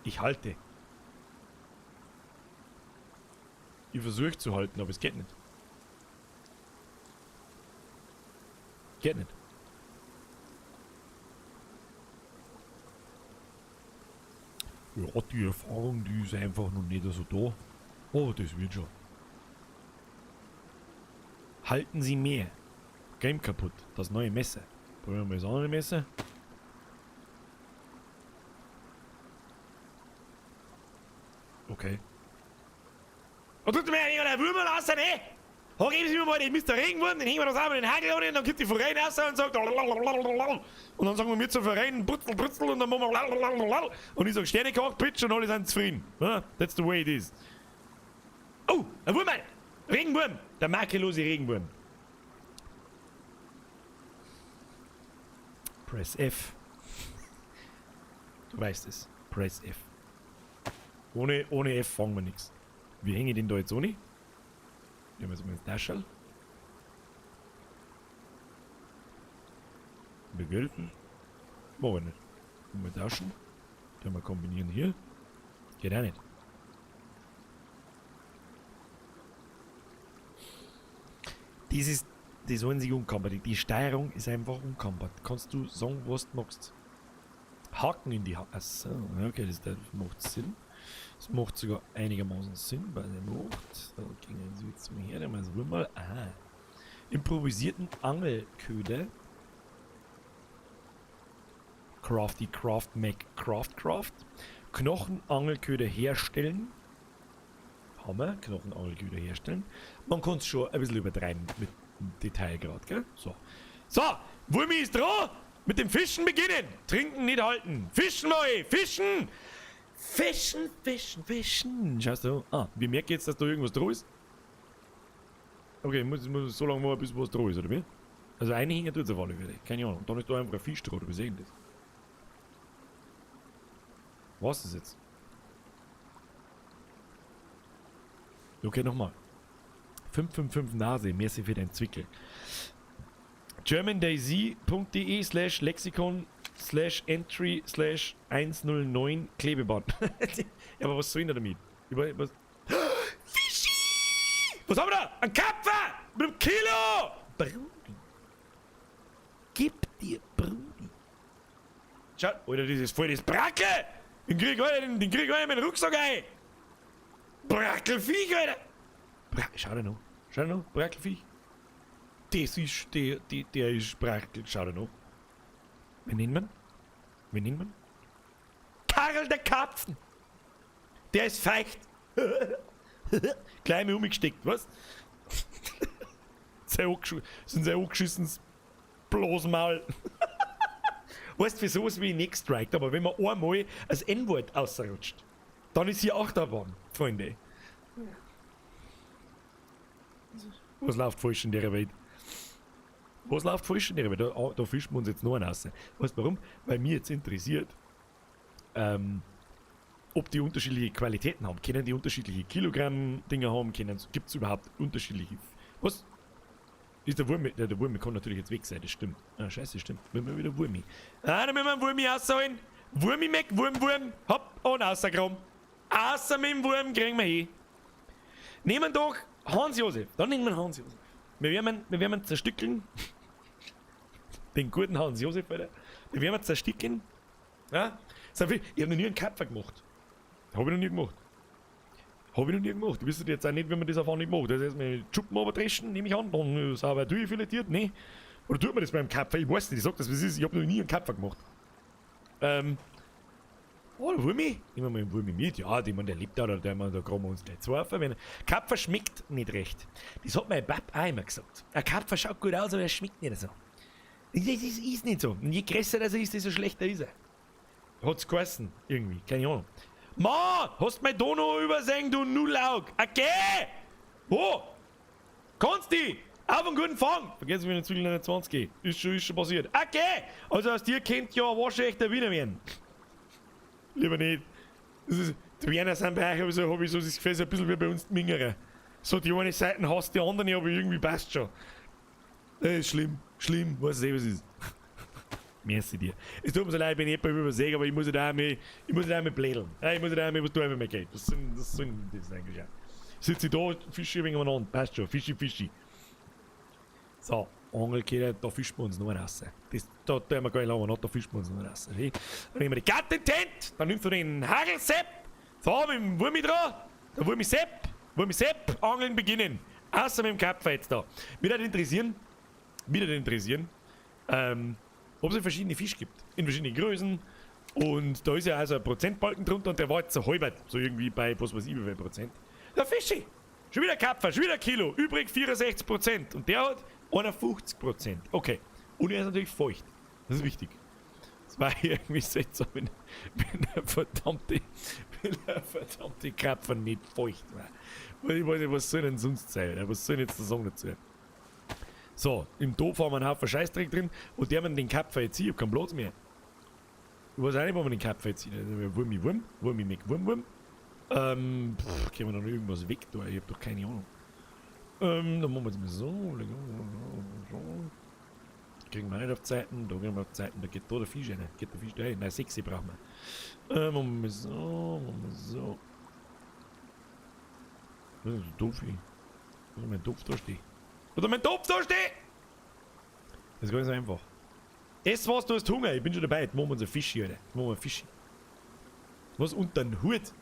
Ich halte. Ich versuche zu halten, aber es geht nicht. Geht nicht. Ja, die Erfahrung, die ist einfach noch nicht so da. Oh, das wird schon. Halten Sie mehr. Game kaputt. Das neue Messer. Probieren wir mal das andere Messer. Okay. Und tut mir ja nicht Würmer lassen, ne? Oh, geben Sie mir mal den Mr. Regenwurm, den hängen wir da zusammen in den Hagel an, dann kommt die Verein raus und sagt und dann sagen wir mir zum Verein Brutzel, Brutzel und dann machen wir und ich sag Sternekoch, Bitch und alle sind zufrieden. That's the way it is. Oh, ein Wurm! Regenwurm! Der makellose Regenwurm. Press F. Du weißt es. Press F. Ohne F fangen wir nichts. Wie hänge ich den da jetzt ohne? Nehmen wir es mal ins Taschel. Wie geht das? Mach ich nicht. Mal tauschen. Können wir kombinieren hier. Geht auch nicht. Das ist das einzige Unkampert. Die Steuerung ist einfach unkampert. Kannst du sagen, was du magst. Haken in die Haken. Achso, okay, das macht Sinn. Das macht sogar einigermaßen Sinn bei der Nacht. Da gehen wir jetzt mal her, dann mal mal. Aha. Improvisierten Angelköder. Crafty Craft Mac Craft Craft. Knochenangelköder herstellen. Hammer, Knochenangelköder herstellen. Man kann es schon ein bisschen übertreiben mit dem Detailgrad, gell? So. So, Wurmi ist dran! Mit dem Fischen beginnen! Trinken nicht halten! Fischen, mal! Fischen! Fischen, fischen, fischen! Schaust du? Ah, wir merken jetzt, dass da irgendwas dran ist. Okay, ich muss so lange machen, bis was dran ist, oder wie? Also einhängen tut es auf alle Fälle. Keine Ahnung. Dann ist da einfach ein Fisch dran, oder wie sehen das? Was ist jetzt? Okay, nochmal. 555 Nase, merci für dein Zwickel. germandayz.de/lexikon/entry/109 Klebeband. Ja, aber was soll ich denn damit? Was? Fischi! Was haben wir da? Ein Kapfer! Mit einem Kilo! Brudi. Gib dir, Brudi. Schau, Alter, das ist voll das Brackel! Den krieg ich in meinen Rucksack ein! Brackelviech, Alter! Schau dir noch. Schau dir noch, Brackelviech. Das ist, der ist Brackel. Schau dir noch. Wie nennt man? Wie nennt man? Karl der Karpfen! Der ist feucht! Gleich mal umgesteckt, was? Sind sehr angeschissenes Bloßmaul. Weißt du, für sowas wie ich nicht gestrikt, aber wenn man einmal das N-Wort ausrutscht, dann ist hier Achterbahn, Freunde. Was läuft falsch in der Welt? Was läuft falsch in der Welt? Da fischen wir uns jetzt noch einen raus. Weißt du warum? Weil mich jetzt interessiert, ob die unterschiedliche Qualitäten haben. Können die unterschiedliche Kilogramm-Dinger haben? Gibt es überhaupt unterschiedliche... Was? Ist der Wurm, der Wurm kann natürlich jetzt weg sein, das stimmt. Ah, scheiße, stimmt. Müssen wir wieder Wurmi. Ah, dann müssen wir einen Wurmi rausholen. Wurmi Mac, Wurm, Wurm. Hopp, und rausgekommen. Außer mit dem Wurm kriegen wir hin. Nehmen doch Hans-Josef. Dann nehmen wir Hans-Josef. Wir werden zerstückeln. Den guten Hans-Josef, Alter. Den werden wir zerstückeln. Ja? So, ich habe noch nie einen Kapfer gemacht. Habe ich noch nie gemacht. Habe ich noch nie gemacht. Ich wüsste jetzt auch nicht, wie man das auf Anhieb macht. Das heißt, mit Schuppen dreschen, nehme ich an, dann sauber durchfiletiert, ne? Oder tut man das beim Kapfer? Ich weiß nicht, ich sag das, wie es ist. Ich habe noch nie einen Kapfer gemacht. Oh, der Wurmi? Nehmen wir mal den Wurmi mit. Ja, die man, der lebt da, der, da kommen wir uns gleich zwei auf. Kapfer schmeckt nicht recht. Das hat mein Bab auch immer gesagt. Ein Kapfer schaut gut aus, aber er schmeckt nicht so. Das ist nicht so. Und je größer das ist, desto schlechter ist er. Hat's geheißen, irgendwie. Keine Ahnung. Ma, hast mein Dono übersehen, du Nullaug. Okay! Wo? Kannst du? Auf einen guten Fang! Vergiss, wenn ich zu 20 gehe. Ist schon passiert. Okay! Also aus dir kennt ja wahrscheinlich der Wiener werden. Lieber nicht. Das ist, die Wiener sind bei euch, so, habe ich so das Gefühl, so ein bisschen wie bei uns die Mingerer. So die eine Seite hasst die andere, aber irgendwie passt schon. Das ist schlimm. Schlimm. Weiß nicht, was es ist. Merci dir. Es tut mir so leid, wenn ich jemanden übersehe, aber ich muss ja da mal, ich muss ja da mal blädeln. Ja, ich muss ja da mal was tun, wenn mir geht. Was soll das eigentlich auch? Sitze ich da, Fische wegen umeinander. Passt schon. Fischi, Fischi. So, Angelköder, da fischen wir uns noch raus. Das, da tun wir gar nicht lange, da fischen wir uns noch raus. Okay? Dann nehmen wir die Gartentent, dann nimmst du den Hagelsepp, so, mit dem Wurmi dran, der Wurmi Sepp, Wurmi Sepp, Angeln beginnen. Außer mit dem Kapfer jetzt da. Mich würde interessieren, ob es verschiedene Fische gibt, in verschiedenen Größen. Und da ist ja also ein Prozentbalken drunter und der war jetzt so halbert, so irgendwie bei, was weiß ich, wie viel Prozent. Der Fischi! Schon wieder Kapfer, schon wieder Kilo, übrig 64%. Und der hat 51%. Okay. Und er ist natürlich feucht. Das ist wichtig. Das war irgendwie seltsam, wenn der verdammte Krapfen nicht feucht war. Weil ich weiß nicht, was soll denn sonst sein? Was soll ich jetzt da sagen dazu? So, im Topf haben wir einen Haufen Scheißdreck drin und der haben den Kapfer jetzt hier, ich hab keinen Platz mehr. Ich weiß auch nicht, wo wir den Kapfer jetzt hier. Wurmi Wurm, Wurmi Mac Wurm Wurm. Pff, können wir da noch irgendwas weg da? Ich hab doch keine Ahnung. Dann machen wir jetzt mal so. So. Kriegen wir nicht auf Zeiten, da kriegen wir auf Zeiten, da geht da der Fisch rein. Geht der Fisch da rein? Nein, 6 brauchen wir. Machen wir so, machen wir so. Was ist denn so doof hier? Wo ist mein Topf da stehen? Wo ist mein Topf da stehen? Das ist gar nicht so einfach. Ess was, du hast Hunger. Ich bin schon dabei. Jetzt machen wir uns ein Fisch hier, Alter. Jetzt machen wir einen Fisch. Was unter den Hut?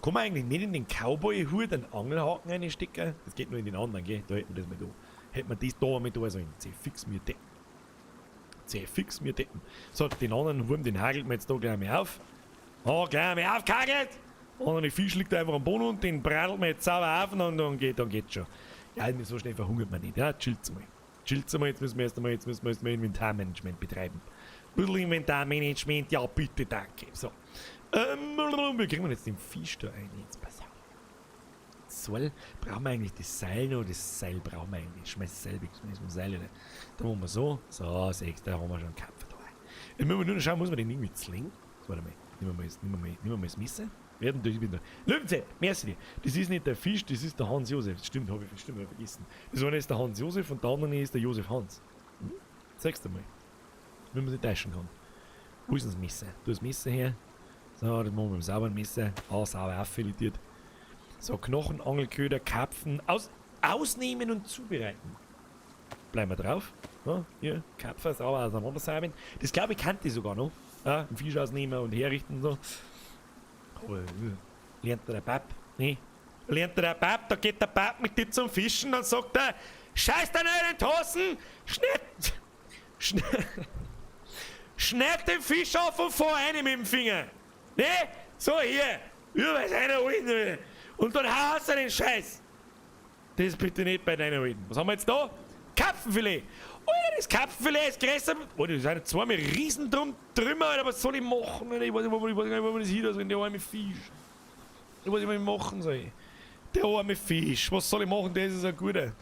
Kann man eigentlich nicht in den Cowboy-Hut einen Angelhaken reinstecken? Das geht nur in den anderen, gell? Da hätten wir das mal da. Hätten wir das da mal da sollen. Zerfix mir Deppen. Zerfix mir Deppen. So, den anderen Wurm, den hagelt man jetzt da gleich mal auf. Oh, gleich mal aufgehagelt! Und der Fisch liegt einfach am Boden und den bradelt man jetzt sauber auf und dann geht's schon. Ja, so schnell verhungert man nicht. Ja, chillt's mal. Chillt's mal, jetzt müssen wir erst mal Inventarmanagement betreiben. Ein bisschen Inventarmanagement, ja bitte, danke. So. Wie kriegen wir jetzt den Fisch da rein? Jetzt pass auf. Soll, brauchen wir eigentlich das Seil noch? Das Seil brauchen wir eigentlich. Schmeiß das Seil weg, schmeiß das Seil rein. Da machen wir so. So, sechs, da haben wir schon einen Kapfer da. Jetzt müssen wir nur noch schauen, muss man den irgendwie zwingen? Warte mal. Nehmen wir mal das Messer. Werden das wieder. Löwenzepp, merci dir. Das ist nicht der Fisch, das ist der Hans Josef. Stimmt, habe ich, stimmt, hab ich vergessen. Das eine ist der Hans Josef und der andere ist der Josef Hans. Zeig's dir mal. Wenn man sich täuschen kann. Wo ist denn das Messer? Du das Messer her. So, das machen wir mit dem sauberen Messer. Ah, sauber auffiletiert. So, Knochen, Angelköder, Karpfen. Ausnehmen und zubereiten. Bleiben wir drauf. Ja, hier, Karpfen sauber auseinandersäbeln. Das, glaube ich, kannte ich sogar noch. Ja, einen Fisch ausnehmen und herrichten und so. Aber lernt der Pap? Nee. Lernt der Pap, da geht der Pap mit dir zum Fischen, dann sagt er, scheiß dir in den Hosen, schneid den Fisch auf und fahr rein mit dem Finger. Ne? So, hier, über seine Alten. Und dann haust du den Scheiß. Das bitte nicht bei deiner Alten. Was haben wir jetzt da? Karpfenfilet. Oh ja, das Karpfenfilet ist größer. Oh, das sind zwei mit riesen Trümmer, Alter. Was soll ich machen? Alter? Ich weiß gar nicht, wo man das hier soll. Der arme Fisch. Ich weiß nicht, was ich machen soll. Der arme Fisch. Was soll ich machen? Der ist ein guter.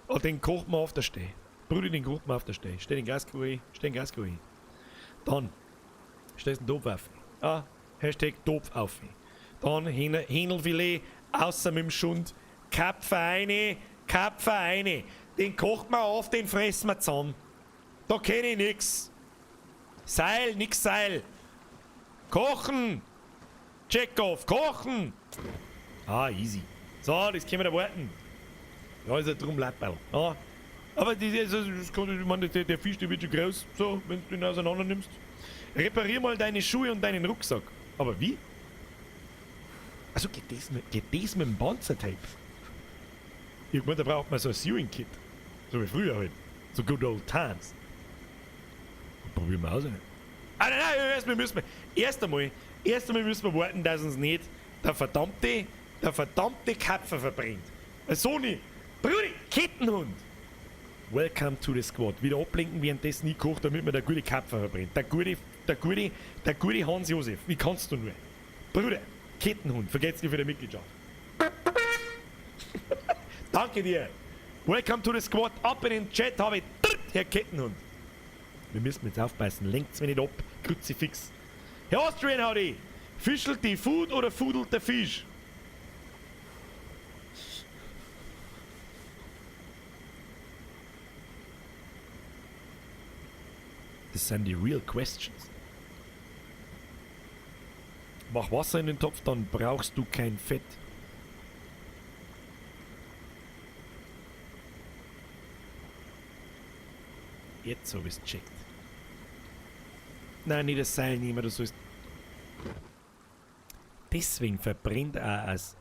Oh, den kocht man auf der Stelle. Bruder, den kocht man auf der Stelle. Stell den Gaskocher hin. Stell den Gaskocher hin. Dann stellst du den Topf auf. Ah, #TopfAuf. Dann Hähnelfilet, außer mit dem Schund. Kapfer eine, Kapfer eine. Den kocht man auf, den fressen wir zusammen. Da kenne ich nix. Seil, nix Seil. Kochen! Check-off, kochen! Ah, easy. So, das können wir da warten. Ja, ist ja drum Lappal. Ja. Aber das, das, das, ich meine, der Fisch, der wird schon groß, so, wenn du ihn auseinander nimmst. Reparier mal deine Schuhe und deinen Rucksack. Aber wie? Also geht das mit dem Panzertape? Irgendwann, da braucht man so ein Sewing-Kit. So wie früher halt. So good old times. Probieren wir aus. Ah, nein, nein, erstmal müssen wir. Erst einmal müssen wir warten, dass uns nicht der verdammte Kapfer verbrennt. Sony, Brudi, Kettenhund! Welcome to the squad. Wieder ablenken, währenddessen ich koche, damit mir der gute Kapfer verbrennt. Der gute Hans Josef. Wie kannst du nur? Bruder, Kettenhund, vergesst nicht für die Mitgliedschaft. Danke dir. Welcome to the squad. Ab in den Chat habe ich Herr Kettenhund. Wir müssen jetzt aufpassen. Lenkt's mir nicht ab. Kruzifix. Herr Austrian, howdy. Fischelt die Food oder fudelt der Fisch? Das sind die real questions. Mach Wasser in den Topf, dann brauchst du kein Fett. Jetzt hab ich's gecheckt. Nein, nicht das Seil nehmen, du sollst. Deswegen verbrennt auch es.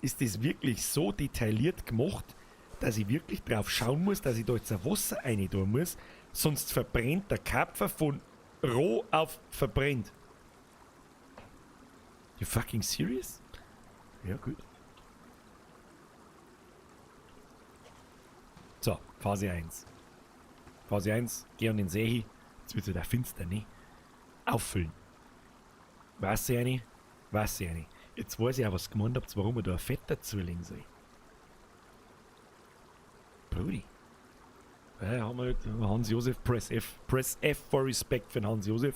Ist das wirklich so detailliert gemacht, dass ich wirklich drauf schauen muss, dass ich da jetzt ein Wasser rein tun muss, sonst verbrennt der Kapfer von roh auf verbrennt. You fucking serious? Ja, gut. So, Phase 1. Phase 1, geh an den See hin. Jetzt wird's wieder finster, ne? Auffüllen. Wasser rein, Wasser rein. Jetzt weiß ich auch, was ihr gemeint habt, warum ich da ein Fett dazulegen soll. Brudi. Ja, haben wir halt Hans Josef, Press F. Press F for Respect für den Hans Josef.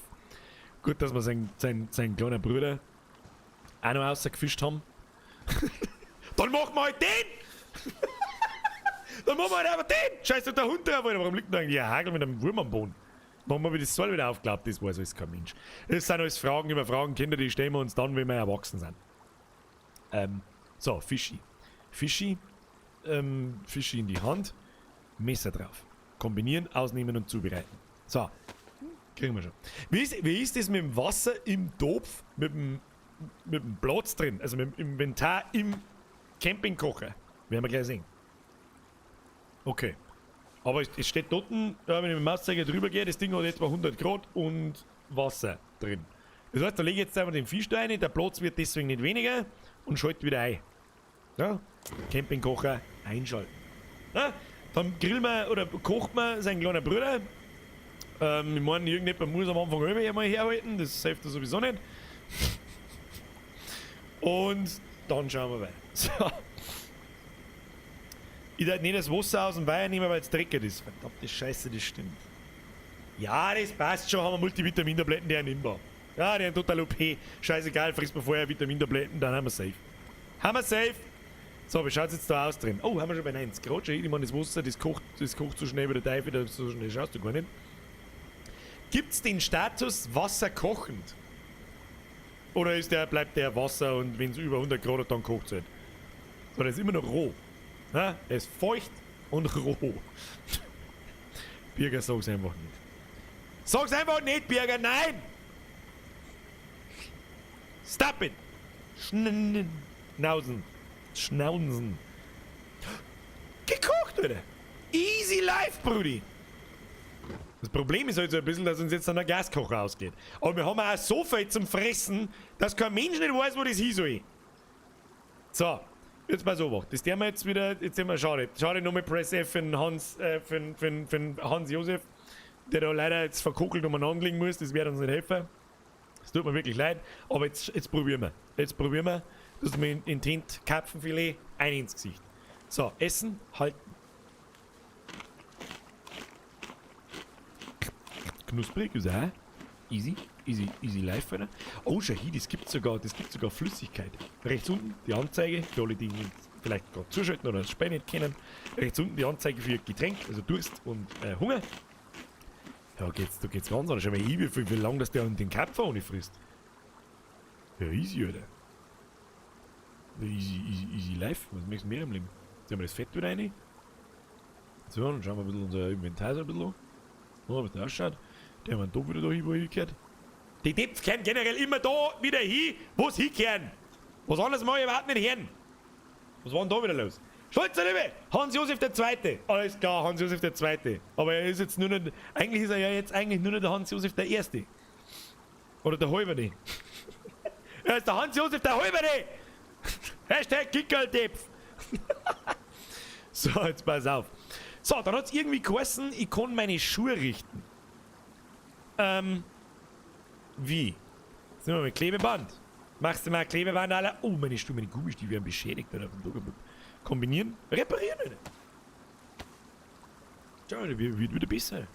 Gut, dass wir seinen kleinen Bruder auch noch rausgefischt haben. Dann machen wir halt den! Dann machen wir halt einfach den! Scheiße, der Hund drauf, Alter. Warum liegt da eigentlich ein Hagel mit einem Wurm am Boden? Machen wir wieder das Seil wieder aufgeklappt, das weiß alles kein Mensch. Das sind alles Fragen über Fragen, Kinder, die stellen wir uns dann, wenn wir erwachsen sind. So, Fischi. Fischi. Fischi in die Hand. Messer drauf. Kombinieren, ausnehmen und zubereiten. So. Kriegen wir schon. Wie ist das mit dem Wasser im Topf, mit dem Platz drin, also mit dem Inventar im Campingkocher? Werden wir gleich sehen. Okay. Aber es steht dort, wenn ich mit dem Mauszeiger drüber gehe, das Ding hat etwa 100 Grad und Wasser drin. Das heißt, da lege ich jetzt einfach den Fisch da rein, der Platz wird deswegen nicht weniger und schalte wieder ein. Ja? Campingkocher einschalten. Ja? Dann grillen wir oder kocht man seinen kleinen Bruder. Ich meine, irgendjemand muss am Anfang einmal herhalten, das hilft sowieso nicht. Und dann schauen wir weiter. So. Ich darf nicht das Wasser aus dem Weiher nehmen, weil es dreckig ist. Verdammte Scheiße, das stimmt. Ja, das passt schon, haben wir Multivitamintabletten, die nimmbar. Ja, die sind total OP. Scheißegal, frisst man vorher Vitamintabletten, dann haben wir safe. Haben wir safe! So, wie schaut es jetzt da aus drin? Oh, haben wir schon bei 90 Grad schon. Ich meine, das Wasser, das kocht so schnell wie der Teufel, so schnell schaust du gar nicht. Gibt's den Status Wasser kochend? Oder ist der, bleibt der Wasser und wenn es über 100 Grad hat, dann kocht es halt? So, der ist immer noch roh. Ja, er ist feucht und roh. Birger, sag's einfach nicht. Sag's einfach nicht, Birger, nein! Stop it! Schnauzen. Schnauzen. Gekocht, Alter! Easy life, Brudi! Das Problem ist halt so ein bisschen, dass uns jetzt dann der Gaskocher ausgeht. Aber wir haben auch so viel zum Fressen, dass kein Mensch nicht weiß, wo das hin soll. So, jetzt mal so, das tun wir jetzt wieder, jetzt sind wir, schade. Schade nochmal Press F für den Hans, für Hans Josef, der da leider jetzt verkokelt umeinander liegen muss, das wird uns nicht helfen. Es tut mir wirklich leid, aber jetzt probieren wir. Jetzt probieren wir, dass wir in Tint Karpfenfilet ein ins Gesicht. So, essen, halten. Knusprig ist auch. Easy, easy, easy life, Alter. Oh, schau hier, das gibt sogar Flüssigkeit. Rechts unten die Anzeige, für alle, die vielleicht gerade zuschalten oder das Spiel nicht kennen. Rechts unten die Anzeige für Getränk, also Durst und Hunger. Ja, da geht's ganz anders. Schau mal hin, wie lange das der den Kapfer ohne frisst. Ja, easy, Alter. Easy, easy, easy life. Was möchtest du mehr im Leben? Jetzt haben wir das Fett wieder rein. So, dann schauen wir ein bisschen unser Inventar so ein bisschen an. So, was der ausschaut. Der haben wir da wieder da hin, wo er hingehört. Die Depf kehren generell immer da wieder hin, wo sie hinkehren. Was anderes mag ich überhaupt nicht hören. Was war denn da wieder los? Stolzer Liebe! Hans-Josef der Zweite! Alles klar, Hans-Josef der Zweite. Aber er ist jetzt nur nicht. Eigentlich ist er ja jetzt eigentlich nur noch der Hans-Josef der Erste. Oder der Halberne. Er ist der Hans-Josef der Halberne! Hashtag Kickerl-Depf! So, jetzt pass auf. So, dann hat's irgendwie geheißen, ich kann meine Schuhe richten. Wie? Jetzt nehmen wir mal Klebeband. Machst du mal Klebeband, alle? Oh, meine Schuhe, meine Gummistiefel werden beschädigt. Oder? Kombinieren? Reparieren, Alter. Schau, der wird wieder besser.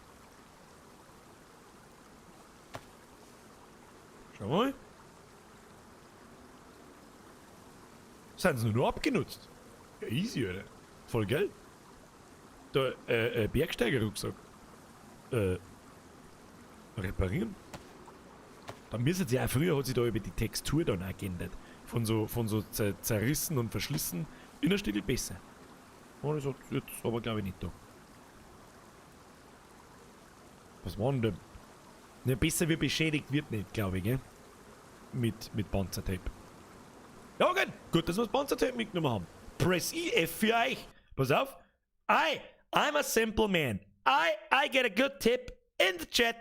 Schau mal. Sind sie nur abgenutzt? Ja, easy, oder? Voll geil. Der Bergsteiger-Rucksack. Reparieren. Dann müssen sie auch, früher hat sich da über die Textur dann auch geändert. Von so zerrissen und verschlissen in der Stelle besser. Oh, das hat jetzt aber glaube ich nicht da. Was war denn da? Ne, besser wie beschädigt wird nicht, glaube ich, gell? Mit Panzertape. Ja, gut. Gut, dass wir das Panzertape mitgenommen haben. Press E, F für euch. Pass auf. I'm a simple man. I get a good tip in the chat.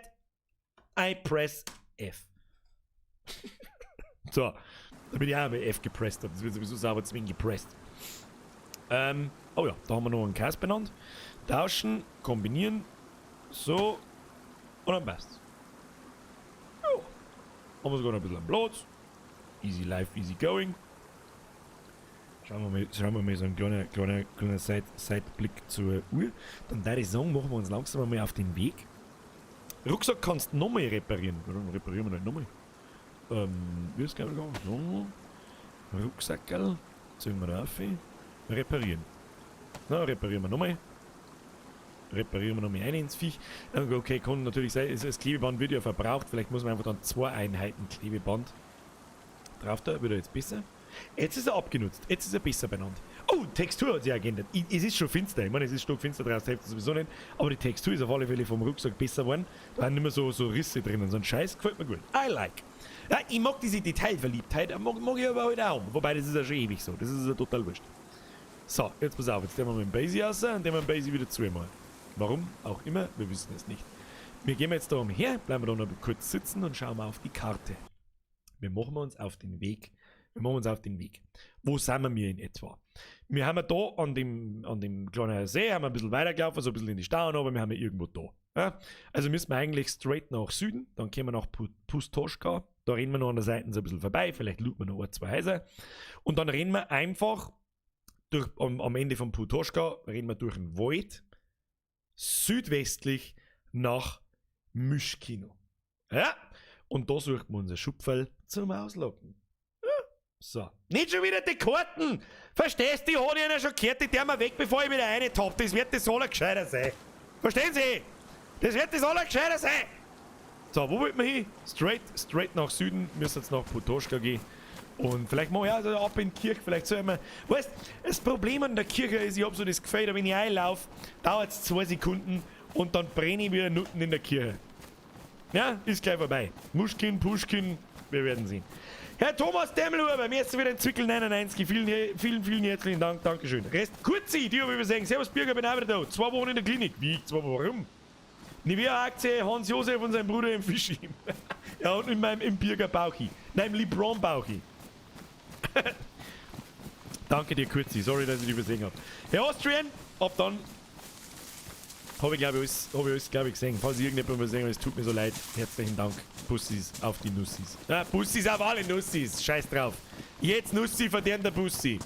I press F. So, damit ich auch mal F gepresst habe. Das wird sowieso sauber zwingend gepresst. Oh ja, da haben wir noch einen Cast benannt. Tauschen, kombinieren. So. Und dann passt's. Ja. Haben wir sogar noch ein bisschen am Platz. Easy life, easy going. Schauen wir mal so einen kleinen Seitblick zur Uhr. Dann würde ich sagen, machen wir uns langsam mal auf den Weg. Rucksack kannst du nochmal reparieren. Warum reparieren wir nicht nochmal? Wie ist es gegangen? So. Rucksackerl. Ziehen wir da auf. Reparieren. Na, reparieren wir nochmal. Reparieren wir nochmal ein ins Viech. Okay, kann natürlich sein, das Klebeband wird ja verbraucht. Vielleicht muss man einfach dann 2 Einheiten Klebeband drauf da. Wird er jetzt besser? Jetzt ist er abgenutzt. Jetzt ist er besser benannt. Oh, Textur hat sich auch geändert. Es ist schon finster. Ich meine, es ist stockfinster draußen, hilft sowieso nicht. Aber die Textur ist auf alle Fälle vom Rucksack besser geworden. Da sind nicht mehr so Risse drinnen. So ein Scheiß gefällt mir gut. I like. Ja, ich mag diese Detailverliebtheit. Mag ich aber halt auch. Wobei, das ist ja schon ewig so. Das ist ja total wurscht. So, jetzt pass auf. Jetzt nehmen wir mit dem Basie raus und nehmen wir den Basie wieder zu mal. Warum? Auch immer. Wir wissen es nicht. Wir gehen jetzt da umher, bleiben wir da noch kurz sitzen und schauen mal auf die Karte. Wir machen uns auf den Weg. Wir machen uns auf den Weg. Wo sind wir in etwa? Wir haben ja da an dem kleinen See, haben wir ein bisschen weitergelaufen, so ein bisschen in die Stauen, aber wir haben ja irgendwo da. Ja? Also müssen wir eigentlich straight nach Süden, dann kommen wir nach Pustoschka, da rennen wir noch an der Seite so ein bisschen vorbei, vielleicht looten wir noch 1, 2 Häuser. Und dann rennen wir einfach durch, am Ende von Pustoschka, rennen wir durch den Wald, südwestlich nach Myschkino. Ja? Und da sucht man unser Schupferl zum Auslocken. So. Nicht schon wieder die Karten! Verstehst du? Die hat ich ja schon gehört, die der mal weg, bevor ich wieder eine top. Das wird das Allergescheiter sein. Verstehen Sie? Das wird das Allergescheiter sein! So, wo wollt man hin? Straight nach Süden. Müssen jetzt nach Putoschka gehen. Und vielleicht machen wir ja also ab in die Kirche, vielleicht sollen wir. Weißt, das Problem an der Kirche ist, ich hab so das Gefühl, wenn ich einlaufe, dauert es 2 Sekunden und dann brenne ich wieder Nutten in der Kirche. Ja, ist gleich vorbei. Muschkin, Puschkin, wir werden sehen. Herr Thomas Demmelhuber, mir ist wieder ein Zwickel 99. Vielen, vielen, vielen herzlichen Dank. Dankeschön. Rest Kurzi, die habe ich übersehen. Servus Birger, bin auch wieder da. 2 Wochen in der Klinik. Wie? 2 Wochen? Warum? Nivea-Aktie, Hans-Josef und sein Bruder im Fischi. Ja, und in meinem im Birger Bauchi. Nein, im LeBron Bauchi. Danke dir, Kurzi. Sorry, dass ich dich übersehen habe. Herr Austrian, ab dann. Habe ich, glaube ich, alles, glaub ich, gesehen. Falls ich irgendjemand übersehen habe, es tut mir so leid. Herzlichen Dank. Bussis auf die Nussis. Ja, Bussis auf alle Nussis. Scheiß drauf. Jetzt Nussi verdient der Bussi.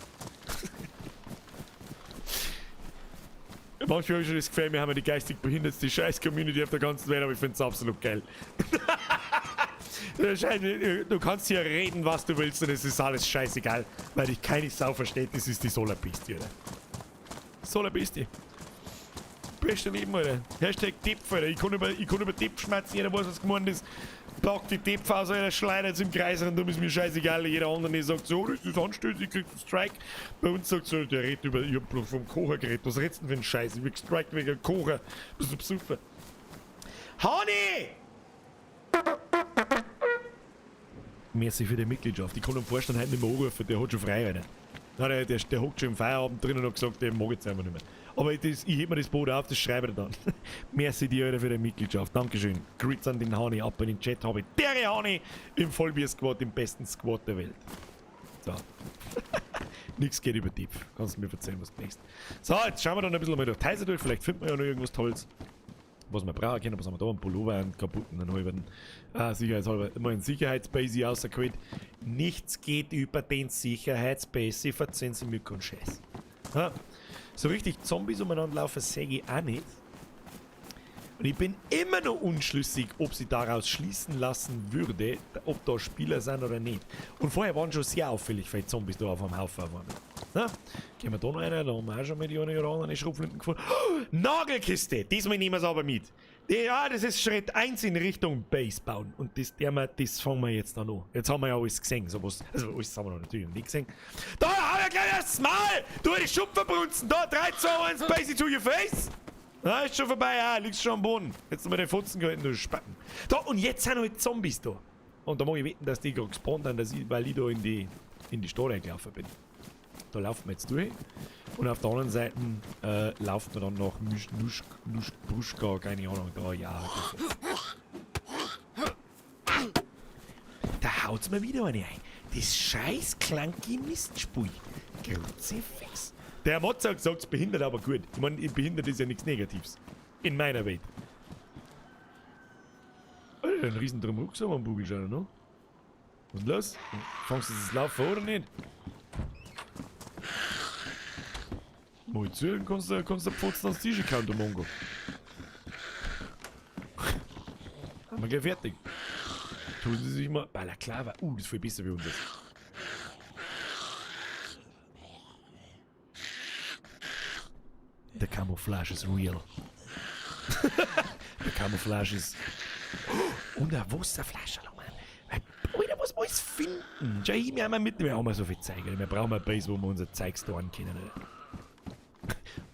Manchmal habe ich schon das Gefühl, wir haben die geistig behindertste Scheiß-Community auf der ganzen Welt, aber ich finde es absolut geil. Du kannst hier reden, was du willst, und es ist alles scheißegal, weil dich keine Sau versteht. Das ist die Solar-Bestie, Alter. Solar-Bestie. Beste Leben, Alter. Hashtag Depf, Alter. Ich kann über Depf schmerzen, jeder weiß, was gemeint ist. Pack die Depf aus, Alter, schleudert im Kreis und ist mir scheißegal. Jeder andere sagt so, oh, das ist anstößig, ich krieg einen Strike. Bei uns sagt so, der redet über, ich hab vom Kocher geredet. Was redest du denn für einen Scheiß? Ich bin gestrikt wegen einem Kocher. Bist du besoffen? Honey! Merci für die Mitgliedschaft. Ich kann den Vorstand heute nicht mehr anrufen, der hat schon frei, Alter. Nein, der hockt schon im Feierabend drin und hat gesagt, den mag ich jetzt einfach nicht mehr. Aber ich heb mir das Boot auf, das schreibe ich dann. Merci dir, Alter, für die Mitgliedschaft. Dankeschön. Grüß an den Hani ab in den Chat habe ich. Der Hani im Vollbier-Squad, im besten Squad der Welt. So. Nix geht über Tief. Kannst du mir erzählen, was du denkst. So, jetzt schauen wir dann ein bisschen mal durch die Häuser durch. Vielleicht finden wir ja noch irgendwas Tolles, was wir brauchen können. Was haben wir da? Einen Pullover, einen kaputten, einen halben. Ah, sicherheitshalber. Mal einen Sicherheitsbase rausgeholt. Nichts geht über den Sicherheitsbase. Verzeihen Sie mir keinen Scheiß. Ha? So richtig Zombies umeinander laufen, sehe ich auch nicht. Und ich bin immer noch unschlüssig, ob sie daraus schließen lassen würde, ob da Spieler sind oder nicht. Und vorher waren schon sehr auffällig viele Zombies da auf einem Haufen auf einmal. Na, gehen wir da noch rein, da haben wir auch schon mal die eine oder andere Schrotflinten gefunden. Oh, Nagelkiste! Diesmal nehmen wir es aber mit. Ja, das ist Schritt 1 in Richtung Base bauen. Und das fangen wir jetzt dann an. Jetzt haben wir ja alles gesehen. So was, also alles haben wir noch natürlich nicht gesehen. Da haben wir gleich das Mal! Du, die Schupferbrunzen! Da, 3, 2, 1, Base to your face! Na, ist schon vorbei, ja, liegst schon am Boden. Jetzt noch mal den Fotzen gehalten, du Spacken. Da, und jetzt sind halt Zombies da. Und da mag ich wetten, dass die gerade gespawnt haben, weil ich da in die Stadt reingelaufen bin. Da laufen wir jetzt durch. Und auf der anderen Seite laufen wir dann nach Nuschka, keine Ahnung, da, ja. Da haut's mir wieder eine ein. Das scheiß klanke Mistspui. Kruzifix. Der Mozart sagt, es behindert, aber gut. Ich meine, behindert ist ja nichts Negatives. In meiner Welt. Alter, ein riesen drum Rucksack am Bugel schon, ne? Was ist los? Fangst du das Laufen oder nicht? Mal zu, dann kannst du Pfotzen ans Tisch kauen, du Mongo. Haben wir gleich fertig. Tun sie sich mal. Balaklava. Das ist viel besser wie unseres. The camouflage is real. The camouflage is. Oh, und eine Wasserflasche, Mann. Alter, was muss ich finden? Schau, ich mir mit. Wir haben so viel Zeug. Wir brauchen eine Base, wo wir unser Zeug storen können. Alter.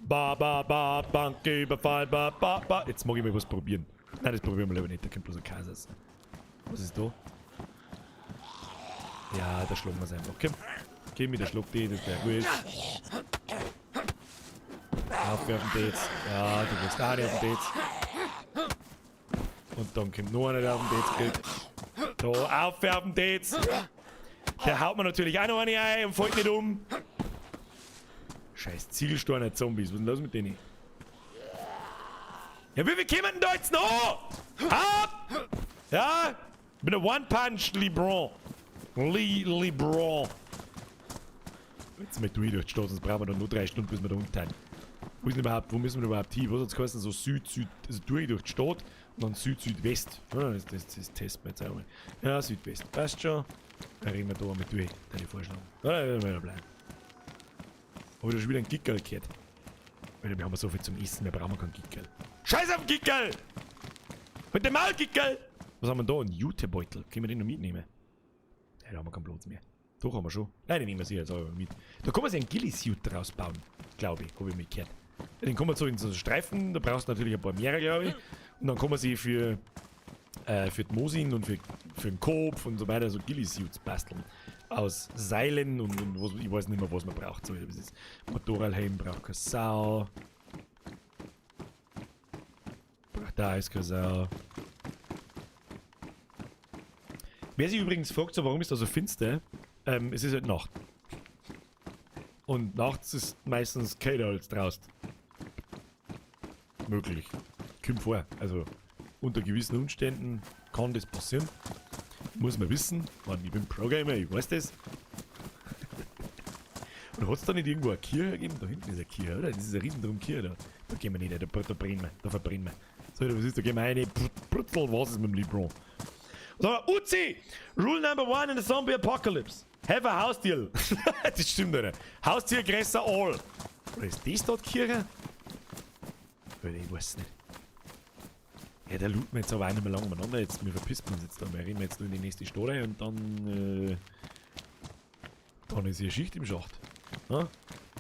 Ba, ba, ba, Banküberfall, ba, ba, ba. Jetzt mag ich mal was probieren. Nein, das probieren wir lieber nicht. Da kommt bloß ein Kasus. Was ist da? Ja, da schlagen wir es einfach. Okay. Geh mit der Schluck die, das wäre gut. Aufwerfen die jetzt. Ja, du wirst auch nicht auf den Dates. Und dann kommt noch einer, der auf den Dates kriegt. Da, aufwerfen Dates. Der haut mir natürlich auch noch eine ein und fällt nicht um. Scheiß Ziegelsteine Zombies, was ist denn los mit denen? Ja, wie viel kommen denn da jetzt noch? Ab! Ja, ich bin ein One-Punch LeBron. LeBron. Jetzt mal durch die Stadt, sonst brauchen wir dann nur 3 Stunden, bis wir da unten sind. Wo ist denn überhaupt, wo müssen wir überhaupt hin? Was hat's geheißen? So Süd, Süd, also durch die Stadt und dann Süd, Südwest. Ja, das testen wir jetzt auch mal. Ja, Südwest. Passt schon. Dann reden wir da einmal durch, deine Vorschlag. Ja, da werden wir bleiben. Hab ich da schon wieder einen Gickerl gehört? Alter, wir haben so viel zum Essen, wir brauchen keinen Gickerl. Scheiß auf den Gickerl! Mit dem Maul, Gickerl! Was haben wir da? Ein Jutebeutel. Können wir den noch mitnehmen? Ja, da haben wir keinen Platz mehr. Doch, haben wir schon. Nein, den nehmen wir sicher jetzt aber mit. Da kann man sich einen Ghillie-Suit draus bauen. Glaube ich, habe ich mitgehört. Den kann man so in so Streifen, da brauchst du natürlich ein paar mehr, glaube ich. Und dann kann man sich für die Mosin und für den Kopf und so weiter so Ghillie-Suits basteln. Aus Seilen und was, ich weiß nicht mehr, was man braucht. So, das ist Motorradhelm braucht keine Sau. Braucht da ist keine Sau. Wer sich übrigens fragt, so, warum ist da so finster, es ist halt Nacht. Und nachts ist meistens kälter als draußen. Möglich. Kommt vor. Also unter gewissen Umständen kann das passieren. Muss man wissen. Ich bin Pro-Gamer, ich weiß das. Und hat es da nicht irgendwo eine Kirche gegeben? Da hinten ist eine Kirche, oder? Das ist eine riesen Kirche da. Da gehen wir nicht, da brennen wir, da verbrennen wir. So, was ist, da gehen wir rein, Brutzel, was ist mit dem LeBron? So, Uzi! Rule number one in the zombie apocalypse. Have a Haustier. Das stimmt nicht. Haustier größer all. Oder ist das dort Kirche? Ich weiß nicht. Ja, da looten wir jetzt aber auch nicht mehr lange umeinander. Jetzt, wir verpissen uns jetzt da. Wir rennen jetzt nur in die nächste Stadt rein und dann. Dann ist hier Schicht im Schacht. Ja?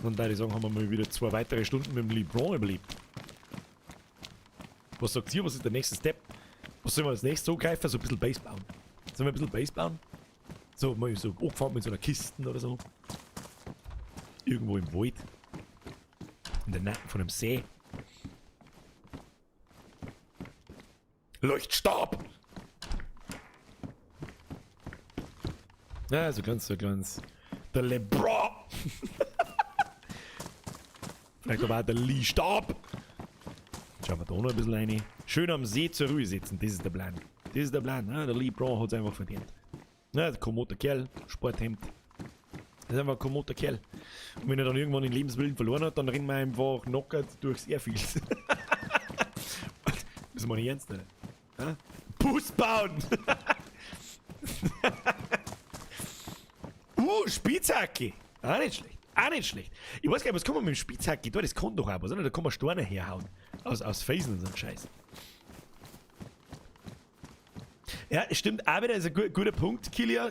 Und da ich sagen, haben wir mal wieder 2 weitere Stunden mit dem LeBron überlebt. Was sagt ihr? Was ist der nächste Step? Was sollen wir als nächstes so greifen? So ein bisschen Base bauen. Sollen wir ein bisschen Base bauen? So, mal so angefangen mit so einer Kiste oder so. Irgendwo im Wald. In der Nähe von einem See. Leuchtstab! Ja, so ganz, so ganz. Der LeBron! Vielleicht aber auch der Lee Stab! Schauen wir da noch ein bisschen rein. Schön am See zur Ruhe sitzen, das ist der Plan. Das ist der Plan, ne? Der Lee Brown hat es einfach verdient. Ja, der kommoder Kerl, Sporthemd. Das ist einfach ein kommoder Kerl. Und wenn er dann irgendwann den Lebenswillen verloren hat, dann rennen wir einfach knockert durchs Airfield. Das meine ich ernst, ne? Ja? Bus bauen! Spitzhacke! Auch nicht schlecht. Auch nicht schlecht. Ich weiß gar nicht, was kann man mit dem Spitzhacke da? Das kann doch auch was, oder? Da kann man Steine herhauen. Aus Felsen und so ein Scheiß. Ja, stimmt auch wieder, ist ein guter Punkt, Kilia,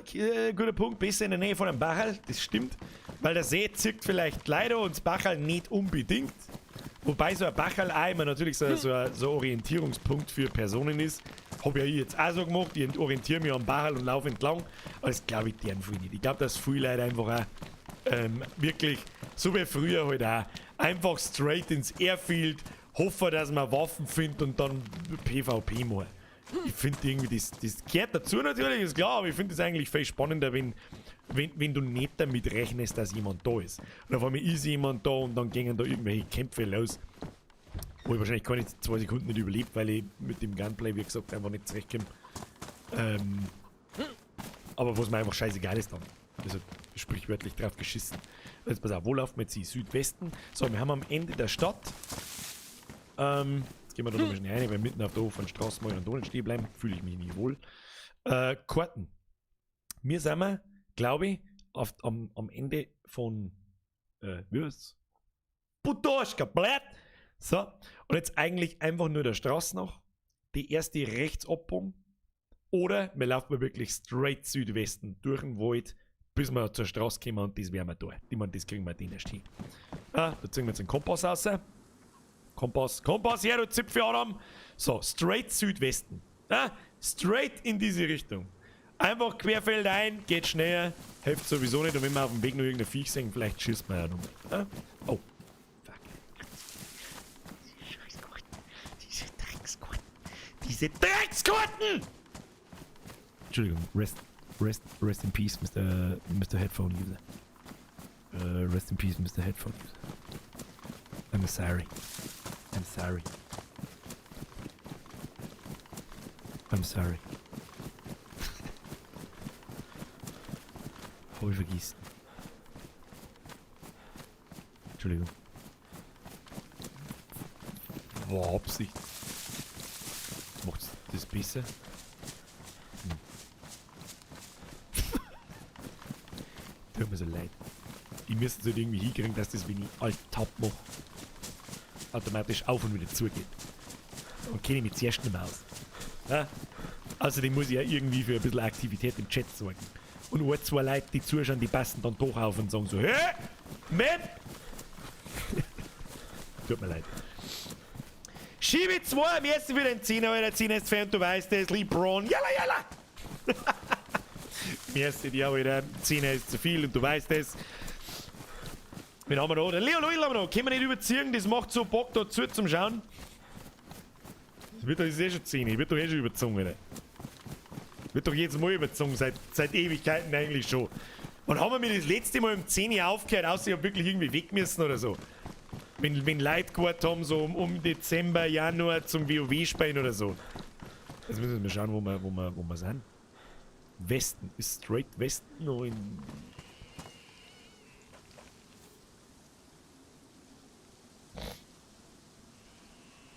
guter Punkt, besser in der Nähe von einem Bachel, das stimmt, weil der See zirkt vielleicht leider und das Bachel nicht unbedingt. Wobei so ein Bachel auch immer natürlich so ein Orientierungspunkt für Personen ist. Hab ja ich jetzt auch so gemacht, ich orientiere mich am Bachel und laufe entlang. Aber das glaube ich deren viel nicht. Ich glaube, dass viele Leute einfach auch wirklich, so wie früher halt auch, einfach straight ins Airfield, hoffen, dass man Waffen findet und dann PvP machen. Ich finde irgendwie, das gehört dazu natürlich, ist klar, aber ich finde es eigentlich viel spannender, wenn du nicht damit rechnest, dass jemand da ist. Und auf einmal ist jemand da und dann gehen da irgendwelche Kämpfe los, wo ich wahrscheinlich keine 2 Sekunden nicht überlebt, weil ich mit dem Gunplay, wie gesagt, einfach nicht zurechtkomme. Aber was mir einfach scheißegal ist dann. Also sprichwörtlich drauf geschissen. Jetzt pass auf, wo laufen wir jetzt hin? Südwesten. So, wir haben am Ende der Stadt. Jetzt gehen wir da noch mal schnell rein, weil mitten auf der offenen Straße mal und da nicht stehen bleiben, fühle ich mich nicht wohl. Karten. Wir sind wir, glaube ich, am Ende von wie heißt's? Putoschka, blöd! So, und jetzt eigentlich einfach nur der Straße noch, die erste Rechtsabbiegung, oder wir laufen wirklich straight Südwesten durch den Wald, bis wir zur Straße kommen und das werden wir da. Ich meine, das kriegen wir den erst hin. Ah, da ziehen wir jetzt den Kompass raus. Kompass, Kompass, her, du Zipfel Adam. So, straight Südwesten. Ah, straight in diese Richtung. Einfach querfeldein, geht schneller, hilft sowieso nicht. Und wenn wir auf dem Weg noch irgendein Viech sehen, vielleicht schießt man ja nochmal. Ah? Oh. Fuck. Diese Scheißkarten. Diese Dreckskarten. Diese Dreckskarten! Entschuldigung, rest in peace, Mr. Headphone User. Rest in peace, Mr. Headphone User. I'm sorry. I'm sorry. I'm sorry. Hab ich vergessen. Entschuldigung. War Absicht. Macht's das besser? Hm. Tut mir so leid. Ich müsste es halt irgendwie hinkriegen, dass das, wenn ich Alt-Tab mache, automatisch auf und wieder zugeht. Und kenne ich mich zuerst nicht mehr aus. Ja? Außerdem muss ich ja irgendwie für ein bisschen Aktivität im Chat sorgen. Und ein, zwei Leute, die zuschauen, die passen dann doch auf und sagen so, hä? Map? Tut mir leid. Schiebe 2 am ersten wieder ein 10er, weil der 10er ist Fan, du weißt es, LeBron, jalla, jalla! Im ersten Jahr wieder 10er ist zu viel und du weißt es. Wen haben wir da? Der Leo Loil haben wir noch. Können wir nicht überziehen, das macht so Bock da zu zum Schauen. Das wird doch, das ist eh schon 10, ich wird doch eh schon überzogen, oder? Wird doch jedes Mal überzogen, seit Ewigkeiten eigentlich schon. Und haben wir mir das letzte Mal um 10 Uhr aufgehört, außer ich hab wirklich irgendwie weg müssen oder so. Wenn Leute gewartet haben, so um Dezember, Januar zum WoW spielen oder so. Jetzt müssen wir mal schauen, wo wir sind. Westen. Ist straight Westen noch in...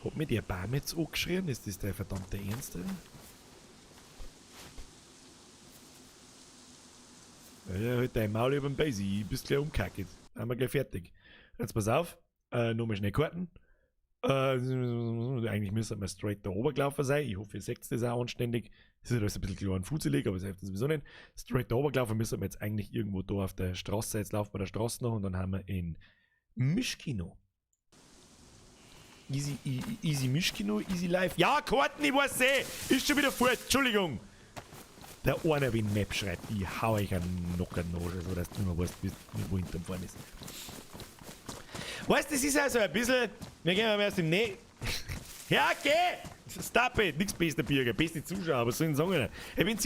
Hat mir der Baum jetzt angeschrien? Ist das der verdammte Ernst? Oder? Ja, halt dein Maul über den Basie, bist gleich umkackt. Haben wir gleich fertig. Jetzt pass auf, nochmal schnell Karten. Eigentlich müsste man straight da oben gelaufen sein. Ich hoffe, ihr seht das auch anständig. Das ist alles ein bisschen klein und fusselig, aber das hilft sowieso nicht. Straight da oben gelaufen müssen wir jetzt eigentlich irgendwo da auf der Straße. Jetzt laufen wir der Straße noch und dann haben wir in Mischkino. Easy, easy Mischkino, easy life. Ja, Karten, ich weiß eh. Ist schon wieder fort, Entschuldigung. Der eine, wenn Map schreibt, ich hau euch einen Nocker nach, so dass du nicht mehr weißt, wo hinterm Fahren ist. Weißt du, das ist also ein bisschen. Wir gehen mal erst im Nä. Ja, geh! Stop it! Nix bester Bürger, beste Zuschauer, was soll ich denn sagen? Hey, wenn's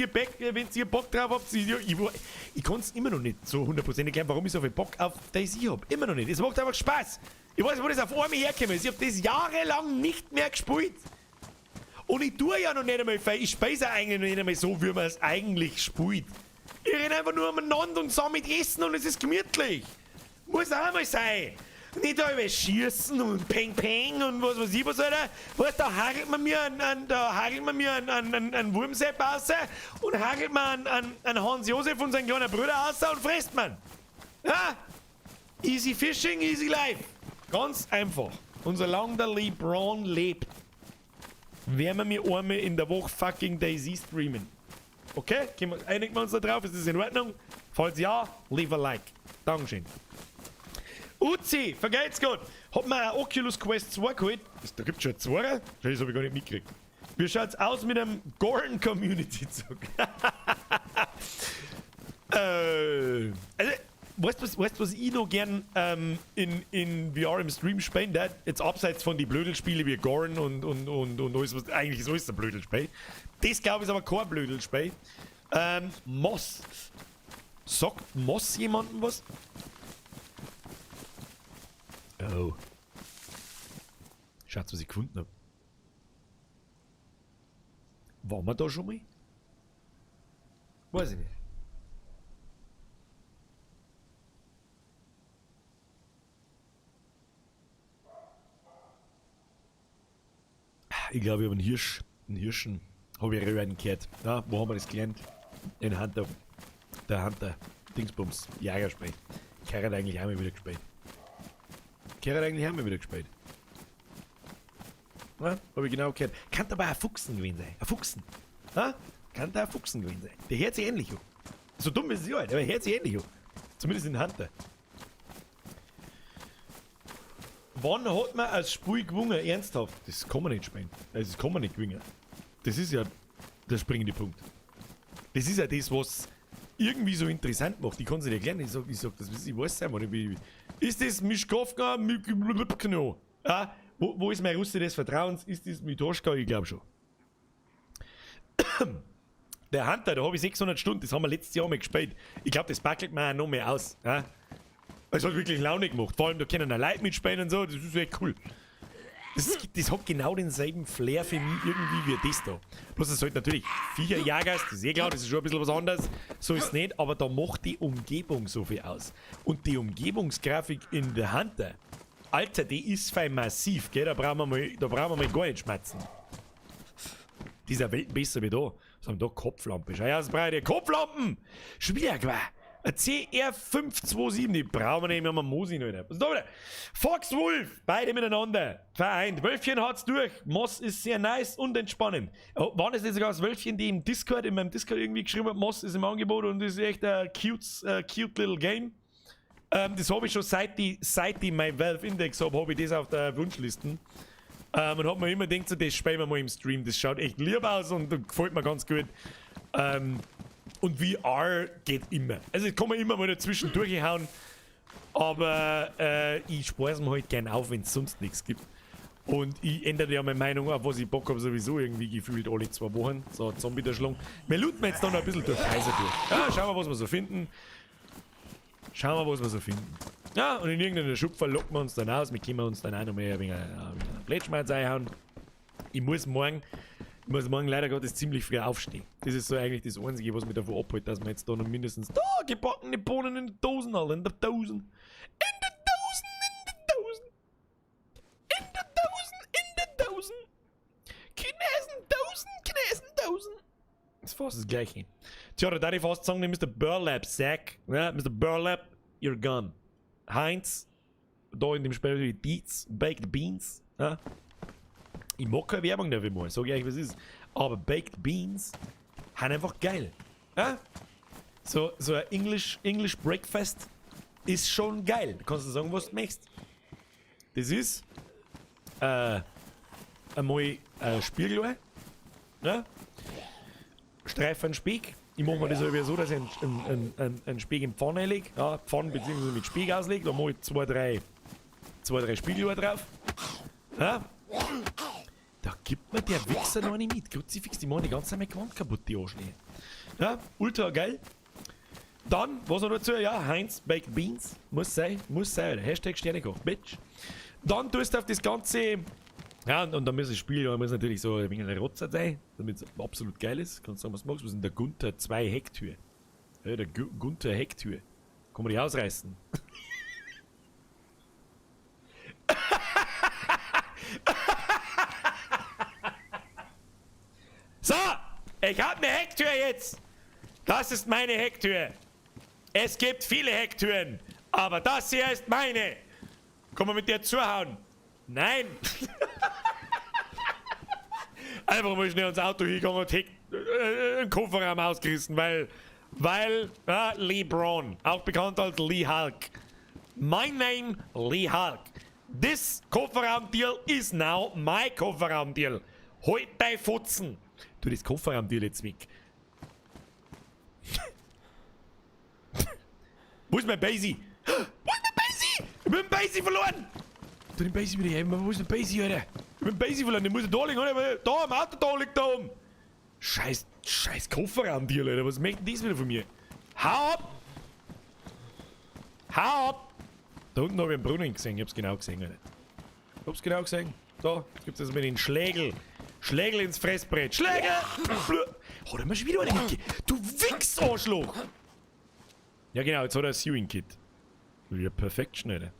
ihr Bock drauf habt, ich kann's immer noch nicht so hundertprozentig erklären, warum ich so viel Bock auf DayZ hab. Immer noch nicht. Es macht einfach Spaß. Ich weiß nicht, wo das auf einmal hergekommen ist. Ich hab das jahrelang nicht mehr gespielt. Und ich tue ja noch nicht einmal viel. Ich spiele es eigentlich noch nicht einmal so, wie man es eigentlich spielt. Ich renn einfach nur umeinander und sammle Essen und es ist gemütlich. Muss auch einmal sein. Nicht da über Schießen und Peng Peng und was weiß ich was, Alter. Weißt, da hagelt man mir einen Wurmsepp raus und hagelt man einen Hans Josef und seinen kleinen Bruder raus und frisst man. Ja? Easy fishing, easy life. Ganz einfach. Und solange der LeBron lebt, werden wir mir einmal in der Woche fucking DayZ streamen. Okay? Einigen wir uns da drauf? Ist das in Ordnung? Falls ja, leave a like. Dankeschön. Uzi, vergelt's Gott. Hat mir ein Oculus Quest 2 geholt. Da gibt's schon zwei. Das hab ich gar nicht mitgekriegt. Wie schaut's aus mit einem Gorn Community Zug? Also, weißt du, was ich noch gern in VR im Stream spielen darf? Jetzt abseits von den Blödelspielen wie Gorn und alles, was eigentlich ist alles ein Blödelspiel. Das glaube ich ist aber kein Blödelspiel. Moss. Sagt Moss jemandem was? Oh. Schaut, was ich gefunden hab. Waren wir da schon mal? Weiß ich nicht. Ich glaube, ich habe einen Hirsch. Einen Hirschen habe ich Röhren gehört. Ja, wo haben wir das gelernt? In Hunter. Der Hunter. Dingsbums. Jägerspiel. Ich hätte eigentlich auch mal wieder gespielt. Ja, hab ich genau gehört. Kann aber auch ein Fuchsen gewesen sein. Ein Fuchsen. Ja? Kann da ein Fuchsen gewesen sein. Der hört sich ähnlich an. So dumm ist es ja nicht, aber er hört sich ähnlich an. Zumindest in Hunter. Wann hat man als Spiel gewonnen? Ernsthaft? Das kann man nicht spielen. Also das kann man nicht gewinnen. Das ist ja der springende Punkt. Das ist ja das, was irgendwie so interessant macht. Ich kann es nicht erklären. Ich sag das, ich weiß es einfach nicht. Ist das Mischkowka? Ah, wo ist mein Russe des Vertrauens? Ist das Mitoschka? Ich glaube schon. Der Hunter, da habe ich 600 Stunden, das haben wir letztes Jahr mal gespielt. Ich glaube, das backelt mir auch noch mehr aus. Ja? Es hat wirklich Laune gemacht. Vor allem, da können auch Leute mitspielen und so. Das ist echt cool. Das hat genau denselben Flair für mich irgendwie wie das da. Bloß es halt natürlich Viecherjäger, das ist eh klar, das ist schon ein bisschen was anderes. So ist es nicht, aber da macht die Umgebung so viel aus. Und die Umgebungsgrafik in The Hunter, Alter, die ist fein massiv, gell? Da brauchen wir mal gar nicht schmatzen. Dieser Welt besser wie da. Was haben wir da? Kopflampe. Schau, ja, das brauche ich. Kopflampen! Schon wieder Quer. Ein CR527, die brauchen wir nicht, wir haben einen Mosin noch. Was ist da wieder? Fox Wolf, beide miteinander. Vereint. Wölfchen hat's durch. Moss ist sehr nice und entspannend. Oh, war das nicht sogar das Wölfchen, die im Discord, in meinem Discord irgendwie geschrieben hat, Moss ist im Angebot und ist echt ein cute little game. Das habe ich schon seit ich mein Valve Index habe, habe ich das auf der Wunschliste. Und hab mir immer gedacht, so, das spielen wir mal im Stream. Das schaut echt lieb aus und gefällt mir ganz gut. Und VR geht immer. Also ich kann man immer mal dazwischen durchhauen. Aber ich spare es mir halt gern auf, wenn es sonst nichts gibt. Und ich ändere ja meine Meinung auf, was ich Bock habe, sowieso irgendwie gefühlt alle 2 Wochen. So, Zombie der Schlung. Wir looten jetzt da noch ein bisschen durch Häuser durch. Ja, schauen wir, was wir so finden. Schauen wir, was wir so finden. Ja, und in irgendeiner Schupfer locken wir uns dann aus. Wir können uns dann auch noch mehr wegen einer Plätschmerz einhauen. Ich muss morgen leider Gottes ziemlich früh aufstehen. Das ist so eigentlich das Einzige, was mich davon abhält, dass wir jetzt da noch mindestens da gebackene Bohnen in Dosen, alle in der Dosen. In der Dosen, in der Dosen. In der Dosen, in der Dosen. Chinesen, Dosen, Chinesen, Dosen. Das ist fast das Gleiche. Tja, da darf ich fast sagen, Mr. Burlap Sack. Ja, Mr. Burlap, you're gone. Heinz, da in dem Spiel die Beats, Baked Beans. Ja? Ich mag keine Werbung dafür mal, sag ich euch, was ist. Aber Baked Beans sind einfach geil. Ja? So ein English Breakfast ist schon geil. Du kannst du sagen, was du möchtest. Das ist einmal Spiegelei, ne? Streifen Speck. Ich mache mir das irgendwie so, dass ich einen Speck in Pfanne lege. Ja, Pfanne bzw. mit Speck auslege. Da mache ich zwei, drei Spiegelei drauf. Ja? Da gibt mir der Wichser noch nicht mit. Kruzifix, die machen die ganze Zeit mein Gewand kaputt, die Arschlöcher. Ja, ultra geil. Dann, was noch dazu? Ja, Heinz Baked Beans. Muss sein. #Sternekoch, Bitch. Dann tust du auf das Ganze. Ja, und dann muss das Spiel, ja, muss natürlich so ein wenig Rotzer sein, damit es absolut geil ist. Kannst sagen, was du magst. Was ist denn der Gunther 2 Hecktür? Ja, der Gunther Hecktür. Kann man die ausreißen? So, ich hab eine Hecktür jetzt. Das ist meine Hecktür. Es gibt viele Hecktüren, aber das hier ist meine. Kann man mit der zuhauen? Nein. Einfach mal schnell ins Auto hingegangen und einen Kofferraum ausgerissen, weil Lee Braun, auch bekannt als Lee Hulk. My name, Lee Hulk. This Kofferraumdeal is now my Kofferraumdeal. Halt dein Fotzen. Tu das Kofferraumdeal jetzt weg. Wo ist mein Basie? Wo ist mein Basie? Ich hab den Basie verloren. Tu den Basie wieder her. Wo ist der Basie, Alter? Ich hab den Basie verloren. Den muss ich da liegen, oder? Da, im Auto da liegt da oben. Scheiß, scheiß Kofferraumdeal, Alter. Was möchten die wieder von mir? Hau ab! Hau ab! Da unten hab ich einen Brunnen gesehen. Ich hab's genau gesehen, Alter. Ich hab's genau gesehen. Da gibt's das mit den Schlägel. Schlägel ins Fressbrett. Schlägel! Hat er mir schon wieder eine mitgegeben? Du Wichs-Arschloch! Ja genau, jetzt hat er ein Sewing Kit. Ja, perfekt schnell.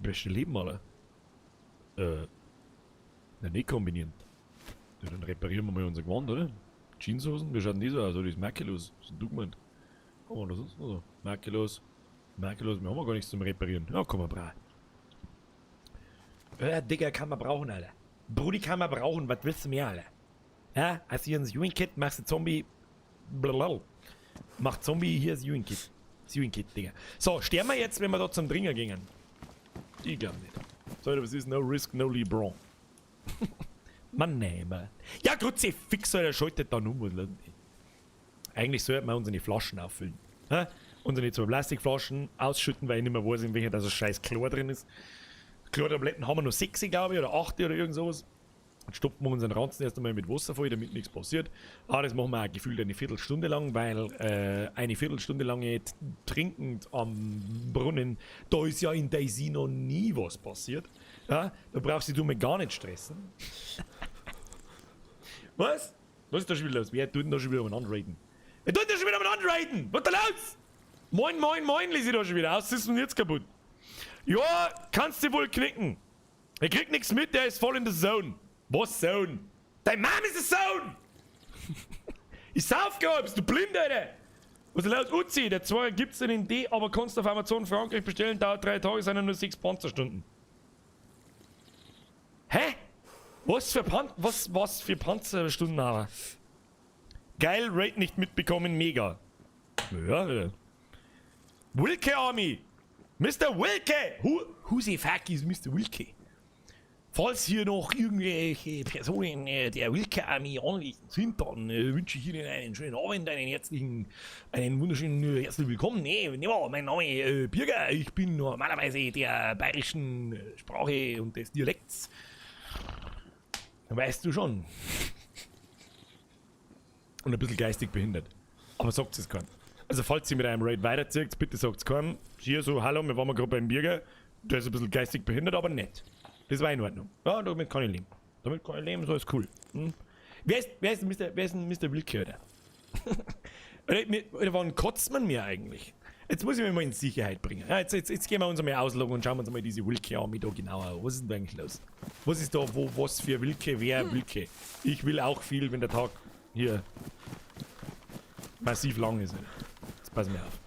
Beste Leben, Alter. Na, nicht kombinieren. Ja, dann reparieren wir mal unser Gewand, oder? Jeanshosen, wie schaut denn die so aus? Oder ist makellos? Was hast du gemeint? Haben wir das sonst noch so? Makellos. Makellos, wir haben ja gar nichts zum Reparieren. Ja, komm mal, bra. Digga, kann man brauchen, Alter. Brudi kann man brauchen, was willst du mehr, Alter? Ja, hast du hier ein Sewing Kit, machst du Zombie. Blablabla. Macht Zombie hier Sewing Kit. Sewing Kit, Digga. So, sterben wir jetzt, wenn wir da zum Dringer gingen? Ich glaub nicht. So, was ist no risk, no LeBron. Mann, nee, Mann. Ja, Kruzifix, Alter, schaltet da um. Eigentlich sollten wir unsere Flaschen auffüllen. Hä? Unsere zwei Plastikflaschen ausschütten, weil ich nicht mehr weiß, in welcher da so scheiß Chlor drin ist. Chlortabletten haben wir noch 6, glaube ich, oder 8 oder irgend sowas. Dann stopfen wir unseren Ranzen erst einmal mit Wasser voll, damit nichts passiert. Aber das machen wir auch gefühlt eine Viertelstunde lang, weil eine Viertelstunde lang trinkend am Brunnen, da ist ja in DayZ noch nie was passiert. Ja, da brauchst du mir gar nicht stressen. Was? Was ist da schon wieder los? Wer tut denn da schon wieder umeinander raiden? Wer tut denn da schon wieder umeinander raiden? Was ist da los? Moin, moin, moin, lese ich da schon wieder aus. Was ist denn jetzt kaputt? Ja, kannst du wohl knicken. Er kriegt nichts mit, der ist voll in der Zone. Was Zone? Dein Mom ist a Zone! Ich sauf grad, bist du blind, Alter? Was ist los? Uzi, der 2 gibt's in D, aber kannst du auf Amazon Frankreich bestellen, dauert 3 Tage, sind ja nur 6 Panzerstunden. Hä? Was für Panzerstunden aber? Geil, Raid nicht mitbekommen, mega. Ja, ja. Wilke Army! Mr. Wilke! Who the fuck is Mr. Wilke? Falls hier noch irgendwelche Personen der Wilke Army anwesend sind, dann wünsche ich Ihnen einen schönen Abend, einen wunderschönen herzlich willkommen. Nee, nee, mein Name Birger, ich bin normalerweise der bayerischen Sprache und des Dialekts. Weißt du schon. Und ein bisschen geistig behindert. Aber sagt es keinem. Also falls ihr mit einem Raid weiterzieht, bitte sagt es keinem. Hier so, hallo, wir waren mal gerade beim Birger. Der ist ein bisschen geistig behindert, aber nett. Das war in Ordnung. Ja, damit kann ich leben. Damit kann ich leben, so ist cool. Hm? Wer ist denn Mr. Wilke, oder? Oder wann kotzt man mir eigentlich? Jetzt muss ich mich mal in Sicherheit bringen. Ja, jetzt gehen wir uns einmal ausloggen und schauen uns mal diese Wilke Army da genauer an. Was ist denn da eigentlich los? Was ist da, wo, was für Wilke, wer Wilke? Ich will auch viel, wenn der Tag hier massiv lang ist. Jetzt pass mir auf.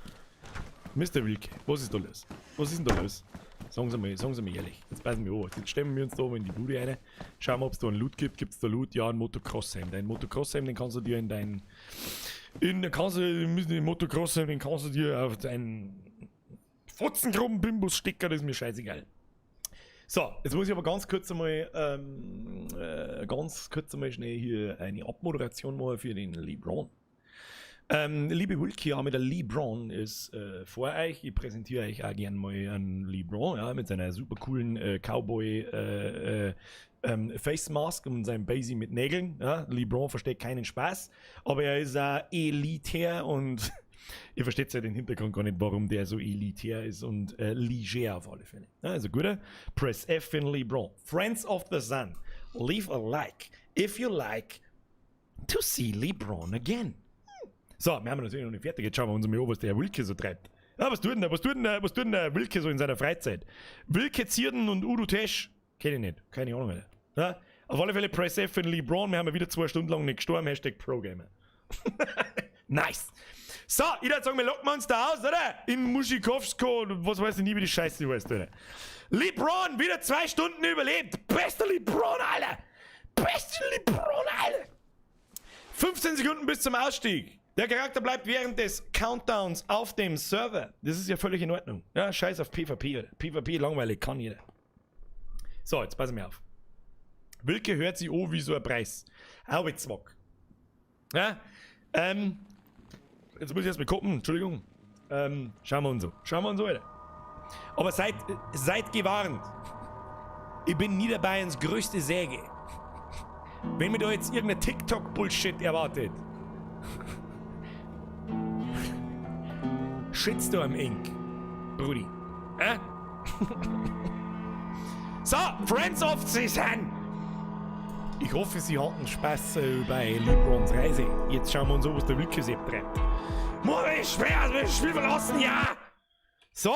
Mr. Wilke, was ist da los? Was ist denn da los? Sagen Sie mal, sagen Sie mir ehrlich. Jetzt passen wir auf. Jetzt stellen wir uns da oben in die Bude rein. Schauen wir, ob es da einen Loot gibt. Gibt es da Loot? Ja, einen Motocross-Helm. Dein Motocross-Helm, den kannst du dir in dein. In, kannst du, den Motocross-Helm, den kannst du dir auf deinen Fotzengrubben Bimbus stecken, das ist mir scheißegal. So, jetzt muss ich aber ganz kurz einmal, ganz kurz einmal schnell hier eine Abmoderation machen für den LeBron. Liebe Wilkie, ja, mit der LeBron ist vor euch. Ich präsentiere euch auch gern mal einen LeBron, ja, mit seiner super coolen Cowboy Face Mask und seinem Basie mit Nägeln. Ja. LeBron versteht keinen Spaß, aber er ist auch elitär und ihr versteht ja den Hintergrund gar nicht, warum der so elitär ist und leger auf alle Fälle. Ja, also gut, Press F in LeBron. Friends of the Sun, leave a like if you like to see LeBron again. So, wir haben natürlich noch nicht fertig. Jetzt schauen wir uns mal an, was der Wilke so treibt. Ja, was tut denn der, was tut denn der, was tut denn der Wilke so in seiner Freizeit? Wilke Zierden und Udo Tesch. Kenn ich nicht. Keine Ahnung, Alter. Ja, auf alle Fälle Press F in LeBron. Wir haben ja wieder 2 Stunden lang nicht gestorben. #ProGamer. Nice. So, ich würde sagen, wir locken uns da aus, oder? In Muschikowsko, was weiß ich nie, wie die Scheiße heißt, oder? LeBron, wieder 2 Stunden überlebt. Bester LeBron, Alter. Bester LeBron, Alter. 15 Sekunden bis zum Ausstieg. Der Charakter bleibt während des Countdowns auf dem Server. Das ist ja völlig in Ordnung. Ja, scheiß auf PvP, oder? PvP langweilig, kann jeder. So, jetzt passen wir auf. Wilke hört sich an wie so ein Preis. Zwack. Ja, jetzt muss ich erst mal gucken, Entschuldigung. Schauen wir uns so. Schauen wir uns so, Alter. Aber seid gewarnt. Ich bin Niederbayerns größte Säge. Wenn mir da jetzt irgendein TikTok-Bullshit erwartet. Shitstorm Inc. Brudi. Äh? So, Friends of the Sun. Ich hoffe, Sie hatten Spaß bei LeBrons Reise. Jetzt schauen wir uns an, was der Wilke Sepp treibt. Muss schwer, das Spiel verlassen, ja! So,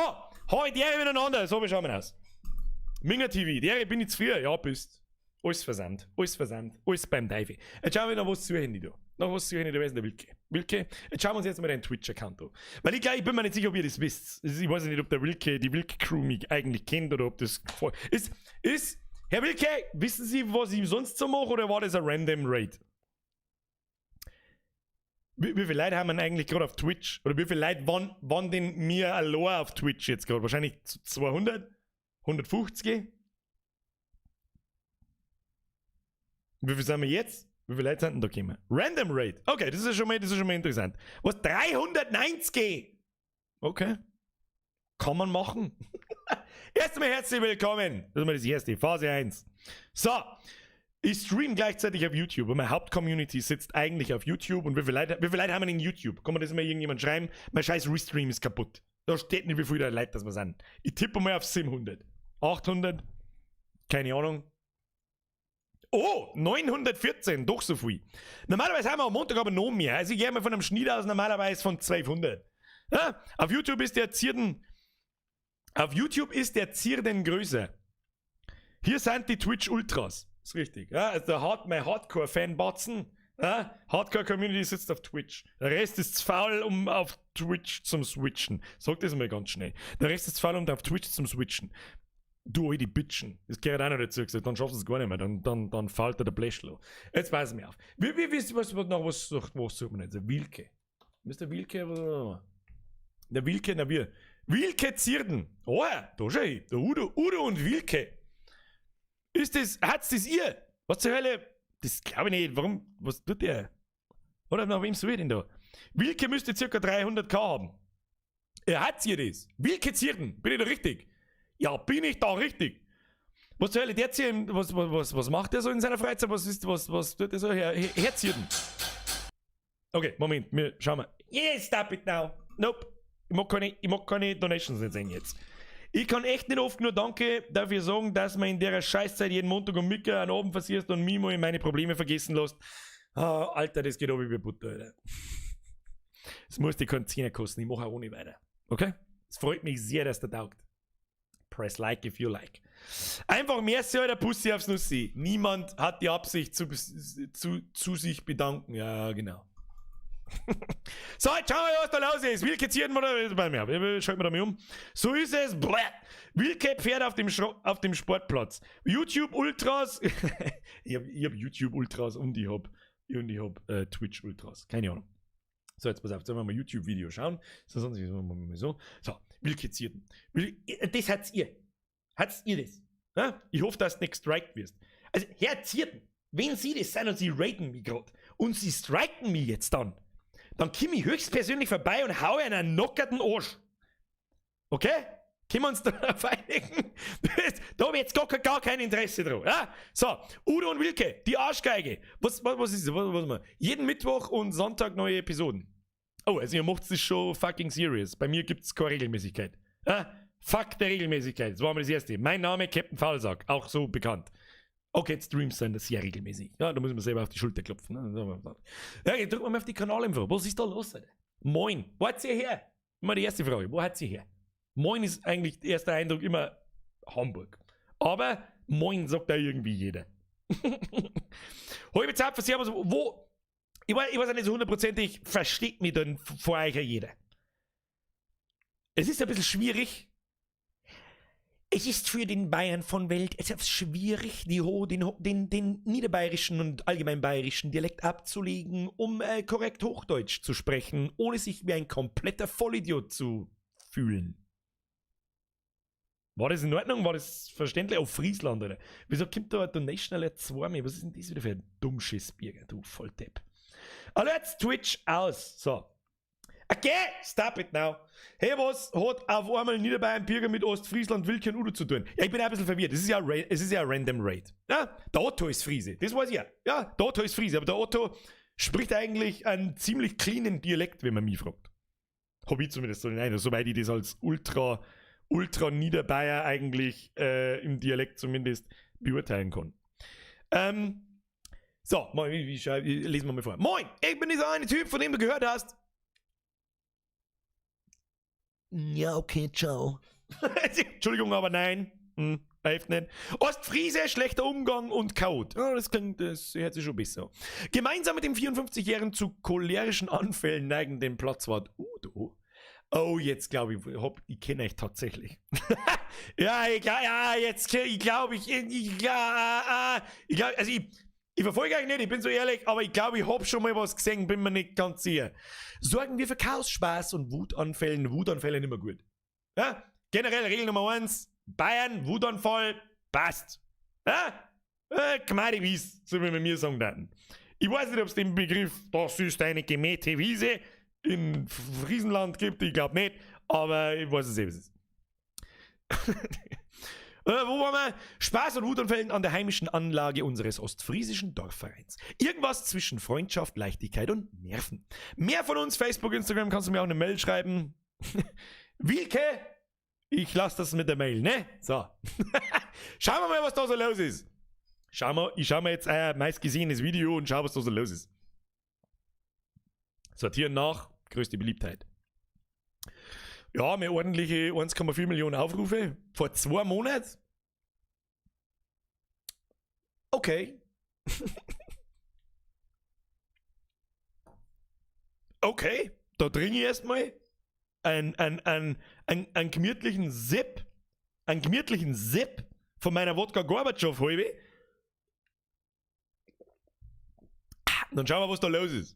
hoi, der miteinander. So, wie schauen wir aus? Minger TV, der bin ich zu früh. Ja, bist. Alles versandt, alles versandt, alles beim Teufel. Jetzt schauen wir noch, was zu Handy da. Noch was zu Handy da, wer ist denn der Wilke? Wilke? Jetzt schauen wir uns jetzt mal deinen Twitch-Account an. Weil ich glaube, ich bin mir nicht sicher, ob ihr das wisst. Ich weiß nicht, ob der Wilke, die Wilke-Crew mich eigentlich kennt oder ob das ist. Herr Wilke, wissen Sie, was ich sonst so mache, oder war das ein Random Raid? Wie viele Leute haben wir eigentlich gerade auf Twitch? Oder wie viele Leute waren denn mir allein auf Twitch jetzt gerade? Wahrscheinlich 200? 150? Wie viel sind wir jetzt? Wie viele Leute sind denn da gekommen? Random Rate. Okay, das ist schon mal, das ist schon mal interessant. Was? 390? Okay. Kann man machen. Erstmal herzlich willkommen. Das ist mal das erste. Phase 1. So. Ich stream gleichzeitig auf YouTube und meine Hauptcommunity sitzt eigentlich auf YouTube. Und wie viele Leute haben wir in YouTube? Kann man das mal irgendjemand schreiben? Mein scheiß Restream ist kaputt. Da steht nicht, wie viele Leute das wir sind. Ich tippe mal auf 700. 800? Keine Ahnung. Oh, 914, doch so viel. Normalerweise haben wir am Montag aber noch mehr. Also ich gehe mal von einem Schnitt aus, normalerweise von 1200. Ja, auf YouTube ist der Zierden größer. Hier sind die Twitch Ultras. Ist richtig. Ja, also mein Hardcore-Fan-Batzen. Ja, Hardcore-Community sitzt auf Twitch. Der Rest ist zu faul, um auf Twitch zum Switchen. Sag das mal ganz schnell. Der Rest ist zu faul, um auf Twitch zum Switchen. Du alte Bitchen. Das gehört auch noch dazu gesagt. Dann schaffst du es gar nicht mehr. Dann fällt dir der Bläschlo. Jetzt pass mir auf. Wie, was, nach was sucht man jetzt? Wilke. Mr. Wilke? Der Wilke, na wir. Wilke Zierden. Oh ja, da schau ich. Der Udo, Udo und Wilke. Ist das, hat's das ihr? Was zur Hölle? Das glaube ich nicht. Warum? Was tut der? Oder nach wem soll ich denn da? Wilke müsste circa 300K haben. Er hat ihr das. Wilke Zierden. Bin ich da richtig? Ja, bin ich da richtig? Was zur Hölle, der Zierden, was macht der so in seiner Freizeit? Was ist, was tut der so? Herr Zierden. Okay, Moment, wir schauen mal. Yes, stop it now. Nope. Ich mag keine Donations nicht sehen jetzt. Ich kann echt nicht oft genug Danke dafür sagen, dass man in der Scheißzeit jeden Montag um Mittag einen Abend versierst und mich mal meine Probleme vergessen lässt. Ah, Alter, das geht aber wie Butter, Alter. Es muss dir keinen Zehner kosten, ich mache auch ohne weiter. Okay? Es freut mich sehr, dass der taugt. Press like if you like. Einfach merci, Alter, Pussy aufs Nussi. Niemand hat die Absicht zu sich bedanken. Ja, genau. So, jetzt schauen wir, was da los ist. Wilke ziehen wir da bei mir. Schalten wir da mal um. So ist es. Bläh. Wilke Pferd auf dem Sportplatz. YouTube Ultras. Ich hab YouTube Ultras und ich hab, Twitch Ultras. Keine Ahnung. So, jetzt pass auf, jetzt wollen wir mal YouTube-Video schauen. So, sonst mal so. So, Wilke Zierden. Das hat's ihr. Hat's ihr das? Ja? Ich hoffe, dass du nicht gestrikt wirst. Also, Herr Zierden, wenn Sie das sind und Sie raten mich grad und Sie striken mich jetzt dann komme ich höchstpersönlich vorbei und haue einen nockerten Arsch. Okay? Können wir uns darauf einigen? Da habe ich jetzt gar kein Interesse dran. Ja? So, Udo und Wilke, die Arschgeige. Was ist das? Was? Jeden Mittwoch und Sonntag neue Episoden. Oh, also ihr macht das schon fucking serious. Bei mir gibt es keine Regelmäßigkeit. Ja? Fuck der Regelmäßigkeit. Das war mal das Erste. Mein Name, Captain Faulsack, auch so bekannt. Okay, Streams sind sehr regelmäßig. Ja, da muss man selber auf die Schulter klopfen. Ne? Ja, jetzt drücken wir mal auf die Kanalinfo. Was ist da los, Alter? Moin. Wo hat sie her? Immer die erste Frage. Wo hat sie her? Moin ist eigentlich der erste Eindruck immer Hamburg. Aber Moin sagt da irgendwie jeder. Halbe Zeit für Servus. Wo? Ich weiß auch nicht so hundertprozentig, versteht mich dann vor euch ja jeder. Es ist ein bisschen schwierig. Es ist für den Bayern von Welt etwas schwierig, den niederbayerischen und allgemein bayerischen Dialekt abzulegen, um korrekt Hochdeutsch zu sprechen, ohne sich wie ein kompletter Vollidiot zu fühlen. War das in Ordnung? War das verständlich? Auf Friesland, oder? Wieso kommt da ein Donation Alert 2 mehr? Was ist denn das wieder für ein Dummschissbürger, du Volldepp? Alert Twitch aus. So. Okay, stop it now. Hey, was hat auf einmal Niederbayern Bürger mit Ostfriesland, Wilke und Udo zu tun? Ja, ich bin auch ein bisschen verwirrt. Es ist ja ein Random Raid. Ja, der Otto ist Friese. Das weiß ich ja. Ja, der Otto ist Friese. Aber der Otto spricht eigentlich einen ziemlich cleanen Dialekt, wenn man mich fragt. Hab ich zumindest so den Eindruck, soweit ich das als ultra Niederbayer eigentlich im Dialekt zumindest beurteilen kann. So, mal, lesen wir mal vor. Moin, ich bin dieser eine Typ, von dem du gehört hast. Ja, okay, ciao. Entschuldigung, aber nein. Hilft nicht. Ostfriese, schlechter Umgang und Chaot. Ja, das klingt, das hört sich schon besser an. Gemeinsam mit dem 54-jährigen zu cholerischen Anfällen neigenden Platzwart Udo. Oh, jetzt glaube ich, ich kenne euch tatsächlich. Ja, jetzt glaube ich, also ich verfolge euch nicht, ich bin so ehrlich, aber ich glaube, ich habe schon mal was gesehen, bin mir nicht ganz sicher. Sorgen wir für Chaos, Spaß und Wutanfällen. Wutanfälle nicht mehr gut. Ja? Generell Regel Nummer 1, Bayern, Wutanfall, passt. Ja? Gmeide Wies, so wie wir mir sagen würden. Ich weiß nicht, ob es den Begriff, das ist eine gemähte Wiese, in Friesenland gibt, ich glaube nicht, aber ich weiß es eben. Wo waren wir? Spaß und Wutanfällen an der heimischen Anlage unseres ostfriesischen Dorfvereins. Irgendwas zwischen Freundschaft, Leichtigkeit und Nerven. Mehr von uns, Facebook, Instagram, kannst du mir auch eine Mail schreiben. Wilke, ich lasse das mit der Mail, ne? So. Schauen wir mal, was da so los ist. Ich schau mir jetzt euer meistgesehenes Video und schau, was da so los ist. Sortieren nach, größte Beliebtheit. Ja, mehr ordentliche 1,4 Millionen Aufrufe vor 2 Monaten. Okay. Okay, da trinke ich erstmal einen gemütlichen Sip. Einen gemütlichen Sip von meiner Wodka Gorbatschow halbe. Dann schauen wir, was da los ist.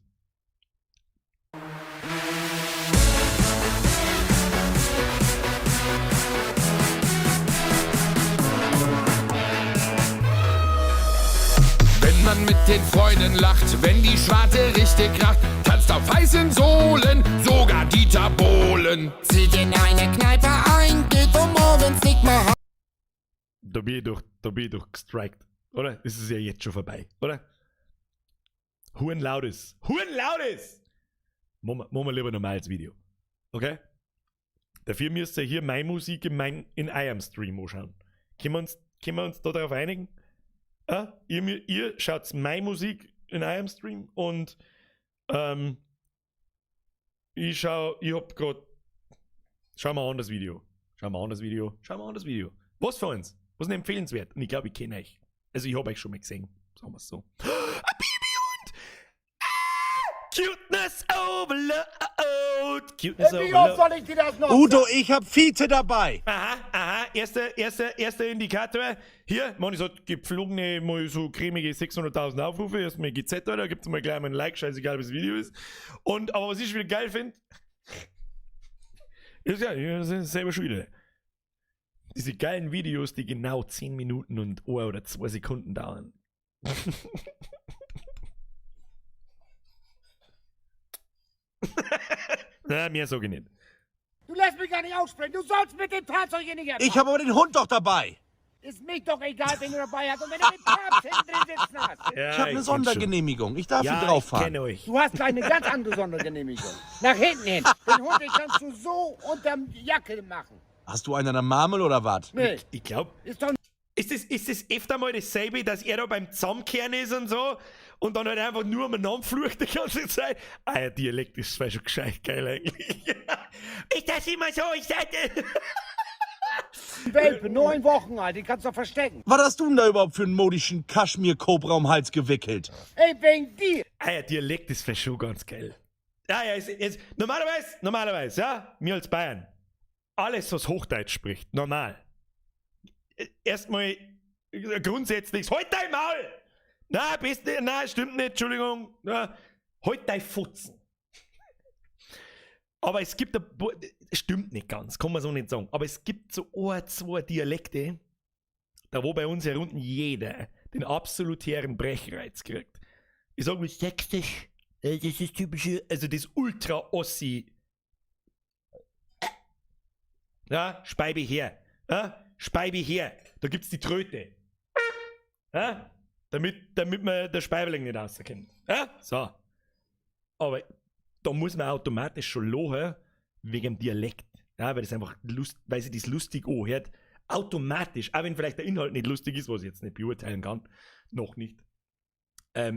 Wenn man mit den Freunden lacht, wenn die Schwarte richtig kracht, tanzt auf heißen Sohlen sogar Dieter Bohlen. Zieht in eine Kneipe ein, geht um morgens nicht mehr heim. Da bin ich doch gestrikt, oder? Das ist ja jetzt schon vorbei, oder? Hurenlautes. Hurenlautes! Machen wir lieber normales Video. Okay? Dafür müsst ihr hier meine Musik in eurem Stream anschauen. Können wir uns da darauf einigen? Ja? Ihr schaut meine Musik in eurem Stream und ich hab grad. Schau mal an das Video. Schau mal an das Video. Schau mal an das Video. Was für uns? Was ist empfehlenswert? Und ich glaube, ich kenne euch. Also ich habe euch schon mal gesehen. Sagen wir es so. Ein Babyhund! Ah! Cuteness Overload. Cuteness Wie oft Overload. soll ich dir das noch Udo, ich hab Fiete dabei. Aha, aha, erster Indikator. Hier, man, es hat gepflogene, mal so cremige 600.000 Aufrufe. Erstmal GZ, da gibt's mal gleich mal ein Like, scheißegal, was das Video ist. Und, aber was ich wieder geil finde, ist ja, das ist selber schuld. Diese geilen Videos, die genau 10 Minuten und 1 oder 2 Sekunden dauern. Na, mehr sag ich nicht. Du lässt mich gar nicht aussprechen. Du sollst mit dem Fahrzeug hier nicht Ich habe aber den Hund doch dabei. Ist mich doch egal, wenn du dabei hast und wenn du den Papst hinten drin sitzen hast. Ja, Ich habe eine kenn Sondergenehmigung. Ich darf schon. hier Ja, drauf ich fahren. kenne euch. Du hast gleich eine ganz andere Sondergenehmigung. Nach hinten hin. Den Hund, den kannst du so unterm Jacke machen. Hast du einen an der Marmel oder was? Nee, Ich glaube, ist doch ist das öfter mal dasselbe, dass er da beim Zusammenkehren ist und so und dann halt einfach nur umeinander flucht die ganze Zeit? Ah ja, Dialekt ist zwar schon gescheit geil eigentlich. Ist das immer so? Ich sag. ein Welpe, 9 Wochen alt, den kannst du doch verstecken. Was hast du denn da überhaupt für einen modischen Kaschmir-Kobra um den Hals gewickelt? Ey, wegen dir. Ah ja, Dialekt ist zwar schon ganz geil. Ja, ja, normalerweise, ja, mir als Bayern, alles, was Hochdeutsch spricht, normal. Erstmal grundsätzlich, halt dein Maul! Na, bist nicht, na, stimmt nicht, Entschuldigung. Na, halt dein Futzen. Aber es gibt, stimmt nicht ganz, kann man so nicht sagen, aber es gibt so ein, zwei Dialekte, da wo bei uns hier unten jeder den absolutären Brechreiz kriegt. Ich sag mal Sächsisch, das ist typische, also das Ultra-Ossi. Ja, Speibe her. Ja, Speibe her. Da gibt's die Tröte. Ja, damit man der Speibeling nicht rauskennt. Ja, so. Aber da muss man automatisch schon lachen, wegen dem Dialekt. Ja, weil das einfach lust, weil sich das lustig anhört. Automatisch, auch wenn vielleicht der Inhalt nicht lustig ist, was ich jetzt nicht beurteilen kann, noch nicht. Das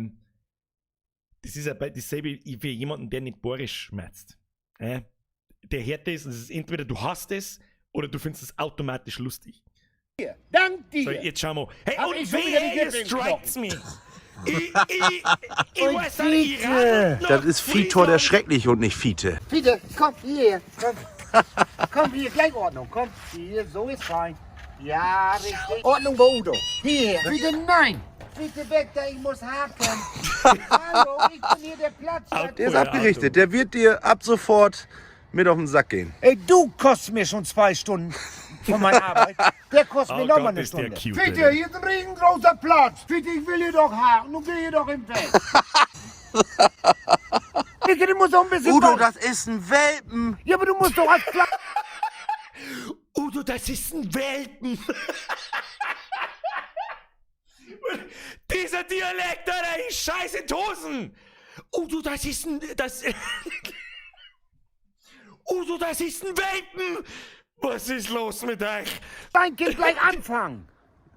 ist ja dasselbe für jemanden, der nicht bayerisch schmerzt. Ja? Der hört das und es ist entweder du hast es oder du findest es automatisch lustig. Dank dir. So, jetzt schauen wir. Hey, Hab und ich schon wieder die wehe, Grippe im strikes me! Ich weiß nicht, ich radel noch Das ist Fitor der Friesland. Schreckliche und nicht Fiete. Fiete, komm hierher. Komm. Komm hier, gleich Ordnung. Komm, hier, so ist fein. Ja, richtig. Ordnung bei Udo. Hierher. Fiete, nein. Fiete, weg da, ich muss haken. Hallo, ich bin hier der Platz. Der ist abgerichtet. Der wird dir ab sofort mit auf den Sack gehen. Ey, du kostest mir schon 2 Stunden von meiner Arbeit. Der kostet Oh mir nochmal Gott, eine ist der Stunde. cute, Fiete, Alter. hier ist ein riesengroßer Platz. Fiete, ich will hier doch haken. Nun geh hier doch im Weg. Fiete, du musst doch ein bisschen... Udo, das ist ein Welpen. Ja, aber du musst doch als Platz... Udo, das ist ein Welpen. Dieser Dialekt, Alter, ich scheiße in die Hosen. Udo, das ist ein. Das. Udo, das ist ein Welpen. Was ist los mit euch? Dein Kind gleich anfangen.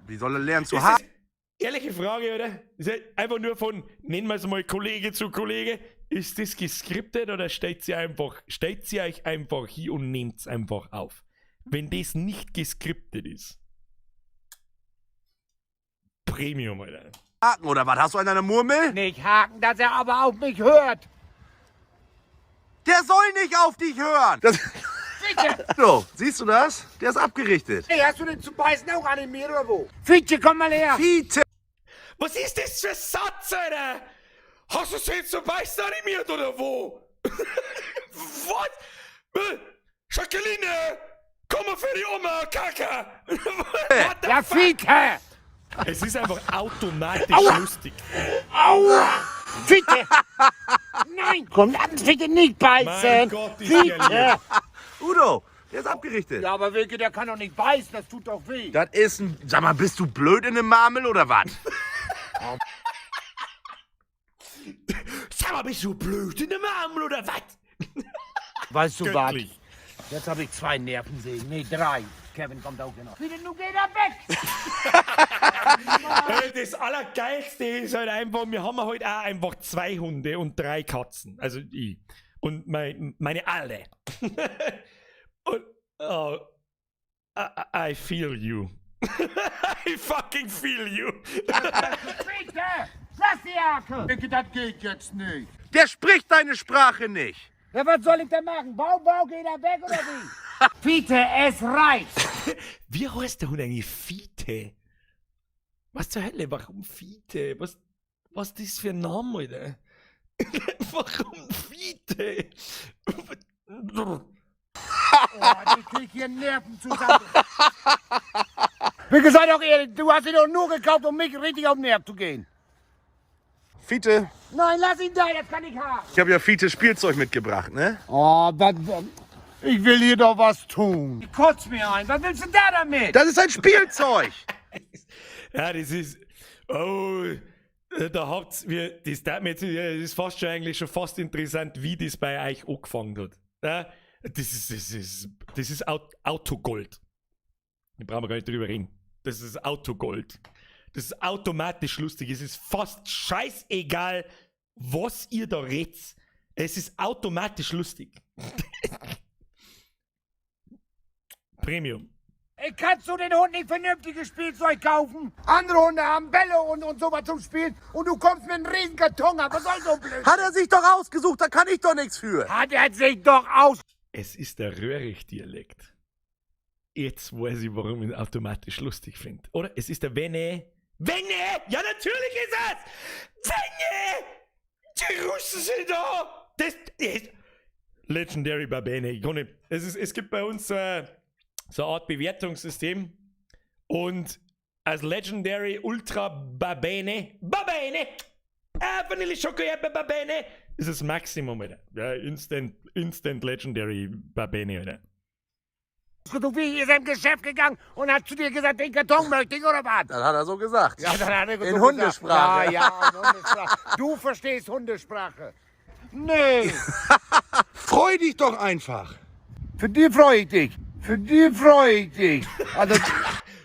Wie soll er lernen zu Ist haken? das, ehrliche Frage, oder? Ist ja einfach nur von, nennen wir es mal Kollege zu Kollege. Ist das geskriptet oder stellt sie euch einfach hier und nehmt es einfach auf? Wenn das nicht geskriptet ist. Premium, Alter. Haken oder was? Hast du einen an der Murmel? Nicht haken, dass er aber auf mich hört. Der soll nicht auf dich hören. Das Fiete, so, siehst du das? Der ist abgerichtet. ey, hast du den zum Beißen auch animiert oder wo? Fiete, komm mal her. Fiete. Was ist das für ein Satz, Alter? Hast du sie jetzt zum Beißen animiert oder wo? Was? Jacqueline! Komm mal für die Oma, Kacke! What the Ja, fuck? Fiete. Es ist einfach automatisch lustig. Aua! Fiete! Nein, komm, lass Fiete nicht beißen! Mein Gott, ist der Fiete! Udo, der ist abgerichtet. Ja, aber Wilke, der kann doch nicht beißen, das tut doch weh. Das ist ein. Sag mal, bist du blöd in dem Marmel oder was? Sag mal, bist du blöd in dem Arm oder was? Weißt du was? Göttlich. Jetzt habe ich zwei Nervensägen, nee, drei. Kevin kommt auch noch. Fiete, nun geh da weg! Ey, das Allergeilste ist halt einfach, wir haben halt auch einfach zwei Hunde und drei Katzen. Also ich. Und meine Alte. Und, oh, I feel you. I fucking feel you. Fiete, lass die Jacke! Wilke, das geht jetzt nicht. Der spricht deine Sprache nicht. Ja, was soll ich denn machen? Bau, Bau, geht er weg oder wie? Fiete, es reicht. Wie heißt der Hund eigentlich? Fiete? Was zur Hölle? Warum Fiete? Was ist das für ein Name, Alter? Warum Fiete? Oh, ich krieg hier Nerven zusammen. Bitte sei doch ehrlich, du hast ihn doch nur gekauft, um mich richtig auf den Nerv zu gehen. Fiete, Nein, lass ihn da, das kann ich haben. ich habe ja Fiete Spielzeug mitgebracht, ne? Oh, was, ich will hier doch was tun. Ich kotz mir ein, was willst du da damit? Das ist ein Spielzeug. Ja, das ist. Oh, da habt's wir. Das, tat mir jetzt, das ist fast schon eigentlich schon fast interessant, wie das bei euch angefangen hat. Ja, das ist Autogold. Da brauchen wir gar nicht drüber reden. Das ist Autogold. Das ist automatisch lustig. Es ist fast scheißegal, was ihr da redet. Es ist automatisch lustig. Premium. Ey, kannst du den Hund nicht vernünftiges Spielzeug kaufen? Andere Hunde haben Bälle und sowas zum Spielen und du kommst mit einem riesen Karton an. Was soll so blöd? Hat er sich doch ausgesucht, da kann ich doch nichts für. Hat er sich doch aus... Es ist der Röhrig-Dialekt. Jetzt weiß ich, warum ich ihn automatisch lustig finde. Oder? Es ist der Vene. Vene! Ja, natürlich ist es! Vene! Die Russen sind da! Das ist Legendary Babene. Ich kann nicht. Es gibt bei uns so eine Art Bewertungssystem. Und als Legendary Ultra Babene, Babene, Vanille Schoko Babene, ist das Maximum, Alter. Ja, Instant Legendary Babene, Alter. Wie ist er im Geschäft gegangen und hat zu dir gesagt, den Karton möchte ich, oder was? Das hat er so gesagt. Ja, dann hat er so In gesagt. Hundesprache. Ja, ja, in Hundesprache. Du verstehst Hundesprache. Nee. Freu dich doch einfach. Für die freue ich dich. Für die freue ich dich. Also,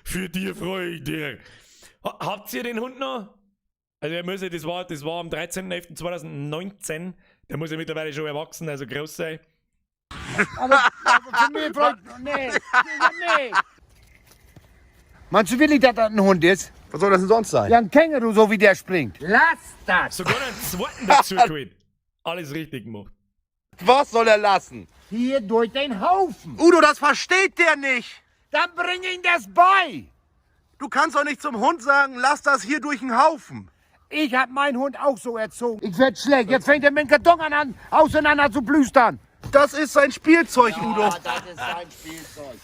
Für die freue ich dich. Habt ihr den Hund noch? Also er muss ja, das war am 13.11.2019. Der muss ja mittlerweile schon erwachsen, also groß sein. Aber für mich freut. Nee, nee. Meinst du wirklich, dass das ein Hund ist? Was soll das denn sonst sein? Ja, ein Känguru, so wie der springt. Lass das! Sogar einen zweiten dazu geholt. Alles richtig gemacht. Was soll er lassen? Hier durch den Haufen. Udo, das versteht der nicht. Dann bring ihm das bei. Du kannst doch nicht zum Hund sagen, lass das hier durch den Haufen. Ich hab meinen Hund auch so erzogen. Ich werd schlecht. Jetzt fängt er mit dem Karton an, auseinander zu plüstern. Das ist sein Spielzeug, Udo. Das ist sein Spielzeug.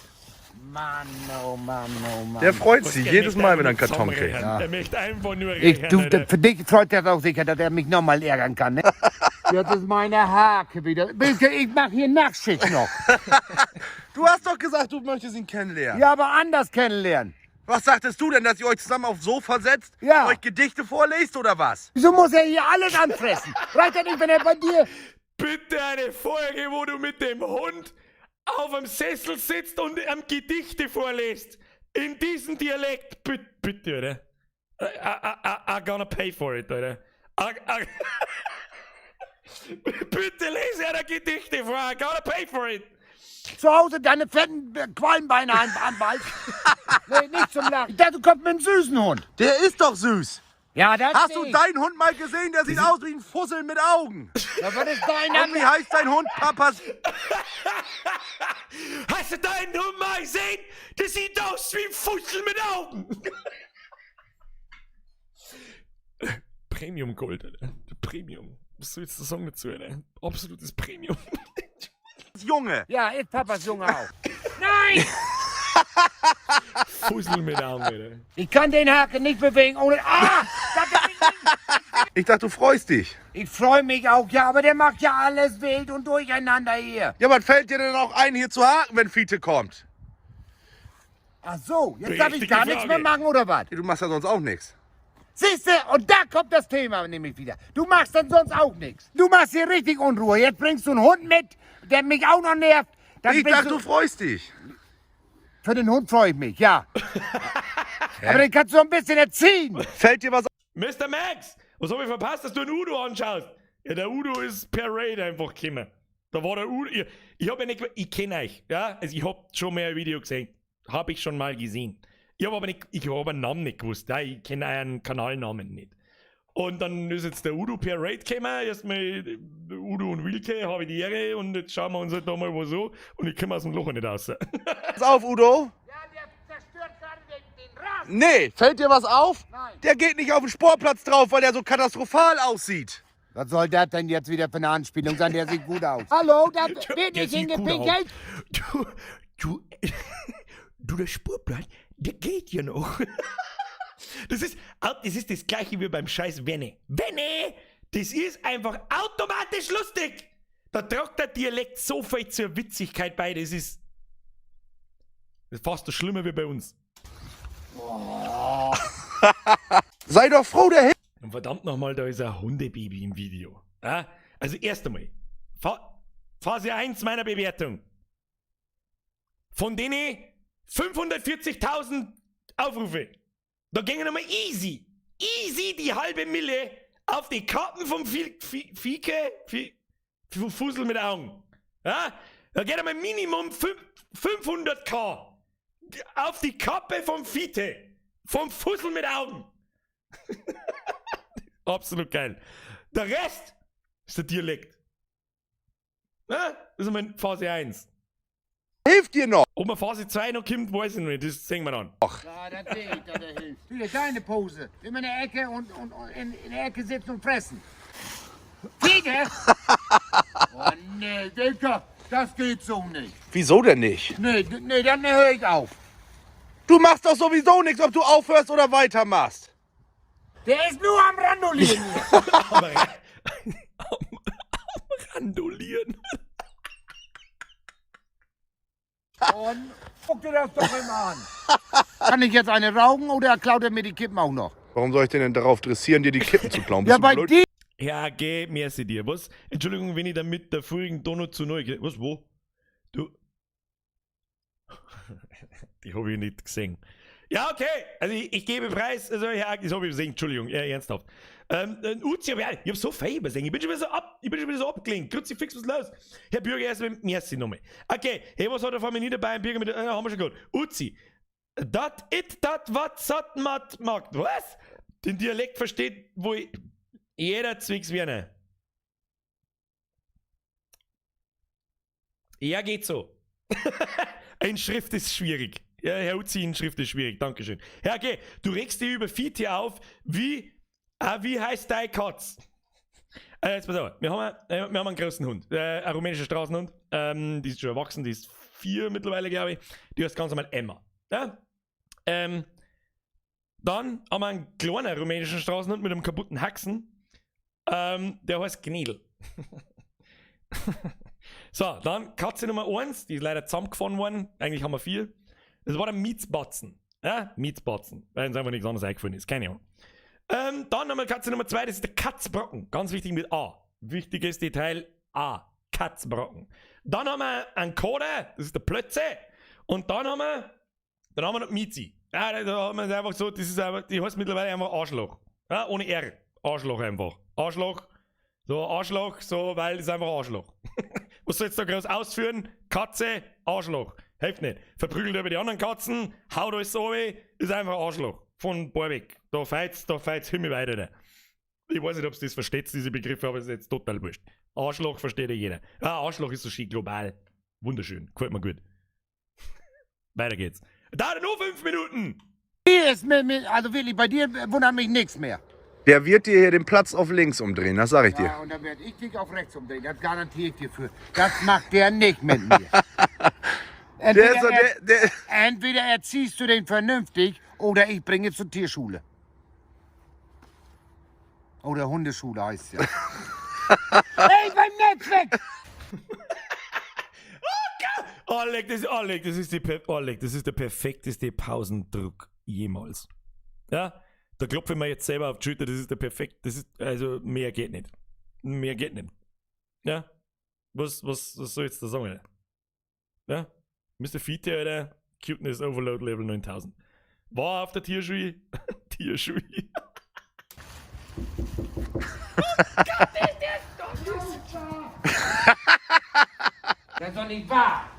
Mann, oh Mann, oh Mann. Der freut sich Er jedes möchte Mal, wenn er einen einfach Karton nur kriegt. zusammenrennen. Er möchte einfach nur Ich, du, rennen, Alter. für dich freut er auch sicher, dass er mich nochmal ärgern kann, ne? Jetzt ist meine Hake wieder. Bitte, ich mach hier Nachtschicht noch. Du hast doch gesagt, du möchtest ihn kennenlernen. Ja, aber anders kennenlernen. Was sagtest du denn, dass ihr euch zusammen aufs Sofa setzt? Ja. Euch Gedichte vorlest oder was? Wieso muss er hier alles anfressen? Reicht ja nicht, wenn er bei dir... Bitte eine Folge, wo du mit dem Hund auf dem Sessel sitzt und ihm Gedichte vorlest. In diesem Dialekt. Bitte, bitte, oder? I gonna pay for it, Alter. Bitte lese einer Gedichte vor. I gonna pay for it. Zu Hause deine fetten Quallenbeine anbeißt. Nee, nicht zum Lachen. Ich dachte, du kommst mit einem süßen Hund. Der ist doch süß. Ja, das Hast du nicht. deinen Hund mal gesehen? Der sieht aus wie ein Fussel mit Augen. Ja, was ist dein Und wie heißt dein Hund? Papas. Hast du deinen Hund mal gesehen? Das sieht aus wie ein Fussel mit Augen. Premium Gold, Alter. Premium. Was soll ich jetzt sagen dazu, Alter? Absolutes Premium. Junge. Ja, ist Papas Junge auch. Nein! Fussel mit Augen, Alter. Ich kann den Haken nicht bewegen ohne... Ah! Das Ich dachte, du freust dich. Ich freue mich auch, ja, aber der macht ja alles wild und durcheinander hier. Ja, was fällt dir denn auch ein, hier zu haken, wenn Fiete kommt? Ach so, jetzt darf ich Richtige gar nichts Frage. mehr machen, oder was? Du machst ja sonst auch nichts. Siehste, und da kommt das Thema nämlich wieder. Du machst dann sonst auch nichts. Du machst hier richtig Unruhe. Jetzt bringst du einen Hund mit, der mich auch noch nervt. Dann Ich bringst dachte, du freust dich. Für den Hund freue ich mich, ja. Aber den kannst du ein bisschen erziehen. Fällt dir was Mr. Max, was habe ich verpasst, dass du einen Udo anschaust? Ja, der Udo ist per Raid einfach gekommen. Da war der Udo. Ich habe ja nicht. Ich kenne euch, ja. Also ich habe schon mal ein Video gesehen. Habe ich schon mal gesehen. Ich habe aber nicht, ich habe einen Namen nicht gewusst. Ja? Ich kenne euren Kanalnamen nicht. Und dann ist jetzt der Udo per Raid gekommen. Erstmal Udo und Wilke, habe ich die Ehre. Und jetzt schauen wir uns halt da mal was an. Und ich komme aus dem Loch nicht raus. Pass auf, Udo. Ja, der zerstört gerade den Rasen. Nee, fällt dir was auf? Nein. Der geht nicht auf den Sportplatz drauf, weil der so katastrophal aussieht. Was soll das denn jetzt wieder für eine Anspielung sein? Der sieht gut aus. Hallo, da wird Der nicht sieht gut hingepinkelt. aus. Du, du, du, der Spurplan, der geht ja noch. Das ist, das ist das Gleiche wie beim scheiß Wenne. Wenne! Das ist einfach automatisch lustig! Da tragt der Dialekt so viel zur Witzigkeit bei, das ist fast so schlimmer wie bei uns. Sei doch froh, der Und verdammt nochmal, da ist ein Hundebaby im Video. Ja? Also erst einmal, Phase 1 meiner Bewertung. Von denen 540.000 Aufrufe. Da gingen nochmal easy, easy die halbe Mille auf die Kappen vom Fieke, Fussel mit Augen. Ja? Da geht einmal Minimum 500k auf die Kappe vom Fiete, vom Fussel mit Augen. Absolut geil. Der Rest ist der Dialekt. Ja? Das ist einmal Phase 1. hilft dir noch. Ob man Phase 2 noch kommt, weiß ich noch nicht. Das sehen wir dann. Ja, das sehe ich, dass er hilft. Wieder deine Pose. Immer in der Ecke und in der Ecke sitzen und fressen. Fiete! Oh nee, Wilke, das geht so nicht. Wieso denn nicht? Nee, nee, dann höre ich auf. Du machst doch sowieso nichts, ob du aufhörst oder weitermachst. Der ist nur am Randolieren hier. Am Randolieren. Und guck dir das doch immer an. Kann ich jetzt eine rauchen oder klaut er mir die Kippen auch noch? Warum soll ich denn darauf dressieren, dir die Kippen zu klauen? Bist Ja, du bei blöd? dir Ja, geh, merci dir. Was? Entschuldigung, wenn ich da mit der vorigen Donut zu neu. Was, wo? Du. Die habe ich nicht gesehen. Ja, okay. Also ich gebe Preis. Also, ja, das habe ich gesehen. Entschuldigung, ja, ernsthaft. Uzi, aber ja, ich hab so viel übersehen. Ich bin schon wieder so ab, ich bin schon wieder so abgelenkt. Kruzifix, was ist los? Herr Bürger, erstmal merci nochmal. Okay, hey, was hat er von mir nicht dabei? Bürger mit, haben wir schon gehört. Uzi, dat it, dat wat sat mat mag. Was? Den Dialekt versteht wohl jeder zwicks Werner. Ja, geht so. In Schrift ist schwierig. Ja, Herr Uzi, in Schrift ist schwierig. Dankeschön. Ja, okay. Du regst dich über Fiete auf. Wie heißt dein Katz? Jetzt pass auf. Wir haben einen großen Hund. Einen rumänischen Straßenhund. Die ist schon erwachsen. Die ist 4 mittlerweile, glaube ich. Die heißt ganz normal Emma. Ja? Dann haben wir einen kleinen rumänischen Straßenhund mit einem kaputten Haxen. Der heißt Gnedl. So, dann Katze Nummer 1, die ist leider zusammengefahren worden. Eigentlich haben wir 4. Das war der Mietsbatzen. Ja, Mietsbatzen. Weil uns einfach nichts anderes eingefallen ist. Keine Ahnung. Dann haben wir Katze Nummer 2, das ist der Katzbrocken. Ganz wichtig mit A. Wichtiges Detail A. Katzbrocken. Dann haben wir einen Koder, das ist der Plötze. Und dann haben wir noch Mizi. Ja, da haben wir es einfach so, das ist einfach, die heißt mittlerweile einfach Arschloch. Ja, ohne R. Arschloch einfach. Arschloch. So, Arschloch, so, weil es einfach Arschloch. Was soll jetzt da groß ausführen? Katze, Arschloch. Hilft nicht. Verprügelt über die anderen Katzen, haut alles so weh, ist einfach Arschloch. Von Borbeck. Da feit's Himmel weiter. Ich weiß nicht, ob du das versteht, diese Begriffe, aber es ist jetzt total wurscht. Arschloch versteht ja jeder. Ja, Arschloch ist so schön global. Wunderschön. Gefällt mir gut. Weiter geht's. Dauert nur 5 Minuten! Hier ist mir, also wirklich, bei dir wundert mich nichts mehr. Der wird dir hier den Platz auf links umdrehen, das sag ich dir. Ja, und dann werde ich dich auf rechts umdrehen, das garantiere ich dir für. Das macht der nicht mit mir. Entweder erziehst du den vernünftig oder ich bringe zur Tierschule. Oder Hundeschule heißt ja. Hey, beim Netz weg! Alec, das ist der perfekteste Pausendruck jemals. Ja? Da klopfe ich mir jetzt selber auf die Schulter, das ist der perfekte, also mehr geht nicht. Mehr geht nicht. Ja? Was soll ich jetzt da sagen? Ja? Mr. Fiete, Alter, Cuteness Overload Level 9000. War auf der Tierschule. Tierschule. Oh Gott, ist der Das ist doch nicht wahr.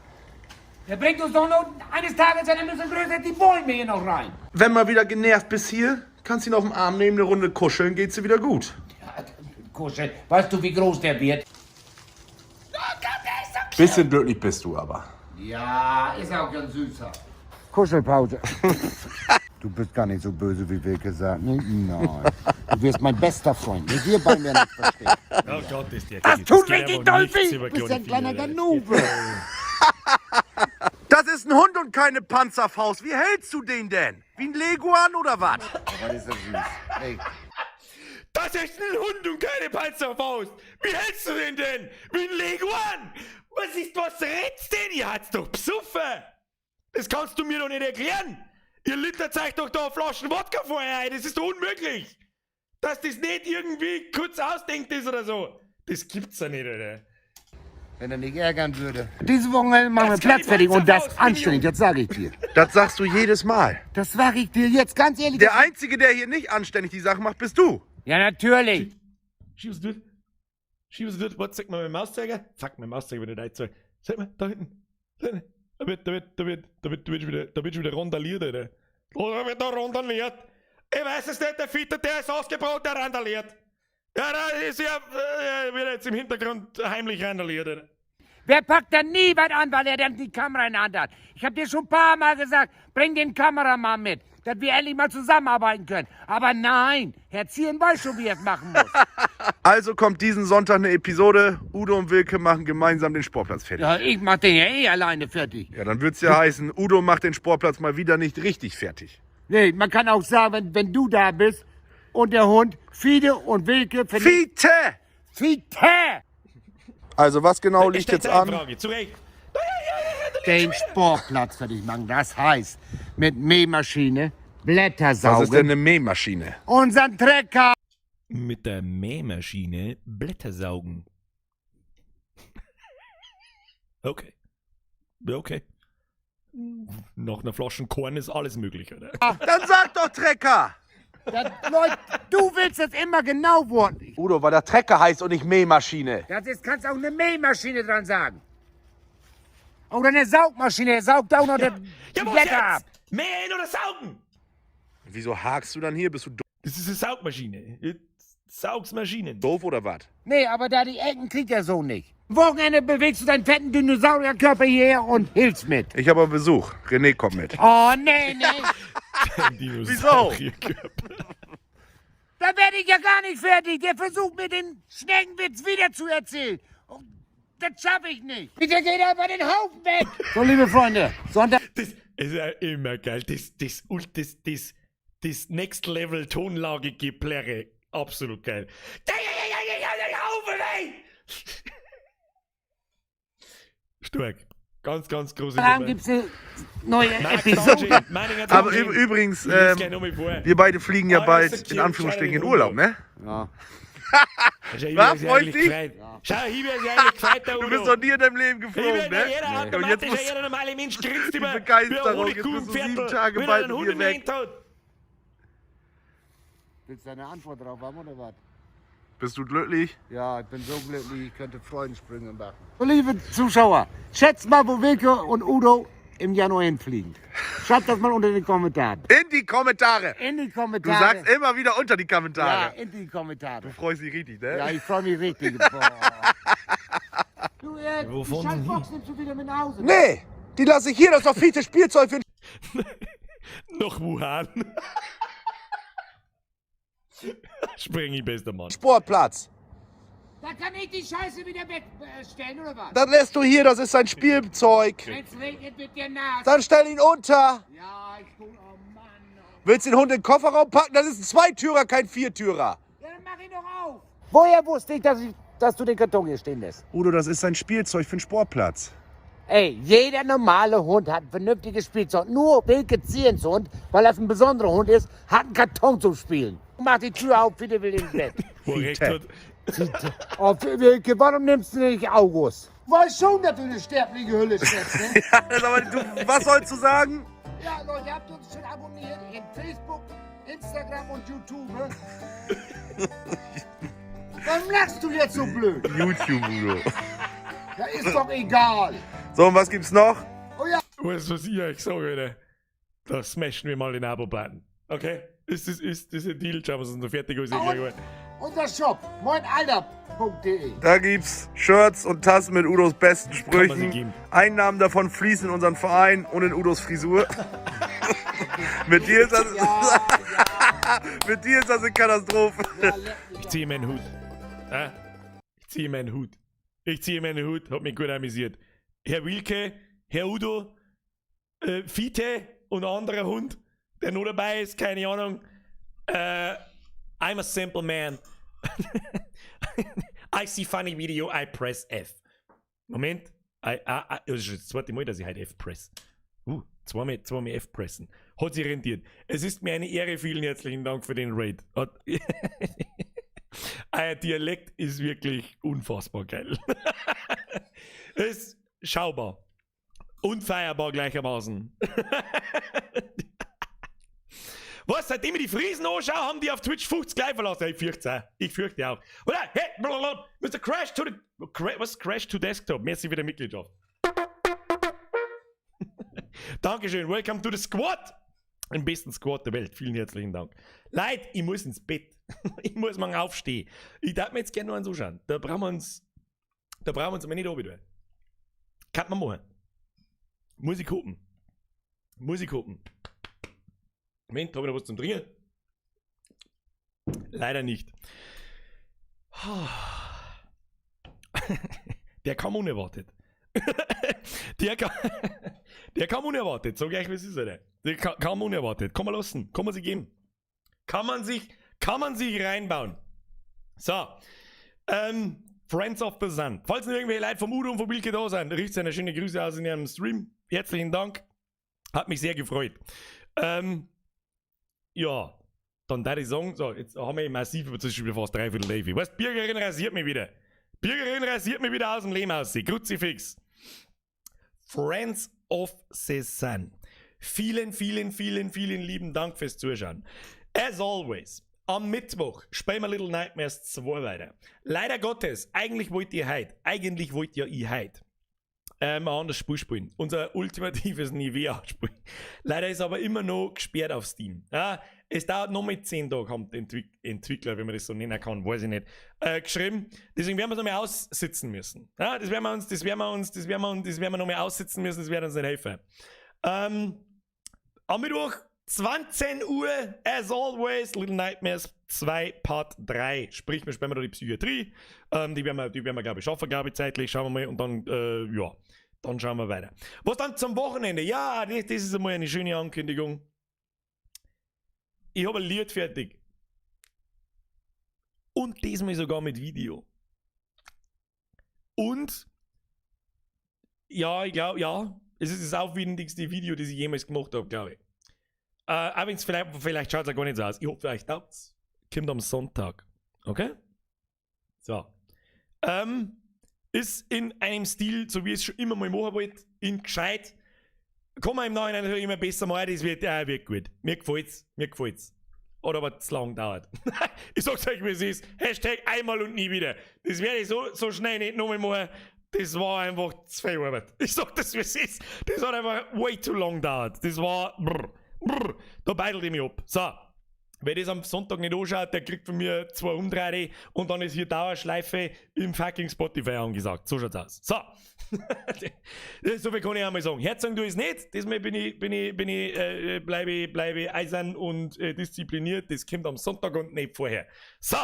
Der bringt uns doch noch eines Tages, wenn er ein bisschen größer ist, die Bäume hier noch rein. Wenn mal wieder genervt bist hier, Kannst ihn auf den Arm nehmen, eine Runde kuscheln, geht's dir wieder gut. Kuschel, weißt du, wie groß der wird? Bisschen glücklich bist du aber. Ja, ist auch ganz süßer. Kuschelpause. Du bist gar nicht so böse, wie Wilke sagt. Ne? Nein. Du wirst mein bester Freund. Ne? Wir beiden werden uns verstehen. Oh Gott, ist der Das tut richtig doll weh. Du Du bist ja ein kleiner Ganove. Das ist ein Hund und keine Panzerfaust. Wie hältst du den denn? Wie ein Leguan oder was? Aber das ist ja süß. Ey, Das ist ein Hund und keine Panzerfaust! Wie hältst du den denn? Wie ein Leguan! Was ist, was redst denn? Ihr habt's doch Psuffe! Das kannst du mir doch nicht erklären! Ihr littert euch doch da Flaschen Wodka vorher ein, das ist doch unmöglich! Dass das nicht irgendwie kurz ausdenkt ist oder so! Das gibt's ja nicht, Alter. wenn er nicht ärgern würde. Diese Wochenende machen wir Das kann Platz fertig und das Panzerfaust, anständig, das sage ich dir. Das sagst du jedes Mal. Das sage ich dir jetzt ganz ehrlich. Der Einzige, der hier nicht anständig die Sachen macht, bist du. Ja, natürlich. Schieb es durch. Schieb es durch. Warte, zeig mal meinen Mauszeiger. Fuck, mein Mauszeiger wird nicht einzeigen. Zeig mal, da hinten. Da hinten. Da wird, da wird, da wird, da wird, da wird schon wieder, da wird schon wieder randaliert, Alter. Da wird da randaliert. Ich weiß es nicht, der Fitter, der ist ausgebaut, der randaliert. Ja, da ist ja, wird jetzt im Hintergrund heimlich randaliert, Alter. Wer packt denn nie was an, weil er dann die Kamera in der Hand hat? Ich hab dir schon ein paar Mal gesagt, bring den Kameramann mit, dass wir endlich mal zusammenarbeiten können. Aber nein, Herr Zieren weiß schon, wie er es machen muss. Also kommt diesen Sonntag eine Episode. Udo und Wilke machen gemeinsam den Sportplatz fertig. Ja, ich mach den ja eh alleine fertig. Ja, dann wird's ja heißen, Udo macht den Sportplatz mal wieder nicht richtig fertig. Nee, man kann auch sagen, wenn du da bist und der Hund, Fiete und Wilke... Fiete! Fiete! Also was genau Ich liegt stell jetzt eine an? Frage, zu Recht. Den Sportplatz fertig machen, das heißt, mit Mähmaschine, Blätter Was ist denn saugen, eine Mähmaschine? unseren Trecker Mit der Mähmaschine Blätter saugen. Okay. Ja, okay. Nach einer Flasche Korn ist alles möglich, oder? Dann sag doch Trecker! Das, Leute, du willst das immer genau wortlich. Udo, weil der Trecker heißt und nicht Mähmaschine. Das ist, kannst auch eine Mähmaschine dran sagen. Oder eine Saugmaschine, der saugt auch noch die Ja, was Blätter jetzt? ab. Mähen oder saugen? Wieso hakst du dann hier? Bist du Das ist eine Saugmaschine. Saugsmaschinen. doof oder was? Nee, aber da die Ecken kriegt er so nicht. Am Wochenende bewegst du deinen fetten Dinosaurierkörper hierher und hilfst mit. Ich habe Besuch. René kommt mit. Oh, nee, nee. Dinosaurierkörper. Da werde ich ja gar nicht fertig. Der versucht mir den Schneckenwitz wieder zu erzählen. Und das schaffe ich nicht. Bitte geht aber den Haufen weg. So, liebe Freunde, Sonntag. Das ist ja immer geil. Das Next Level Tonlage Geplärre. Absolut geil. Ja, ja, ja, ja, ja, ja, ja, Haufen weg! Stark. Ganz, ganz große Abend gibt's eine neue Mark Episode. Tange, Meininger Aber Tange. übrigens, Ich lese gleich noch mal vor. wir beide fliegen ja Ah, bald ist okay, in Anführungsstrichen in schau, Urlaub, ne? Ja. Schau, ich Was, hab sich freut eigentlich dich? gefreut. Schau, ich hab sich eigentlich gefreut, der Du Udo. bist doch nie in deinem Leben Ich geflogen, bin, ne? jeder Und jetzt automatisch, musst jeder normale Mensch grinst die immer Begeisterung, wie jetzt ein bist du 7 Honigkuchenviertel, Tage wenn er bald einen Hund mit in mir der weg. Hand hat. Willst du eine Antwort drauf haben oder was? Bist du glücklich? Ja, ich bin so glücklich, ich könnte Freudensprünge machen. So, liebe Zuschauer, schätzt mal, wo Wilke und Udo im Januar hinfliegen. Schreibt das mal unter den Kommentaren. In die Kommentare! In die Du Kommentare. sagst immer wieder unter die ja, Kommentare. in die Kommentare. Du freust dich richtig, ne? Ja, ich freue mich richtig. Boah. Du, Wo die fahren sie Scheißbox nimmst du wieder mit nach Hause. Nee, die lasse ich hier, das ist doch viel zu Spielzeug für Nach Wuhan. Spring ich, bester Mann. den Sportplatz. Da kann ich die Scheiße wieder wegstellen, oder was? Das lässt du hier, das ist sein Spielzeug. Wenn's regnet, wird dir nass. Dann stell ihn unter. Ja, ich guck, oh Mann. Oh. Willst du den Hund in den Kofferraum packen? Das ist ein Zweitürer, kein Viertürer. Ja, dann mach ihn doch auf. Woher wusste ich, dass du den Karton hier stehen lässt? Udo, das ist sein Spielzeug für den Sportplatz. Ey, jeder normale Hund hat ein vernünftiges Spielzeug. Nur Wilke Zierens Hund, weil das ein besonderer Hund ist, hat einen Karton zum Spielen. Mach die Tür auf, bitte will ins Bett. Wo er recht hat. Oh, Wilke, warum nimmst du nicht August? Weiß schon, dass du eine sterbliche Hülle steckst, ne? Aber du, was sollst du sagen? Ja, Leute, habt ihr uns schon abonniert in Facebook, Instagram und YouTube? Ne? Warum lachst du jetzt so blöd? YouTube, Udo. Ja, ist doch egal. So, und was gibt's noch? Oh ja. Weißt du, was ich euch sage, Alter? Da smashen wir mal den Abo-Button. Okay? Ist das ein Deal? Schauen wir uns noch fertig aus. Und unser Shop, moinalter.de. Da gibt's Shirts und Tassen mit Udos besten Kann man sich Sprüchen. geben. Einnahmen davon fließen in unseren Verein und in Udos Frisur. Mit dir ist das, mit dir ist das eine Katastrophe. Ich ziehe meinen Hut. Ja? Ich ziehe meinen Hut. Ich ziehe meinen Hut, hat mich gut amüsiert. Herr Wilke, Herr Udo, Fiete und ein anderer Hund, der noch dabei ist, keine Ahnung. I'm a simple man. I see funny video, I press F. Moment. I, das ist schon das zweite Mal, dass ich heute F press. Zweimal, zweimal F pressen. Hat sich rentiert. Es ist mir eine Ehre, vielen herzlichen Dank für den Raid. Euer Dialekt ist wirklich unfassbar geil. Es ist schaubar. Und feierbar gleichermaßen. Was, seitdem ich die Friesen anschaue, haben die auf Twitch 50 gleich verlassen. Ich fürchte auch. Ich fürchte auch. Oder, hey, blablabla, Mr. Crash to the. Was? Crash to Desktop. Merci für die Mitgliedschaft. Dankeschön. Welcome to the Squad. Im besten Squad der Welt. Vielen herzlichen Dank. Leute, ich muss ins Bett. Ich muss mal aufstehen. Ich darf mir jetzt gerne noch eins anschauen. Da brauchen wir uns aber nicht oben. Kann man machen. Muss ich gucken. Muss ich gucken. Moment, habe ich noch was zum Trinken? Leider nicht. Der kam unerwartet. Der kam unerwartet. Sag ich, wie es ist, Alter. Der kam unerwartet. Kann man lassen. Kann man sich geben. Kann man sich reinbauen. So. Friends of the Sun. Falls noch irgendwelche Leute vom Udo und vom Wilke da sind, richtet eine schöne Grüße aus in ihrem Stream. Herzlichen Dank. Hat mich sehr gefreut. Ja, dann da ich sagen, so, jetzt haben wir massiv über, das ist schon wieder fast 10:45. Weißt, Birgerin rasiert mich wieder. Birgerin rasiert mich wieder aus dem Leben aus. Kruzifix. Friends of the Sun. Vielen, vielen, vielen, vielen lieben Dank fürs Zuschauen. As always, am Mittwoch spielen wir Little Nightmares 2 weiter. Leider Gottes, eigentlich wollt ihr heute, eigentlich wollt ihr ich heute ein anderes Spiel spielen. Unser ultimatives Nivea-Spiel. Leider ist aber immer noch gesperrt auf Steam. Ja, es dauert noch mit 10 Tagen, haben die Entwickler, wenn man das so nennen kann, weiß ich nicht, geschrieben. Deswegen werden wir es noch mal aussitzen müssen. Ja, das werden wir uns, das werden wir uns, das werden wir uns, das werden wir noch mal aussitzen müssen, das wird uns nicht helfen. Am Mittwoch, 20 Uhr, as always, Little Nightmares 2 Part 3. Sprich, wir spielen da die Psychiatrie. Die werden wir, glaube ich, schaffen, glaube ich, zeitlich. Schauen wir mal. Und dann, ja, dann schauen wir weiter. Was dann zum Wochenende? Ja, das ist einmal eine schöne Ankündigung. Ich habe ein Lied fertig. Und diesmal sogar mit Video. Und, ja, ich glaube, ja, es ist das aufwendigste Video, das ich jemals gemacht habe, glaube ich. Auch wenn es vielleicht schaut es ja gar nicht so aus. Ich hoffe, euch taugt's. Kommt am Sonntag. Okay? So. Ist in einem Stil, so wie ich es schon immer mal machen wollte, in gescheit. Kann man im Nachhinein natürlich immer besser machen, das wird gut. Mir gefällt's, mir gefällt's. Oder aber zu lang dauert. Ich sag's euch, wie es ist. #EinmalUndNieWieder. Das werde ich so, so schnell nicht nochmal machen. Das war einfach zu viel Arbeit. Ich sag das, wie es ist. Das hat einfach way too long gedauert. Das war brr, brr. Da beidelt ich mich ab. So. Wer das am Sonntag nicht anschaut, der kriegt von mir zwei Umdrehte und dann ist hier Dauerschleife im fucking Spotify angesagt. So schaut's aus. So. So viel kann ich einmal sagen. Herzog, du ist nicht. Diesmal bin ich, bleibe ich eisern und diszipliniert. Das kommt am Sonntag und nicht vorher. So.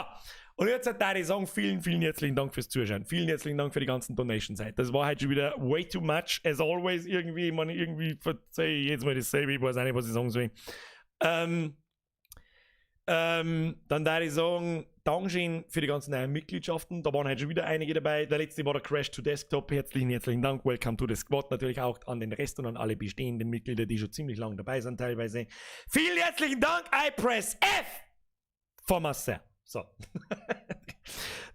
Und jetzt darf ich sagen, vielen, vielen herzlichen Dank fürs Zuschauen. Vielen herzlichen Dank für die ganzen Donations heute. Das war heute schon wieder way too much. As always, irgendwie, ich meine, irgendwie verzeih ich jedes Mal dasselbe. Ich weiß auch nicht, was ich sagen soll. Dann darf ich sagen, Dankeschön für die ganzen neuen Mitgliedschaften. Da waren heute schon wieder einige dabei. Der letzte war der Crash to Desktop. Herzlichen, herzlichen Dank. Welcome to the Squad. Natürlich auch an den Rest und an alle bestehenden Mitglieder, die schon ziemlich lange dabei sind teilweise. Vielen herzlichen Dank. I press F for Marcel. So.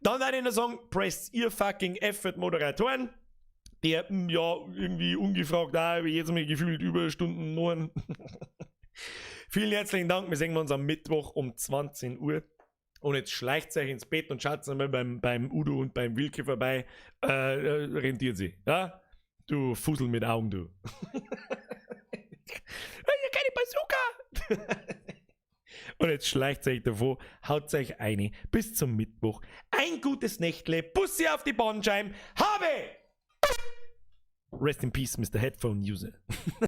Dann werde ich noch sagen, presst ihr fucking F für die Moderatoren. Der, ja, irgendwie ungefragt auch, wie jetzt mal gefühlt über Stunden 9. Vielen herzlichen Dank. Wir sehen uns am Mittwoch um 20 Uhr. Und jetzt schleicht euch ins Bett und schaut einmal beim Udo und beim Wilke vorbei. Rentiert sie. Ja? Du Fussel mit Augen, du. Ich keine Bazooka! Und jetzt schleicht euch davor, haut euch eine. Bis zum Mittwoch. Ein gutes Nächtle, Bussi auf die Bandscheiben. Habe! Rest in peace, Mr. Headphone User.